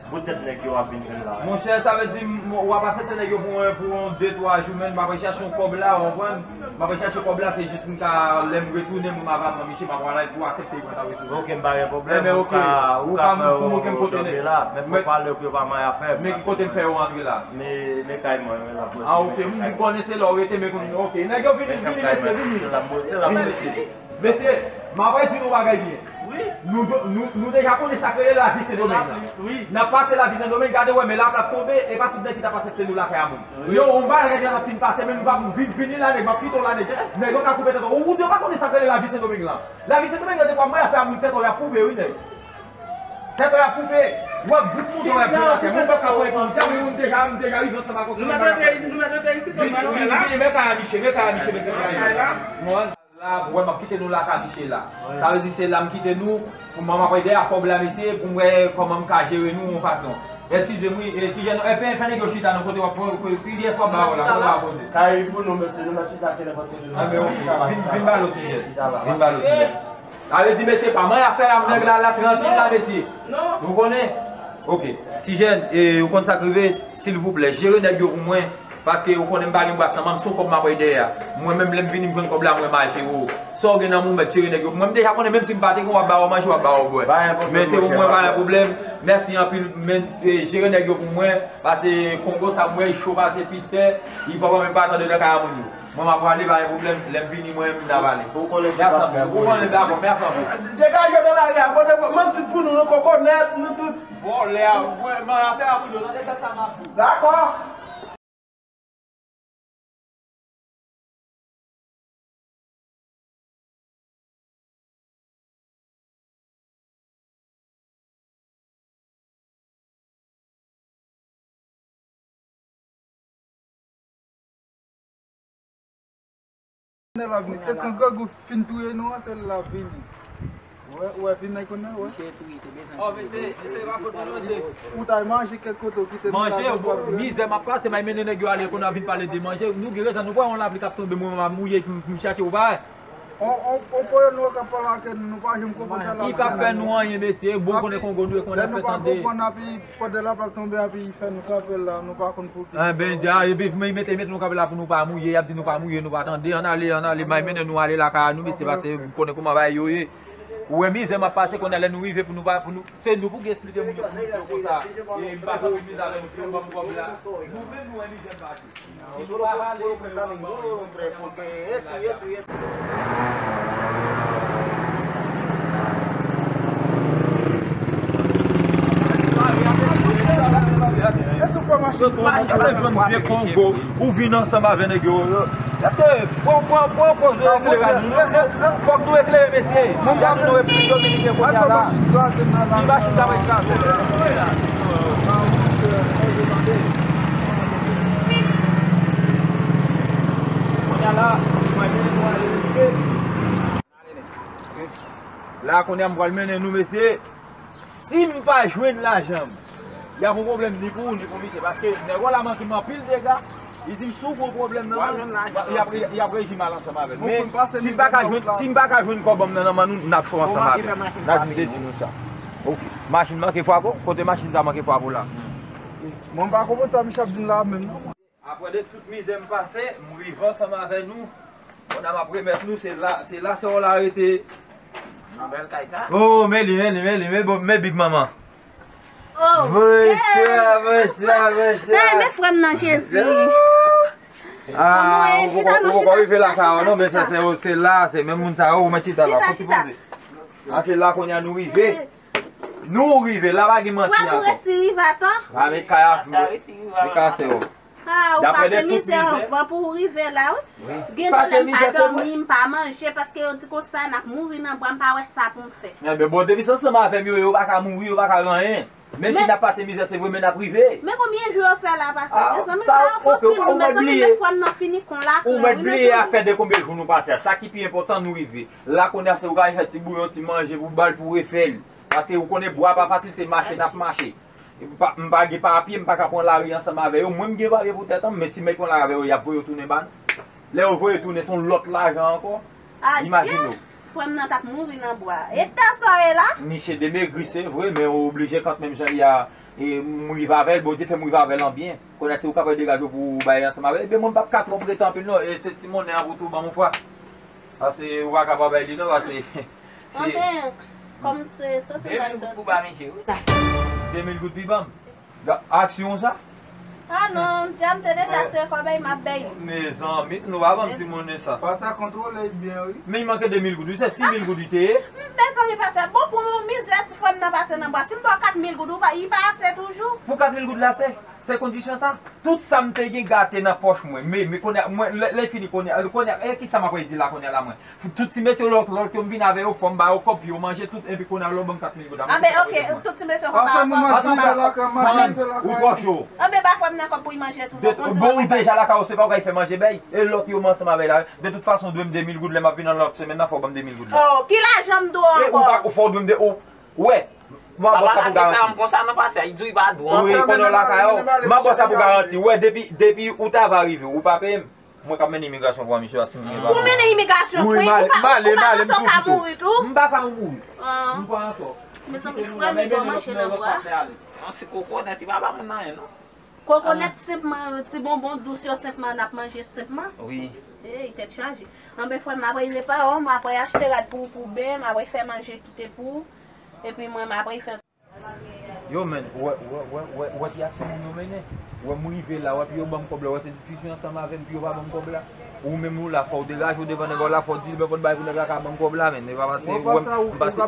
Bout tèt nèg yo ap vin jwenn la. Monchè, sa vle di, m, w ap aksepte nèg yo pou yon, pou yon de, twa jou, men m ap al chache yon kòb la, w konprann? M ap al chache kòb la, se jis pou m ka, lè m retounen, mwen m ap aprann misye, m ap pale pou aksepte pran ta resous. Ok, m pa gen pwoblèm. Enben, ok. Ou ka, ou ka fè yon dòmi la, men fò w pale pou yo pa manyen afè m. Men ki kote m fè yo antre la? Men, men kay mwen, men la. Ah, ok, m konnen se la w rete, men konnen, ok. Nèg yo vini, vini, mesye, vini. Vini, mesye. Mesye, m ap di nou bagay byen. Wi. Nou, nou, nou deja konnen sa k rele lavi Sendomeng la. Wi. N ap pase lavi Sendomeng, gade wè, men lapli ap tonbe, e pa tout nèg ki t ap aksepte nou lakay a moun. Wi. Yo, yon bagay deja n ap fin pase, men nou pa vin vini la, nèg, m ap kite w la, nèg. Nèg yo ka koupe tèt ou. Ou, ou deja konnen sa k rele lavi Sendomeng la. Lavi Sendomeng la, depi w ap manyen afè a moun, tèt ou y ap koupe, wi, nèg. Tèt ou y ap koupe. W ap gout moun, w ap pran tè. Moun pa ka pran moun, tè, moun deja, moun deja rive ansanm ak ou. Nou mèt rete, nou mèt rete isit, vini, vini, vini, men kay a miche, men kay a miche, mesye. Mwen. La, wè, m ap kite nou la ka miche la. Sa vle di se la m kite nou, pou mwen m ap wè dèyè kòb la, mesye, pou m wè kòman m ka jere nou yon fason. Eskize m, wi, e, ti jèn, e, fè, fè nèg yo chita nan kote w ap, kote, kote, kiyès w ap ba yo la, kote w ap poze. Kay pou nou, mesye, nou mèt chita, se nenpòt kote nou. Anben, ok, vin, vin ba yo, ti jèn. Vin ba yo, ti jèn. Sa vle di, mesye, pa manyen afè a, nèg la, la, trankil la, mesye. Non. Ou konnen? Ok. Ti jèn, e, ou konn sa k rive? Silvouplè, jere nèg yo pou mwen. Paske ou konnen m pa gen bras nan men m, se yon kòb m ap bay dèyè a. Mwen menm lè m vini m jwenn kòb la, mwen m al jere w. Sa w gen nan men w, mèt jere nèg yo pou mwen. M deja konnen menm si m pa te gen w ap ba w manje, w ap ba w bwè. Men se pou mwen, pa gen pwoblèm. Mèsi anpil, men, e, jere nèg yo pou mwen. Paske Kongo sa m wè, li cho pase pitè, li pa menm pa tande nan kay a moun yo. Mwen m ap prale, pa gen pwoblèm, lè m vini mwen menm m ta pale. Mèsi anpil. Ou konnen dakò, mèsi anpil. Degaje nan lari a, pote manti pou nou, nou kokonèt, nou tout. Vòlè a, mwen, mwen afè a moun yo, tande sa m ap di w. Dakò. Lè l ap vini, se kan grangou fin touye nou an, se l ap vini. Wè, wè, vin nan konnen, wè. Misye tou, li te bezwen. Oh, mesye, mesye, pa fòt mwen, mesye. Ou t al manje kèk kote, ou kite nou la. Manje, mizè m ap pase, m al mennen nèg yo ale, kounye a vin pale de manje. Nou gen rezon, nou wè yon lapli k ap tonbe, mwen m ap mouye, m, m chache ou pa wè. On, on, on pwoyè nou k ap pale ak nou, nou pa janm konprann sa lapli. Li pa fè nou anyen, mesye. Bon, konnen Kongo, nou e konnen fè tande. Lè nou pa konprann, epi pandan lapli ap tonbe, epi fè nou kanpe la, nou pa konn pou ki. Enben, dja, epi mete, mete nou kanpe la pou nou pa mouye, y ap di nou pa mouye, nou pa tande. Ann ale, ann ale, m al mennen nou ale lakay nou, mesye, pase konnen kòman bagay yo ye. Ou wè mizè m ap pase kounye a lè nou rive pou nou pa, pou nou, se nou pou ki esplike moun yo pou nou di yo konsa. E m pase anpil mizè avè nou, pou yo ban m kòb la. Nou menm nou wè mizè m pase. Si nou pa pale, pou yo ban m kòb la. Èske w fè machin pou ou? Machin pou vye Kongo. Ou vin ansanm avè nèg yo, yo. Mesye, pran, pran, pran koze eklere nou. Fòk nou eklere, mesye. Gade nou epi Dominiken kounye a la. Li machin ta pral kraze. Kounye a la, la, kounye a, m pral mennen nou, mesye. Si m pa jwenn lajan m, y ap yon pwoblèm ni pou ou, ni pou misye. Paske nèg la manke m anpil dega. Li di m si w gen yon pwoblèm nan men w, y ap, y ap reji mal ansanm avè l. Men si m pa ka jwenn, si m pa ka jwenn kòb nan men nou, n ap cho ansanm avè l. N a di m te di nou sa. Ok. Machin manke frape w? Kote machin sa manke frape w la? Mwen m pa konprann sa misye ap di m la menm non. Apre de tout mizè m pase, m rive ansanm avè nou. Bon, n ap remèt nou, se la, se la sè w la rete. Nan bèl kay sa. Oh, men li, men li, men li, men bon, men Big Mama. Oh, mesye, mesye, mesye. Men, men frè m nan Jezi. Ah, ou poko, ou poko rive lakay ou non, men se, se, se la, se menm moun sa yo, ou mèt chita la, fò sipoze. Ah, se la kounye a nou rive. Nou rive la, pa gen manti ankò. Wè, nou resi rive atan. A, men kay a, men kay a sè w. Ah, ou pase mizè anvan pou ou rive la, wi. Gen de lè m pa dòmi, m pa manje, paske yo di konsa, n ap mouri nan bwa, m pa wè sa pou m fè. Enben, bon, depi se ansanm avè m yo ye, yo pa ka mouri, yo pa ka gen anyen. Menm si n ap pase mizè, se vre, men n ap rive. Men konbyen jou yo fè la pase? Mezanmi, sa yo fò pil, mezanmi, men fwa m nan fini kon lakren, wi, mezanmi. Ou mèt bliye afè de konbyen jou nou pase a. Sa ki pi enpòtan, nou rive. La kounye a, se ou ka al fè ti bouyon, ti manje pou ba l, pou refè l. Paske ou konnen bwa pa fasil, se mache n ap mache. M pa, m pa gen papye, m pa ka pran lari ansanm avè yo. Mwen, m gen papye pou tèt an m, men si m met yon lari avè yo, y ap voye yo tounen ba n. Lè yo voye tounen, se yon lòt lajan ankò. Adje! Imajine w. Frè m nan t ap mouri nan bwa. E ta sa w ye la? Misye demegri, se vre, men ou oblije kanmenm jan li a, e, m rive avè l, Bondye fè m rive avè l an byen. Kounye a, si ou ka pran degaje w pou w bay ansanm avè l, ebyen, mwen m p ap ka twòp rete anpil, non. E se ti monnen an pou tou ban m yon fwa. Pase ou pa ka pa bay li, non, pase se Anben, kòm se soti de mil goud pou ba misye, wi. De mil goud pi ban m. Ga-, aksyon sa? Ah non, djam te deplase kòb ay m ap bay. Mezanmi, nou pa ban m ti monnen sa. Pase a kontwole byen, wi. Men li manke de mil goud, wi, se sis mil goud li te ye. Mezanmi, pase bon pou mizè ti frè m nan pase nan bwa. Si m ba w kat mil goud, ou pa, li pa ase toujou. Pou kat mil goud la, se, se kondisyon sa. Tout sa m te gen gate nan pòch mwen. Men, men kounye a, mwen, lè, lè fini kounye a, kounye a, e kisa m ap di la kounye a la, mwen? Tout ti mesye lòt, lòt yo m vin avè yo, fò m ba yo kòb pou yo manje tout, epi kounye a lè w ban m kat mil goud la, mwen te pran kòb mwen. Tout ti mesye kòb pa fò. Antouka, ou twò cho. Anben, ba frè m nan kòb pou l manje tou, non, bon, ou deja lakay ou, se pa ou k al fè manje bay. E lòt yo m ansanm avè la, de tout fason, ou dwe m de mil goud, lè m ap vin nan lòt semèn nan, fò w ban m de mil goud la. Oh, ki lajan m dwe w ankò? E ou pa, fò w dwe m de, ou, wè, m ap ba w sa pou garanti. Konsa non, pase a, li di w li pa dwe w ankò. Wi, kounye a w lakay ou, m ap ba w sa pou garanti. Wè, depi, depi ou ta va rive, ou pa peye m. Mwen k ap mennen imigrasyon pou misye, paske m gen bagay. Ou mennen imigrasyon pou li, ou pa, ou pa panse w ka mouri tou? M pa ka mouri. Ah. M pa ankò. Mezanmi, frè m, li ba w manje nan bwa. An ti kokonèt, li pa ba moun anyen, non. Kokonèt senpman, ti bonbon dous yo senpman, n ap manje senpman. Wi. Ey, tèt chaje. Anben, frè m, m ap rive pa w, m ap achte rad pou, pou ben, m ap fè manje kite pou ou. Epi mwen, m ap fè Yo, men, wè, wè, wè, wè, wè ki aksyon moun yo mennen. Wè m rive la, wè, epi yo ban m kòb la, wè se diskisyon ansanm avè m, epi yo pa ban m kòb la. Ou menm ou la, fò w degaje w devan nèg la, fò w di l, men fò w bay pou nèg la ka ban m kòb la, men. E pa pase, wè, m pase,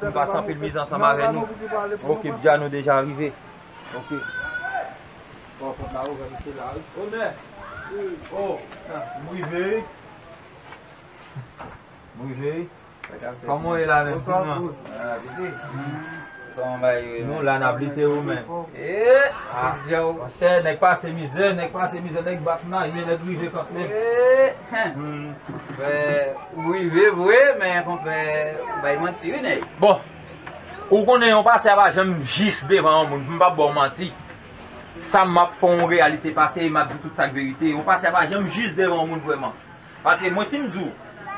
m pase anpil mizè ansanm avè nou. Ok, Djano deja rive. Ok. Bon, fò m ba ou, misye la, wi. Onè. Oh, m rive, wi. M rive, wi. Kòman w ye la menm, ti man? Ah, pitit. Kòman bagay yo ye, menm? Nou la, n ap lite, ou menm? Eh, ah, monchè, nèg pase mizè, nèg pase mizè, nèg bat nan, men nèg rive kanmenm. Eh, hen. Hmm. Frè, ou rive vre, men konpè, ou bay manti, wi, nèg. Bon, ou konnen yon pase a pa janm jis devan yon moun, m p ap ba w manti. Sa m ap fè yon reyalite pase, e m ap di tout sa k verite. Yon pase a pa janm jis devan yon moun vrèman. Paske mwen, si m di w,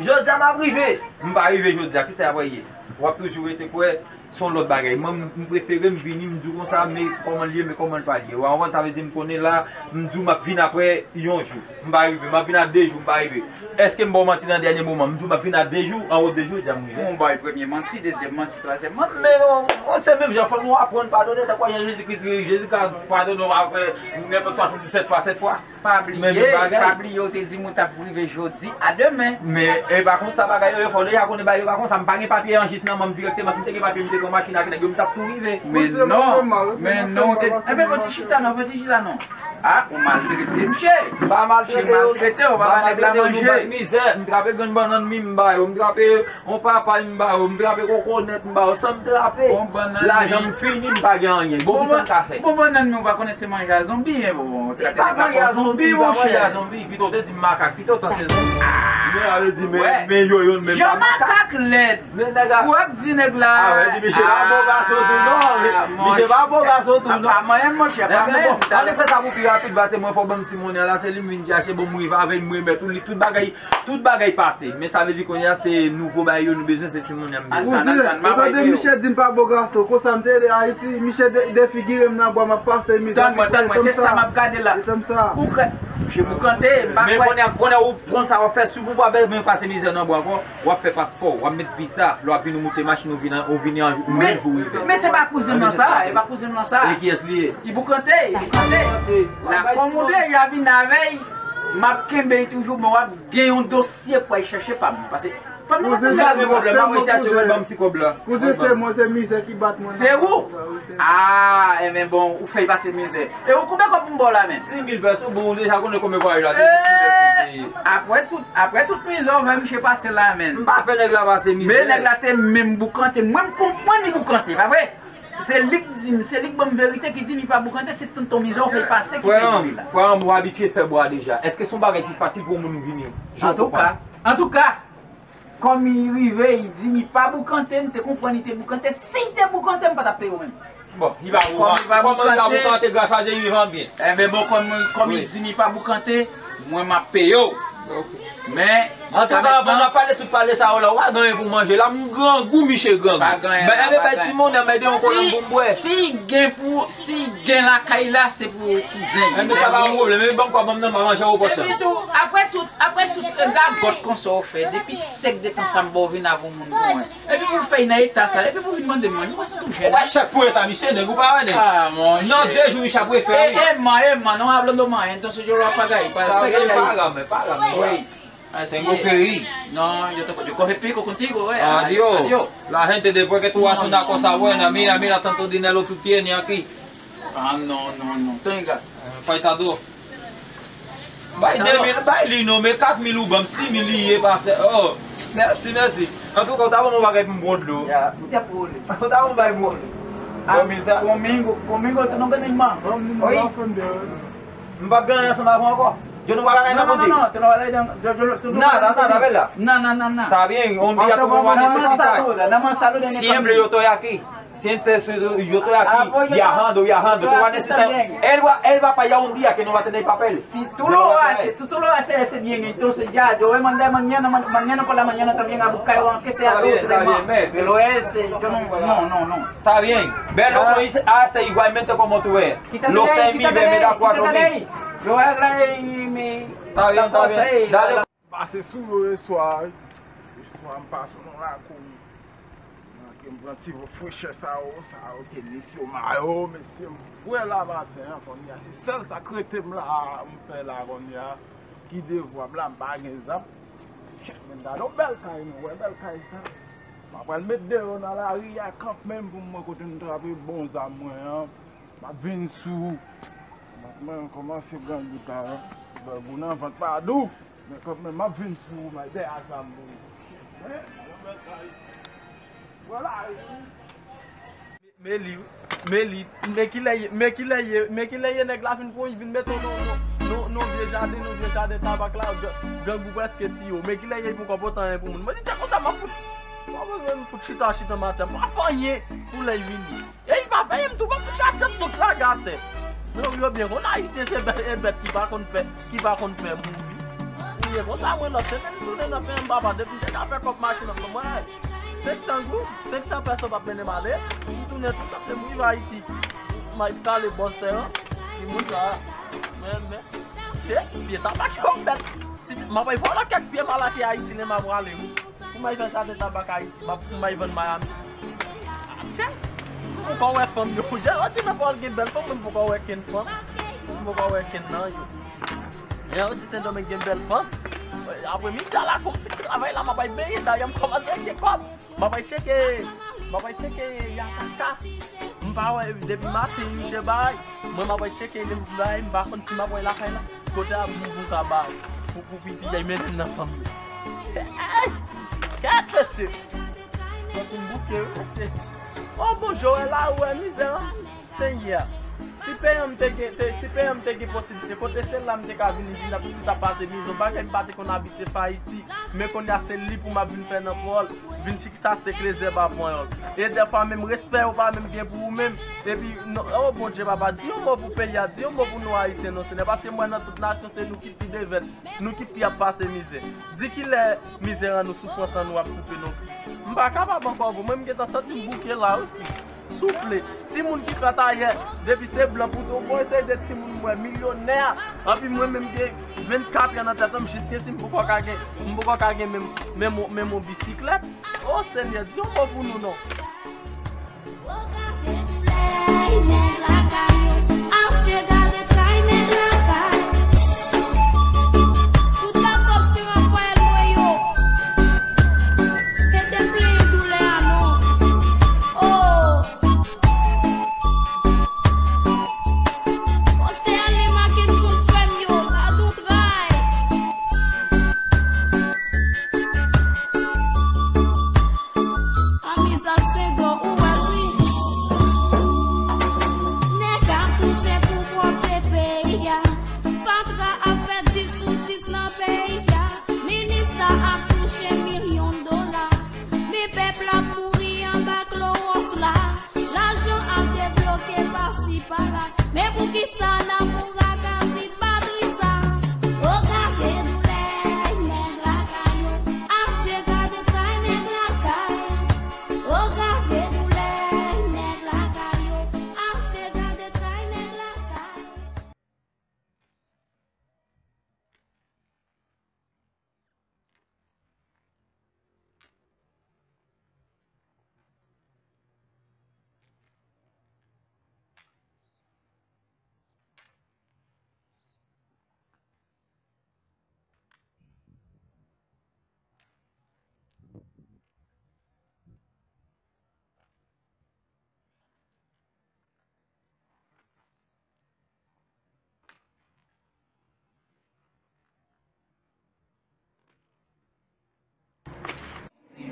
jodi a m ap rive, m pa rive jodi a, kisa y ap ye? W ap toujou rete kwè se yon lòt bagay. Mwen, m, m prefere m vini, m di w konsa, men kòman l ye, men kòman l pa l ye. W a konprann, sa vle di m konnen la, m di w m ap vin apre yon jou, m pa rive. M ap vin a de jou, m pa rive. Èske m ba w manti nan dènye moman? M di w m ap vin a de jou, anwo de jou, jodi a m rive. Yon bay premye manti, dezyèm manti, twazyèm manti. Men non, se menm jan, fò nou aprann padone, tankou jan Jezi Kris di, Jezi ka padone w apre nenpòt swasanndisèt fwa sèt fwa. Pa bliye, pa bliye, ou te di m ou t ap rive jodi a demen. Men, e pa konsa bagay yo ye, fò w deja konnen bagay yo pa konsa, m pa gen papye an jis nan men m dirèkteman, si m te gen papye, m te pran machin ak nèg yo, m t ap tou rive. Men non, men non, ou te, enben, fò ti chita non, fò ti chita non. Ah, ou maltrete, msye. M pa maltrete yo, m pa maltrete yo, nou bat mizè, m trape grenn bannann mi, m ba yo, m trape yon papay m ba yo, m trape kokonèt m ba yo, sa m trape. Lajan m fini, m pa gen anyen. Bon, kisa m ka fè? Bon, bannann nou pa konnen se manje a zonbi, en, bon, bon, ou trete nèg la kon zonbi, monchè. Pito w te di makak, pito w ta se zonbi. Men, sa vle di, men, men yo, yo, men pa makak. Jan makak lèd. Men nèg la. Ou ap di nèg la. Ah, wè, di misye pa bon gason tou, non. Misye pa bon gason tou, non. Pa manyen, monchè, pa manyen. Ann fè sa pou pi rapid, pase mwen fò ban m ti monnen la, se li m vin chache, bon, m rive avè l, m remèt ou li, tout bagay. Tout bagay pase, men sa vle di kounye a se nouvo bagay yo nou bezwen, se timoun yo m bezwen. Ou tande, misye di m pa bon gason, konsa m te rete Ayiti, misye de-, defigire m nan bwa, m ap pase mizè. Tann mwen, tann mwen, se sa m ap gade la. Ou kwè, misye boukante, m pa kwè. Men kounye a, kounye a ou konn sa w ap fè, si w pa bezwen pase mizè nan bwa ankò, w ap fè paspò, w ap met viza, lè w ap vin ou moute machin, ou vin, ou vini an, ou menm jou rive. Men se pa kouzen m nan sa, e pa kouzen m nan sa. E kiyès li ye? Li boukante, li boukante. La kòm ou deja vin avè l, m ap kenbe l toujou, men w ap gen yon dosye pou al chache pa m. Pase pa m nan. Kouzen, pa gen pwoblèm, m ap al chache, mwen ban m ti kòb la. Kouzen, se mwen, se mizè ki bat mwen. Se ou? Ah, enben bon, ou fè l pase mizè. E ou konbyen kòb pou m ba w la menm? Sis mil pèso, bon, ou deja konnen konbyen vwayaj la te di, sis mil pèso te ye. Apre tout, apre tout mizè, ou fè misye pase la menm. M pa fè nèg la pase mizè. Men nèg la te menm boukante, mwen m konprann li boukante, pa vre? Se li k di m, se li k ban m verite ki di m li pa boukante, se tonton mizè ou fè l pase ki fè li la. Frè m, ou abitye fè bwa deja. Èske se yon bagay ki fasil pou yon moun vini? Antouka, antouka, kòm li rive, li di m li pa boukante, m te konprann li te boukante. Si l te boukante, m pa t ap peye w menm. Bon, li pa boukante. Kòm li pa boukante, gras a Dye, li vivan byen. Enben bon, kòm, kòm li di m li pa boukante, mwen m ap peye w. Ok. Men, antouka, anvan n ap pale tout pale sa yo la, ou pa gen anyen pou manje. La, m grangou, miche grangou. Pa gen anyen, men, pa gen anyen. Bay ti monnen, mete yon kolanm pou m bwè. Si, si gen pou, si gen lakay la, se pou kouzen. Men sa pa yon pwoblèm. Epi ban m kòb, ban m nan, m a manje ou pòch la. Epi tou, apre tout, apre tout, e, gagòt konsa ou fè, depi sèk de tan sa m ba w vin avè yon moun pou mwen. Epi pou fèy nan eta sa, epi pou vin mande mwen, nou pa santi w jèn. Ou pa chak pou eta, misye, nèg, ou pa wè, nèg. Ah, monchè. Nan de jou, misye ap refè, wi. E, e, man, e, man, non, hablando man, entonces yo lo apagay, pa sa gen la. Wi. Así es. Tengo que ir. No, yo te, yo coge pico contigo, eh. Adiós. Adiós. La gente después que tú haces una cosa buena, mira, mira, tanto dinero tú tienes aquí. Ah, no, no, no. Tenga. Eh, falta dos. Bay de mil, bay li non, men kat mil ou ban m, sis mil li ye pase. Oh, mèsi, mèsi. Antouka, ou ta ban m yon bagay pou m bwè dlo. Ya, ou te pou li. Ou ta ban m bay bwè dlo. Ah, conmigo, conmigo, tú no ganas más. Oye. M p ap gen anyen ansanm avè w ankò. Yo nou pral ale nan konte. No, no, no, tú no vas a ir, yo, yo, tú no vas a ir. Nada, nada, ¿verdad? No, no, no, no. Está bien, un día tú me vas a necesitar. Nada más saluda, nada más saluda en español. Siempre yo estoy aquí. Siempre estoy, yo estoy aquí. Viajando, viajando. Tú vas a necesitar. Él va, él va para allá un día que no va a tener papel. Si tú lo haces, tú, tú lo haces ese bien, entonces ya, yo voy a mandar mañana, ma-, mañana por la mañana también a buscar, aunque sea dos o tres más. Pero ese, yo no, no, no, no. Está bien. Ve, el otro dice, hace igualmente como tú ves. Los seis mil, ve, me da cuatro mil. Está bien, está bien. Dale. Pase sou yo yè swa, wi. Yè swa, m pase nan lakou. Manke m pran ti frechè sa yo, sa yo te ni sou mayo, mesye, m fre la maten an, kounye a, se sèl sa k rete m la, m fè la kounye a, ki devwa m la, m pa gen zam. Men gade yon bèl kay, nou wè bèl kay sa. M ap pral met deyò nan lari a kanmenm pou m wè kote m trape bon zam mwen an. M ap vin sou. M ap, mwen kòmanse grangou ta, grangou nan vant pa dou. Men kanmenm, m ap vin sou ou, m al dèyè zam pou ou. Men, yon bèl kay. Vwala, wi. Men li, men li, men kilè ye, men kilè ye, men kilè ye nèg la vin pran, vin mete w nan, nan, nan, nan vye jaden, nan vye jaden tabak la, g-, grangou prèske tiye w. Men kilè ye pou konpòte anyen pou moun. Mwen di, se konsa m ap fout. Mwen bezwen fout chita, chita m atè. M pa fè anyen pou lè l vini. E li pa peye m tou, pa fout kachèt tout lage atè. Men yo byen konn Ayisyen se bèt, e bèt ki pa konn fè, ki pa konn fè mouri. Ou ye konsa, mwen lòt semèn m tounen nan pen m papa, depi m te ka fè kòb machin nan, mwen, senk san goud, senk san pèso p ap mennen m ale, m tounen tou, m ap rive Ayiti. M al kale bòs tè an, di moun sa, men, men, se pye tabak yo m bèt. Si, si, m ap al vòlò kèk pye malake Ayiti, lè m ap prale, wi. Pou m al fè jaden tabak Ayiti, m ap, pou m al vann Miami. Atchè! M poko wè fanm yo. Jè, yo di nan Pòl gen bèl fanm, mwen m poko wè kenn fanm. M poko wè kenn nan yo. Jè, yo di Sendomeng gen bèl fanm. Apre midi a la, kou m fin travay la, m ap al benyen, dayè m kòmanse gen kòb. M ap al tcheke, m ap al tcheke Yakaka. M pa wè, depi maten, misye bay. Mwen, m ap al tcheke, lè m bay, m pa konn si m ap wè lakay la. Kote a pou, pou ta ba, pou, pou pipi, y mennen nan fanm yo. Hey! Kèt mesye! Fòk m bouke, wi, mesye. O Bondye, w wè la, ou wè mizè an? Senyè, si peyi an m te gen, te, si peyi an m te gen posiblite, kote se la m te ka vini, vin ap, vin ap pase mizè, bagay m pa te konn abitye fè Ayiti, men kounye a se li pou m ap vin fè nan Pòl, vin chita se klezè pa panyòl. E dèfwa menm respè ou pa menm gen pou ou menm. Epi, non, o Bondye papa, di yon mo pou peyi a, di yon mo pou nou Ayisyen non, Senyè, paske m wè nan tout nasyon se nou ki pi devèt, nou ki pi ap pase mizè. Di kilè mizè an nou, soufrans an nou ap koupe non. M pa kapab ankò, mwen m gentan santi m bouke la, wi. Souple. Timoun ki fèt ayè, depi se blan pou tou, bon, se de timoun mwen, milyonè. Anpi mwen menm gen vennkat an nan tèt an, m jis gen si m poko ka gen, m poko ka gen menm, menm, menm yon bisiklèt. O Senyè, di yon mo pou nou non.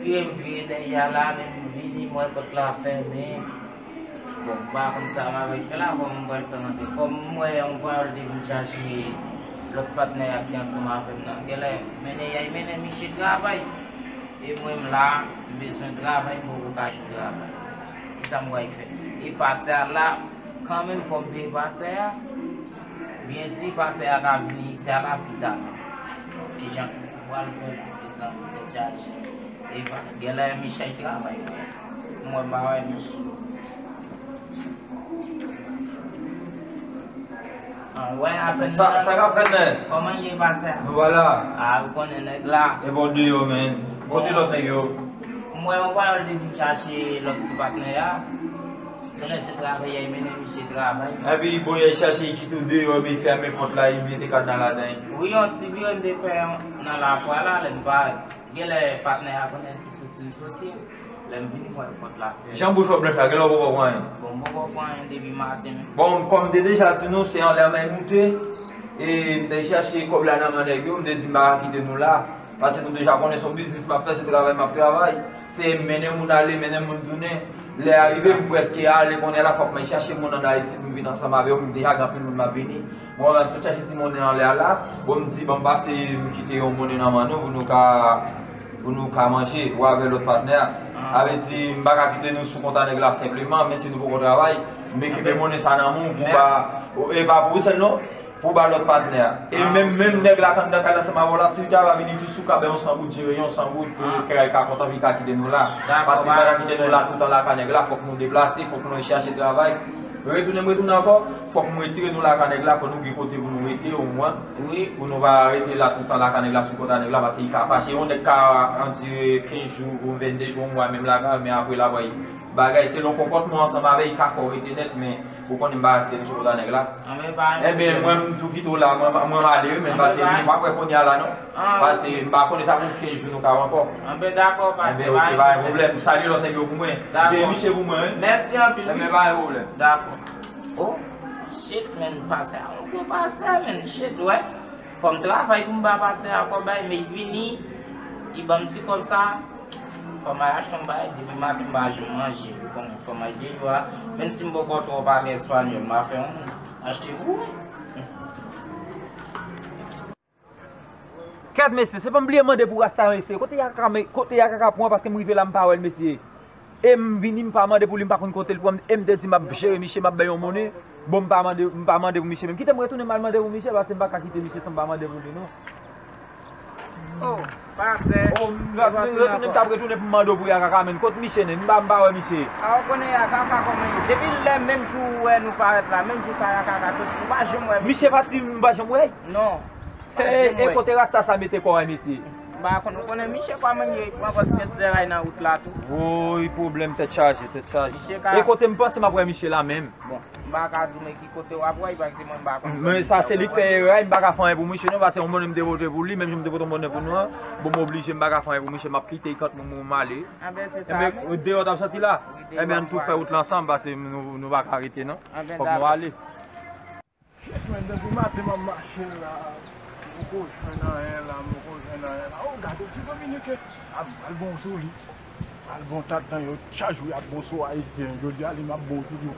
Vire, m vire dèyè a la, men m vini, m wè pòt la fèmen. Bon, m pa konn sa m ap fè la, kòman m pral fè rantre. Kòm m wè yon pawòl te vin chache lòt patnè a ki ansanm avè m nan. Genlè, mennen y al mennen misye travay. E mwen, m la, m bezwen travay, m poko ka jwenn travay. Kisa m pral fè? E pastè a la, kanmenm, fò m peye pastè a. Byen si pastè a ka vini isi a la pita. Kijan pou al fè, mezanmi, tèt chaje. E pa, genlè Michel travay, wi. Mwen pa wè Michel. An, wè, apèn sa, sa k ap fèt, nèg? Kòman ye, pastè? Nou pa la. A, ou konnen nèg la. E bon deyò, men. Kote lòt nèg yo? Mwen, yon pawòl te vin chache lòt ti patnè a. Konnen se travay, y al mennen misye travay. Epi, bon, y al chache, y kite w deyò, men y fèmen pòt la, y mete kadna ladan. Wi, yon ti vire m te fè nan lakwa la, lè m pa, genlè patnè a konnen se soti m soti. Lè m vini, m wè pòt la fèmen. Jan bouch w ap blanch la, genlè w poko pran anyen. Bon, m poko pran anyen depi maten. Bon, kòm m te deja di nou, se anlè a m moute. E m te chache kòb la nan men nèg yo, m te di m pa ka kite nou la. Paske nou deja konnen se yon biznis m ap fè, se travay m ap travay. Se mennen moun ale, mennen moun tounen. Lè a rive, m prèske ale, kounye a la fòk mwen chache moun ann Ayiti pou m vin ansanm avè yo, m deja gen anpil moun m ap vini. Mwen menm sot chache ti monnen anlè a la, bon, m di, ban m pase, m kite yon monnen nan men nou pou nou ka, pou nou ka manje, ou avè lòt patnè a. Sa vle di, m pa ka kite nou sou konta nèg la senpleman, men si nou poko travay, m ekipe monnen sa nan men w pou ba, e pa pou ou sèl non, pou ba lòt patnè a. E menm, menm nèg la k anndan kay la ansanm avè w la, si l ta va vini jis ou ka bay yon san goud, jere yon san goud pou kay ka kontan, pou l ka kite nou la. Paske m pa ka kite nou la toutan lakay nèg la, fòk nou deplase, fòk nou al chache travay. Retounen, m retounen ankò, fòk m retire nou lakay nèg la, fòk nou gen kote pou nou rete omwen. Wi. Pou nou pa rete la toutan lakay nèg la, sou konta nèg la, paske li ka fache. Yon nèg ka andire kenz jou, ou vennde jou, yon mwa menm lakay, men apre l ap bay bagay. Selon konpòtman ansanm avè l, li ka fè w rete nèt, men ou konnen m pa kite nou sou konta nèg la. Enben, mwen, m tou kite w la, mwen, mwen m ale, wi, men paske nou p ap wè kounye a la, non. Paske m pa konnen sa pou kenz jou nou ka wè ankò. Anben, dakò, pastè, pa gen pwoblèm. Salye lòt nèg yo pou mwen. Jere misye pou mwen, wi. Mèsi anpil, wi. Enben, pa gen pwoblèm. Dakò. Oh, shit, man, pastè a, yon gwo pastè, man, shit, wè. Fò m travay pou m ba pastè a kòb la, men li vini, li ban m ti kòb sa. Fò m al achte yon bagay, depi maten m pa janm manje, ou konnen, fò m al deyò a. Menm si m poko twò pale espanyòl, m a fè yon achte pou mwen. Kèt mesye, se pa m bliye mande pou rasta mesye. Kote y a kaka, kote y a kaka pran paske m rive la m pa wè l mesye. E m vini m pa mande pou li, m pa konn kote l pran m. E m te di m ap jere misye, m ap bay yon monnen. Bon, m pa mande, m pa mande pou misye menm. Kite m retounen m al mande pou misye paske m pa ka kite misye san m pa mande pou li non. Oh, pastè. Oh, m ap retounen, m t ap retounen pou m mande w pou y a kaka menm. Kot misye, nen? M pa, m pa wè misye. A, ou konnen y a kaka kòman ye. Depi lè menm jou ou wè nou parèt la, menm jou sa y a kaka soti, nou pa janm wè misye. Misye pati, m pa janm wè l? Non. Hey, e kote rasta sa mete kò a mesye? M pa konn, ou konnen misye kòman ye, li pran kòs kès dèray nan wout la tou. Woy, pwoblèm, tèt chaje, tèt chaje. E kote m panse m ap wè misye la menm? Bon, m pa ka di w men ki kote w ap wè l, paske mwen m pa konn. Men sa se li k fè erè, m pa ka fè anyen pou misye non, paske yon monnen m te pote pou li, menm jan m te pote yon monnen pou nou an. Bon, m oblije, m pa ka fè anyen pou misye, m ap kite l kont mwen, mwen m ale. Enben, se sa menm. Deyò w t ap soti la? Enben, ann tou fè wout la ansanm, paske nou, nou pa ka rete non. Fòk nou ale. Shit, man, depi maten m ap mache la, m poko jwenn anyen la, m poko jwenn anyen la. Oh, gade ti Dominiken, a m pral bon sou li. Pral bon tat dan yo, chak jou y ap bon sou Ayisyen. Jodi a li m ap bon toujou.